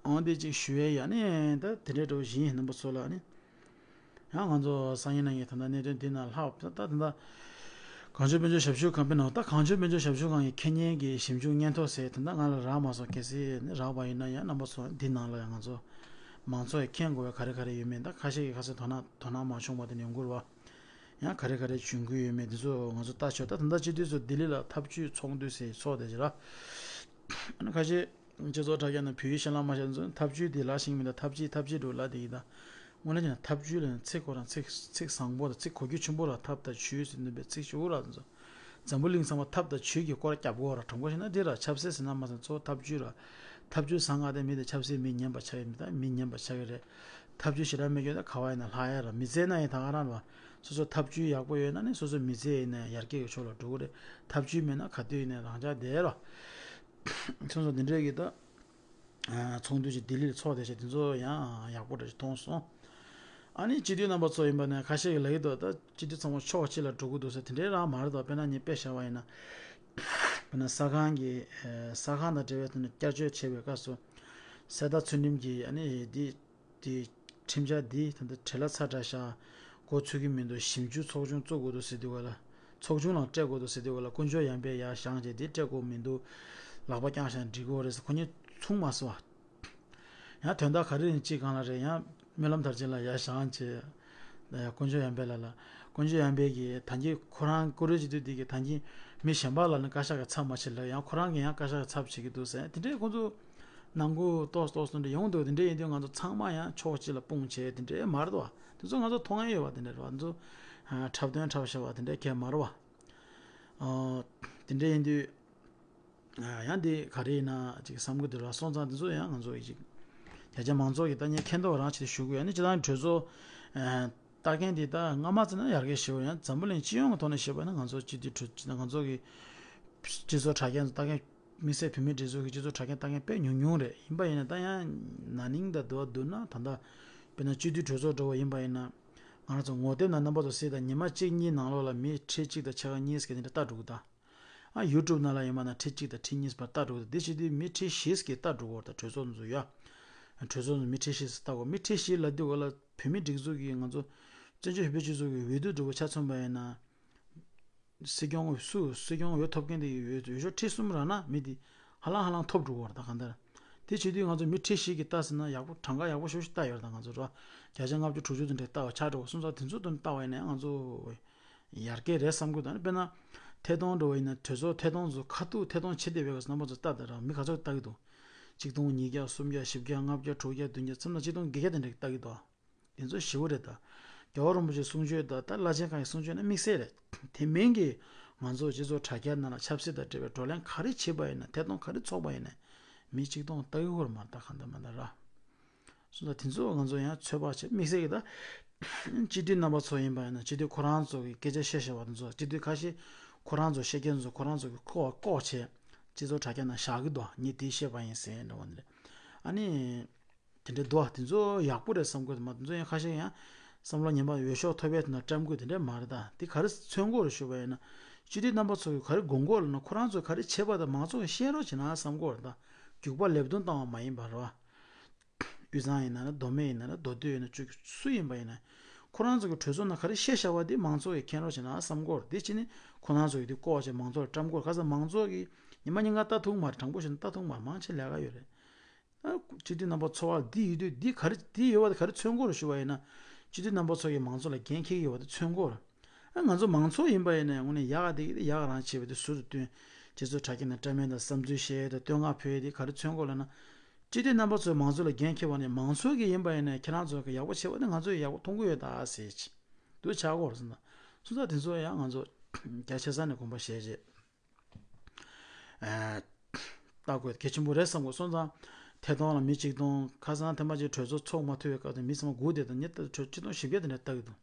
འོན་ཏེ་གཅིག་ཞུ་ཡས་ཡ་ནི་ད་དེ་འདྲའི་འགྲོ་བཞིན་རྣམ་པ་ཚོ་ལ་ནི། ཡང་ང་ཚོ་སང་ཉིན་གནངས་ཉིན་ད་ལྟ་གནད་དོན་འདི་ནང་ལྷག་ད་ད་ད་ད། གངས་ལྗོངས་དཔལ་འབྱོར་ཞབས་ཞུ་ཁང་པའི་ནང་ད་གངས་ལྗོངས་དཔལ་འབྱོར་ཞབས་ཞུ་ཁང་གི་ཁེ་ཉེན་གྱི་ཞིབ་འཇུག་སྙན་ཐོ་ཟེར་ད་ལྟ་ང་ལ་རག་མ་སོང་། གལ་སྲིད་ནི་རག་པ་ཡིན་ན་ཡང་རྣམ་པ་ཚོ་འདི་ནང་ལ་ཡང་ང་ཚོ་མང་ཚོགས་ཀྱིས་མཁྱེན་དགོས་པའི་ག་རེ་ག་རེ་ཡོད་མེད། ད་ཁ་ཤས་ཀྱིས་ཁ་སང་དོ་སྣང་དོ་སྣང་མ་བྱུང་བ་དེ་ནས་ཡོང་གི་རེད་བ། ཡང་ག་རེ་ག་རེ་བྱུང་གི་ཡོད་མེད་འདི་ཚོ་ང་ཚོ་ལྟ་ཆོག་ད་ད་ལྟ་སྤྱི་འཐུས་ཚོ་ལྡི་ལི་ལ་ཐབས་ཇུས་ཚོགས་འདུ་ཟེར་ཚོགས་བསྡད་ཀྱི་ར། ཨ་ནི་ཁ་ཤས། སྤྱི་ཚོགས་དྲ་རྒྱ་ནང་བོད་ཡིག་གཤམ་ལ་མ་བཤད་ཚོ་ཐབས་ཇུས་དེ་ལ་ཤེས་མི་འདུག་ཐབས་ཇུས་ཐབས་ཇུས་འགྲོ་ལ་དེ་ཡིན་ད། དངོས་གནས་བྱས་ན་ཐབས་ཇུས་ལ་ཚིག་ཁོ་རང་ཚིག་ཚིག་བཟང་པོ་དང་ཚིག་གོ་རྒྱུ་ཆེན་པོ་ར། ཐབས་དང་ཇུས་ཟེར་འདུག་པའི་ཚིག་ཞུ་ར་ཚོ། འཛམ་བུ་གླིང་ཚང་མ་ཐབས་དང་ཇུས་ཀྱི་སྐོར་རྒྱབ་དགོས་ར། དྲང་པོ་བཤད་ན་འདི་ར་ཆབ་སྲིད་ཟེར་ན་མ་ཟད་གཙོ་བོ་ཐབས་ཇུས་ར། ཐབས་ཇུས་བཟང་ང་དེ་མི་དེ་ཆབ་སྲིད་མི་ཉན་པ་ཆགས་ཡོད་མི་ད་མི་ཉན་པ་ཆགས་ཀྱི་རེད། ཐབས་ཇུས་ཞེ་དྲག་མེད་ཀྱང་ད་ག་བ་ཡིན་ན་ལྷག་ཡ་ར་མི་ཚེ་ན་ཡིན་ད་ག་རང་ར། སོ་སོ་ཐབས་ཇུས་ཡག་པོ་ཡོད་ན་ནི་སོ་སོ་མི་ཚེ་ཡིན་ན་ཡར་རྒྱས་ཀྱི་ཕྱོགས་ལ་འགྲོ་གི་རེད། ཐབས་ཇུས་མེད་ན་ག་དུས་ཡིན་ན་རང་འཇགས་བསྡད་ར། སོང་ཙང་འདི་འདྲའི་གི་ད་ཚོགས་འདུ་ཅིག་ལྡི་ལིར་ཚོགས་བསྡད་བྱས་དེ་ཚོ་ཡང་ཡག་པོ་འདྲ་ཞིག་མཐོང་སོང་། ཨ་ནི་སྤྱི་འཐུས་རྣམ་པ་ཚོ་ཡིན་པ་ནས་ཁ་ཤས་ཀྱིས་ལབ་ཀྱི་འདུག་ད་སྤྱི་འཐུས་ཚང་མ་ཕྱོགས་གཅིག་ལ་འགྲོ་གི་འདུག་ཟེར། དེ་འདྲའི་རང་མ་རེད་དོ། དཔེར་ན་ངས་དཔེ་བཞག་པ་ཡིན་ན། དཔེར་ན་ས་ཁང་གི་ས་ཁང་དང་འབྲེལ་བའི་ཐོག་ནས་བསྐྱར་བཅོས་བྱེད་པའི་སྐབས་སུ་གསེར་རྟ་ཚུལ་ཁྲིམས་ཀྱིས་ཨ་ནི་འདི་དེ་ཁྲིམས་འཆར་འདི་ད་ལྟ་བྲེལ་བ་ཚ་དྲགས་ཤག་འགོ་ཚུགས་ཀྱི་མི་འདུག་ཞིབ་འཇུག་ཚོགས་ཆུང་བཙུགས་དགོས་འདུག་ཟེར་དུས་ག་ལ། ཚོགས་ཆུང་ལ་སྤྲད་དགོས་འདུག་ཟེར་དུས་ག་ལ། དཀོན་མཆོག་ཡར་འཕེལ་ཡར་བཞེངས་བྱས་འདི་སྤྲད་དགོས་མི་འདུག་ལག་པ་བརྐྱངས་བཞག་འགྲིག་གི་རེད་ཟེར། ཁོ་གཉིས་མཚུངས་མ་སོང་བ། ཡང་དོན་དག་ག་རེ་ཡིན་གཅིག་སྒང་ལ་རེད། ཡང་སྨོན་ལམ་མཐར་ཕྱིན་ལ་ཡར་བཞེངས་བྱས། དཀོན་མཆོག་ཡར་འཕེལ་ལགས་ལ། དཀོན་མཆོག་ཡར་འཕེལ་གྱིས་ད་གིན་ཁོ་རང་བཀུར་འོས་སྤྱི་འཐུས་འདི་གིས་ད་གིན་མི་གཞན་པ་ལ་ནི་བཀའ་ཤག་གི་ཚབ་མ་བྱེད་ལ། ཡང་ཁོ་རང་གིས་ཡང་བཀའ་ཤག་གི་ཚབ་བྱེད་ཀྱི་འདུག་ཟེར། དེ་འདྲའི་ཁོང་ཚོ་ནང་ཁུལ་ཏོག་ཙམ་ཏོག་ཙམ་འདྲ་ཡོང་འདུག་དེ་འདྲ་ཡིན་དུས་ང་ཚོ་ཚང་མ་ཡང་ཕྱོགས་གཅིག་ལ་སྤུངས་བྱས་དེ་འདྲའི་མ་རེད་བ། དེ་ཚོ་ང་ཚོ་མཐོང་ཡ་ཡོད་བ། དེ་འདྲ་རེད་བ། ང་ཚོ་འཁྲབ་སྟོན་འཁྲབ་བཞག་པ་དེ་འདྲའི་གལ་མ་རེད་བ། དེ་འདྲ་ཡིན་དུས། ཡང་འདི་ག་རེ་ཡིན་ན་ཅིག་བསམ་གི་འདུག་ལ། སོང་ཙང་འདི་ཚོ་ཡང་ང་ཚོ་ཡི་ཅིག་རྒྱ་ཆེ་མང་ཚོགས་ཀྱི་ལྟ་ཉན་མཁྱེན་རྟོགས་རང་ཆེད་ཞུ་དགོས། ཡང་ནི་སྤྱི་བཏང་གྲོས་ཚོགས་ལྟ་མཁན་འདི་ད་སྔ་མ་ཙམ་ན་ཡར་རྒྱས་ཞེ་པོ། ཡང་འཛམ་བུ་གླིང་སྤྱི་ཡོངས་ཀྱི་ཐོག་ནས་བཤད་པ་ན་ང་ཚོ་སྤྱི་འཐུས་གྲོས་ང་ཚོ་གི་སྤྱི་ཚོགས་དྲ་རྒྱ་ལྟ་མཁན་དམིགས་བསལ་བོད་མིའི་སྒྲིག་འཛུགས་ཀྱི་སྤྱི་ཚོགས་དྲ་རྒྱ་ལྟ་མཁན་དཔེ་ཉུང་ཉུང་རེད། ཡིན་པ་ཡིན་ན་ད་ཡང་ན་ནིང་དང་དུ་བ་བསྡུར་ན་ད་ལྟ་དཔེར་ན་སྤྱི་འཐུས་གྲོས་ཚོགས་འདྲ་བོ་ཡིན་པ་ཡིན་ན་ང་རང་ཚོ་ངོ་དེབ་ནང་རྣམ་པ་ཚོ་གཟིགས་དང་ཉི་མ་གཅིག་གཉིས་ནང་ལོགས་ལ་མི་ཁྲི་གཅིག་དང་ཕྱེད་ཀ་གཉིས་ཀྱི་དེ་འདྲ་ལྟ་འགྲོ་གི་ད། ཨ་ཡུ་ཊུབ་ནང་ལ་ཡིན་པ་ན་ཁྲི་གཅིག་དང་ཁྲི་གཉིས་བར་ལྟ་འགྲོ་གི་འདུག་དེ་བྱེད་དུས་མི་ཁྲི་བཞི་ཙམ་ལྟ་འགྲོ་གི་ཡོད་རེད་ད། གྲོས་ཚོགས་འདི་ཚོ་ཡ། གྲོས་ཚོགས་འདི་མི་ཁྲི་བཞི་ཙམ་ལྟ་དགོས། མི་ཁྲི་བཞི་ལབ་དུས་ག་ལ་བོད་མིའི་སྒྲིག་འཛུགས་ཀྱི་ང་ཚོ་བཙན་བྱོལ་བོད་པའི་སྤྱི་ཚོགས་ཀྱི་འོས་བསྡུ་འདྲ་བོ་ཆ་མཚོན་པ་ཡིན་ན། སྲིད་སྐྱོང་སུ་སྲིད་སྐྱོང་འོས་ཐོབ་མཁན་དེ་ཡི་འོས་འོས་ཤོག་ཁྲི་གསུམ་རག་ན་མི་དེ་ཧ་ལམ་ཧ་ལམ་ཐོབ་འགྲོ་གི་ཡོད་རེད་ད་གང་ལྟར། དེ་བྱེད་དུས་ང་ཚོ་མི་ཁྲི་བཞི་གིས་ལྟ་ཟེར་ན་ཡག་པོ་གྲངས་ཀ་ཡག་པོ་ཞེ་པོ་ཞིག་ལྟ་ཡོད་རེད་ད་ང་ཚོ་ར། བརྒྱ་ཆ་ལྔ་བཅུ་དྲུག་ཅུ་དེ་འདྲ་ལྟ་བ་ཆགས་འགྲོ་གི། སོང་ཙང་དེ་ཚོ་དོན་ལྟ་བ་ཡིན་ན་ང་ཚོ། ཡར་རྒྱས་རེད་བསམ་གྱི་འདུག་ཨ་ནི་དཔེར་ན། ཐད་གཏོང་འགྲོ་བ་ཡིན་ན་གྲོས་ཚོགས་ཐད་གཏོང་ཚོ་ཁ་ཐུག་ཐད་གཏོང་བྱེད་བསྡད་པའི་སྐབས་སུ་རྣམ་པ་ཚོ་ལྟ་དང་རང་མི་ག་ཚོད་ལྟ་གི་འདུག་ཆིག་སྟོང་ཉིས་བརྒྱ་སུམ་བརྒྱ་བཞི་བརྒྱ་ལྔ་བརྒྱ་དྲུག་བརྒྱ་བདུན་བརྒྱ་མཚམས་ལ་ཆིག་སྟོང་བརྒྱད་བརྒྱ་དེ་འདྲ་ལྟ་གི་འདུག་དེ་ཚོ་ཞེ་པོ་རེད་ད། རྒྱལ་བ་རིན་པོ་ཆེའི་གསུང་ཆོས་དང་ད་བླ་ཆེན་ཁག་གི་གསུང་ཆོས་ནི་དམིགས་བསལ་རེད། དེ་མིན་གྱི་ང་ཚོ་སྤྱི་ཚོགས་དྲ་རྒྱ་ནང་ལ་ཆབ་སྲིད་དང་འབྲེལ་བའི་བགྲོ་གླེང་ག་རེ་བྱེད་པ་ཡིན་ན་ཐད་གཏོང་ག་རེ་ཚོགས་པ་ཡིན་ན་མི་ཆིག་སྟོང་ལྟ་གི་ཡོད་མ་རེད་ད་གང་ལྟར་མ་ལྟར་ར། སོང་ཙང་དེ་ཚོ་ང་ཚོ་ཡང་ཚོད་དཔག་བྱེད་དམིགས་བསལ་གྱི་ད། སྤྱི་འཐུས་རྣམ་པ་ཚོ་ཡིན་པ་ཡིན་ན་སྤྱི་འཐུས་ཁོ་རང་ཚོ་གི་སྐད་ཆ་བཤད་བཤད་པ་དེ་ཚོ་སྤྱི་འཐུས་ཁ་ཤས་ཁོ་རང་ཚོ་བཤད་མཁན་ཚོ་ཁོ་རང་ཚོ་གི་ལྐོག་ལྐོག་བྱས་སྤྱི་ཚོགས་དྲ་རྒྱ་ནང་བཞག་གི་འདུག་ངས་དེ་བཤད་པ་ཡིན་ཟེར་འདྲ་བ་འདི་རེད། ཨ་ནི། དེ་འདྲའི་འདུག་དེ་ཚོ་ཡག་པོ་རེད་བསམ་གི་མ། དེ་ཚོ་ཡང་ཁ་ཤས་ཡང་བསམ་བློ་ངན་པ་འོས་ཤོག་ཐོབ་པའི་དེ་ན་བཀྲམ་དགོས་དེ་འདྲ་མ་རེད་ད། དེ་ག་རེ་མཚོན་གོ་རེད་ཞུས་པ་ཡིན་ན། སྤྱི་འཐུས་རྣམ་པ་ཚོ་གི་ག་རེ་དགོངས་གོ་ལབ་ན་ཁོ་རང་ཚོས་ག་རེ་བྱས་པ་དང་མང་ཚོགས་ཀྱིས་ཤེས་རོགས་བྱེད་ན་བསམ་གོ་རེད་ད། རྒྱུག་པ་ལེབ་རྡུང་བཏང་བ་མ་ཡིན་པ་རེད་བ། དབུས་གཙང་ཡིན་ན་རེད། མདོ་སྨད་ཡིན་ན་རེད། མདོ་སྟོད་ཡིན་ན་བཅུ་སུ་ཡིན་པ་ཡིན་ན། ཁོ་རང་ཚོ་གི་གྲོས་ཚོགས་ནང་ག་རེ་བཤད་བཞག་པ་དེ་མང་ཚོགས་ཀྱིས་མཁྱེན་རོགས་བྱེད་ན་བསམ་གོ་རེད། དེ་ཕྱིན་ནས་ཁོ་རང་ཚོ་གི་དེ་བཀོག་བྱས་མང་ཚོགས་ལ་བཀྲམ་གོ་རེད། ཁ་སང་མང་ཚོགས་ཀྱིས་ཉི་མ་ཉིན་གང་ལྟ་ཐུབ་མ་རེད། དྲང་པོ་བཤད་ན་ལྟ་ཐུབ་མ་རེད། མང་ཆེ་ལས་ཀ་ཡོད་རེད། ཨ། སྤྱི་འཐུས་རྣམ་པ་ཚོ་བ་འདི་ཡོད་དུས་འདི་ག་རེ་འདི་ཡོད་པ་དེ་ག་རེ་མཚོན་གོ་རེད་ཞུ་བ་ཡིན་ན། སྤྱི་འཐུས་རྣམ་པ་ཚོ་གིས་མང་ཚོགས་ལ་འགན་འཁྱེར་གྱི་ཡོད་པ་དེ་མཚོན་གོ་རེད། ཨ། ང་ཚོ་མང་ཚོགས་ཡིན་པ་ཡིན་ན་དངོས་གནས་ཡག་ག་བསྡད་ཀྱི་དེ་ཡག་ག་རང་བྱས་པ་དེ་ཟུར་དུ་བཏོན། སྤྱི་ཚོགས་དྲ་རྒྱ་ནང་བཀྲམ་ཡས་དང་བསམ་ཚུལ་བཤད་ཡས་དང་བསྟོད་བསྔགས་ཕུལ་ཡས་དེ་ག་རེ་མཚོན་གོ་ལབ་ན། སྤྱི་འཐུས་རྣམ་པ་ཚོས་མང་ཚོགས་ལ་འགན་འཁྱེར་བ་ནས་མང་ཚོགས་ཀྱིས་ཡིན་པ་ཡིན་ན་ཁྱེད་རང་ཚོ་གིས་ཡག་པོ་བྱས་པ་དེ་ང་ཚོས་ཡག་པོ་མཐོང་གི་ཡོད་ད་ཟེར་གྱི་འདུག་ཆགས་གོ་རེད་ཟེར་ན། སོང་ཙང་དེ་ཚོ་ཡང་ང་ཚོ་རྒྱ་ཆེ་ས་ནས་དགོངས་པ་བཞེས་རྗེས། ལྟ་དགོས་གལ་ཆེན་པོ་རེད་བསམ་གོ། སོང་ཙང་ཐད་གཏོང་ལ་མི་གཅིག་སྟོང་ཁ་སང་ཐེངས་མ་གཅིག་གྲོས་ཚོགས་ཚོགས་མ་ཐུབ་པའི་སྐབས་དུ་མི་ཚང་མ་སྒུག་བསྡད་དང་ཉིན་ལྟར་གྲོས་ཆིག་སྟོང་བཞི་བརྒྱ་དེ་འདྲ་ལྟ་གི་འདུག་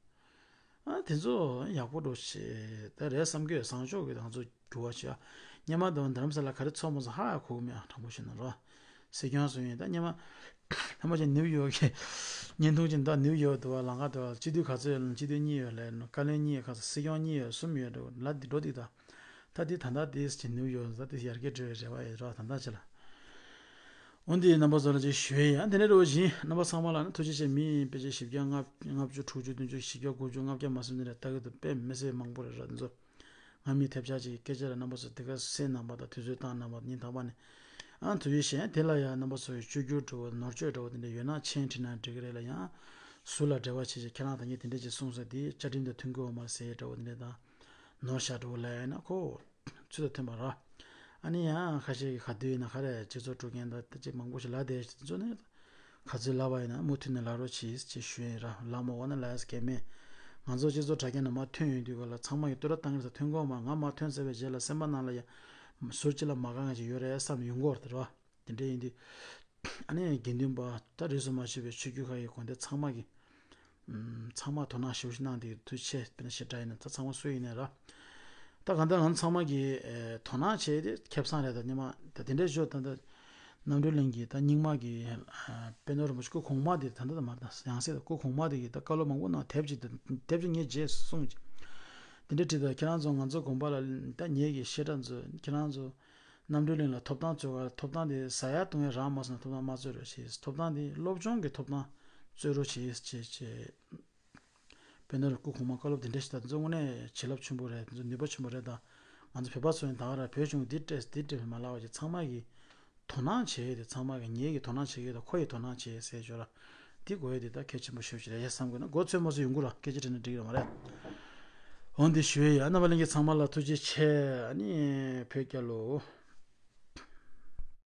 ཨ། དེ་ཚོ་ཡག་པོ་འགྲོ་ཞེས་ད་རེད་བསམ་གི་ཡོད། བཟང་ཕྱོགས་ཀྱི་ང་ཚོ་འགྱུར་བ་བྱེད་ཨ། སྔོན་མ་དང་རྡ་རམ་ས་ལ་ག་རེ་ཚོགས་མ་ཚོགས་ཧ་ཡང་གོ་གི་མེད་ཨ། དྲང་པོ་བཤད་ན་རོ། སྲིད་སྐྱོང་སུ་ཡིན་ད་སྔོན་མ། ཐེངས་མ་གཅིག་ནིའུ་ཡོག་གི་བརྙན་ཐུང་གཅིག་འདུག་ནིའུ་ཡོག་འདུག་བ། ལམ་ཁ་འདུག་བ། སྤྱི་འཐུས་ག་ཚོད་ཡོད་ལབ་ན་སྤྱི་འཐུས་གཉིས་ཡོད་ལབ་ནོ། བཀའ་བློན་གཉིས་ཡོད། ཁ་སང་སྲིད་སྐྱོང་གཉིས་ཡོད། གསུམ་ཡོད་འགྲོ་ལ་འདི་འགྲོ་འདུག་ད། ད་འདི་ད་ལྟ་འདི་ཅིག་ནིའུ་ཡོག་ད་འདི་ཡར་རྒྱས་འགྲོ་བའི་རེ་བ་ཡོད་རོགས་ད་ལྟ་ཅི་ལ། འོན་ཏེ་རྣམ་པ་ཚོ་ལ་ཅིག་ཞུ་ཡས་ཡང་དེ་ནས་རེ་བ་བཞིན་རྣམ་པ་ཚང་མ་ལ་ནི་ཐུགས་རྗེ་ཆེ། མི་དཔེ་ཆ་བཞི་བརྒྱ་ལྔ་བཅུ་དྲུག་ཅུ་བདུན་ཅུ་བཞི་བརྒྱ་དགུ་བཅུ་ལྔ་བརྒྱ་མ་ཟིན་ནི་རེད་ལྟ་གི་འདུག་དཔེ་མི་སྲིད་མང་པོ་རེད་ར་འདི་ཚོ། ང་མི་ཐེབས་ཆག་ཅིག་སྐད་ཆ་ལ་རྣམ་པ་ཚོ་དེ་ག་གསན་གནང་བ་དང་དུས་ཚོད་བཏང་གནང་བ་སྙིང་ཐག་པ་ནས་ཨང་ཐུགས་རྗེ་ཆེ། དེ་ལ་ཡང་རྣམ་པ་ཚོ་ཡི་བཅོས་བསྒྱུར་འདྲ་བོ་ནོར་བཅོས་འདྲ་བོ་དེ་འདྲ་ཡོད་ན་མཆན་བྲིས་ན་འགྲིག་གི་རེད་ལ། ཡང་ཟུར་ལ་འབྲེལ་བ་བྱེད་ཅིག་ཁྱེད་རང་ད་ངས་དེ་འདྲ་ཅིག་གསུངས་ས་དེ་བཅའ་ཁྲིམས་དང་མཐུན་གི་ཡོད་མ་རེད་ཟེར་འདྲ་བོ་དེ་འདྲ་དང་ནོར་བཞག་འདྲ་བོ་ལབ་ཡ་ན་ཁོ་ཚུལ་དང་མཐུན་པ་ར། ཨ་ནི་ཡང་ཁ་ཤས་ཀྱིས་ག་དུས་ཡིན་ན་ག་རེ་སྤྱི་ཚོགས་དཀྲུག་མཁན་དང་དེ་ཅིག་མང་པོ་ཞིག་ལབ་བསྡད་ཅིག་དེ་ཚོ་ནི། ག་ཚོད་ལབ་པ་ཡིན་ན་མུ་མཐུད་ནས་ལབ་རོགས་གྱིས་ཅེས་ཞུ་ཡིན་ར། ལབ་མ་འོང་ན་ལབ་ཡས་གལ་མེད། ང་ཚོ་སྤྱི་ཚོགས་དྲ་རྒྱ་ནང་མར་ཐོན་ཡོང་དུས་ག་ལ་ཚང་མ་གིས་བསྟོད་ར་བཏང་གི་རེད་ད། ཐོན་གོ་མ་ང་མར་ཐོན་ཚར་བའི་རྗེས་ལ་སེམས་པ་ནང་ལ་ཡ་ཟུར་གཅིག་ལ་མ་དགའ་མཁན་ཅིག་ཡོད་རེད་བསམ་ཡོང་གི་རེད་ར། དེ་འདྲ་ཡིན་དུས་ཨ་ནི་དགེ་འདུན་པ་ད་རིས་སུ་མ་ཆད་པའི་ཆོས་བརྒྱུད་ཁག་གི་དགོན་སྡེ་ཚང་མ་གིས་ཚང་མ་དོ་སྣང་ཞེ་པོ་ཞིག་གནང་བསྡད་ཡོད། ཐུགས་རྗེ་ཆེ། དཔེར་ན་ཞེ་དྲག་ཡིན་ན་ད་ཚང་མ་སུ་ཡིན་ནའི་ར། ད་གང་ལྟར་ང་ཚང་མ་གིས་ཨེ་དོ་སྣང་བྱས་ཏེ་ཁེ་བཟང་རེད། ད་ཉི་མ་ད་དེ་འདྲའི་ཞོ་ད་ད་རྣམ་གྲོལ་གླིང་གི་ད་རྙིང་མ་གི་ཨ་དཔལ་ནོར་རིན་པོ་ཆེ་སྐུ་གོང་མ་དེ་ད་ད་ད་མ་ད་ཡང་སྲིད་ད་སྐུ་གོང་མ་དེ་གིས་ད་བཀའ་སློབ་མང་པོ་གནང་དེབ་ཅིག་ད་དེབ་ཅིག་ངས་རྗེས་སུ་གསུངས་ཅིག་དེ་འདྲ་བྲིས། ད་ཁྱེད་རང་ཚོ་ང་ཚོ་དགོན་པ་ལ་ད་ངེད་ཀྱི་བཤད་གྲྭ་ཚོ་ཁྱེད་རང་ཚོ་རྣམ་གྲོལ་གླིང་ལ་ཐོབ་ཐང་རྩོད་ག་ཐོབ་ཐང་དེ་ཟ་ཡ་བཏུང་ཡ་རག་མ་སོང་ན་ཐོབ་ཐང་མ་རྩོད་རོགས་བྱེད། ཐོབ་ཐང་དེ་སློབ་སྦྱོང་གི་ཐོབ་ཐང་རྩོད་རོགས་བྱེད་ཅེས་བྱས། དཔལ་ནོར་སྐུ་གོང་མ་བཀའ་སློབ་དེ་འདྲ་ཞིག་ད་དེ་ཚོ་དངོས་གནས་བྱིན་རླབས་ཆེན་པོ་རེད། དེ་ཚོ་ནུས་པ་ཆེན་པོ་རེད། ད་ང་ཚོ་བོད་པ་ཚོ་ཡིན་ད་ག་ར་བོད་གཞུང་འདི་སྤྲད་འདི་སྤྲད་མ་ལབ་པ་ཅིག་ཚང་མ་གིས་དོ་སྣང་བྱེད་ཡས་དེ་ཚང་མ་གིས་ངེད་ཀྱིས་དོ་སྣང་བྱེད་ཀྱི་ཡོད་ད་ཁོ་ཡིས་དོ་སྣང་བྱེད་ཡས་ཟེར་ཞོར་ལ་འདི་དགོས་ཡས་དེ་ད་གལ་ཆེན་པོ་ཞེ་པོ་ཅིག་རེད་ཡ་བསམ་དགོས་ན་མགོ་ཚོད་མ་ཚོད་ཡོང་གི་ར་སྐད་ཆ་དྲིས་ན་འགྲིག་གི་ར་མ་རེད། འོ་འདི་ཞུ་ཡས་ཡ། རྣམ་པ་ལྷན་རྒྱས་ཚང་མ་ལ་ཐུགས་རྗེ་ཆེ། ཨ་ནི་བོད་རྒྱལ་ལོ།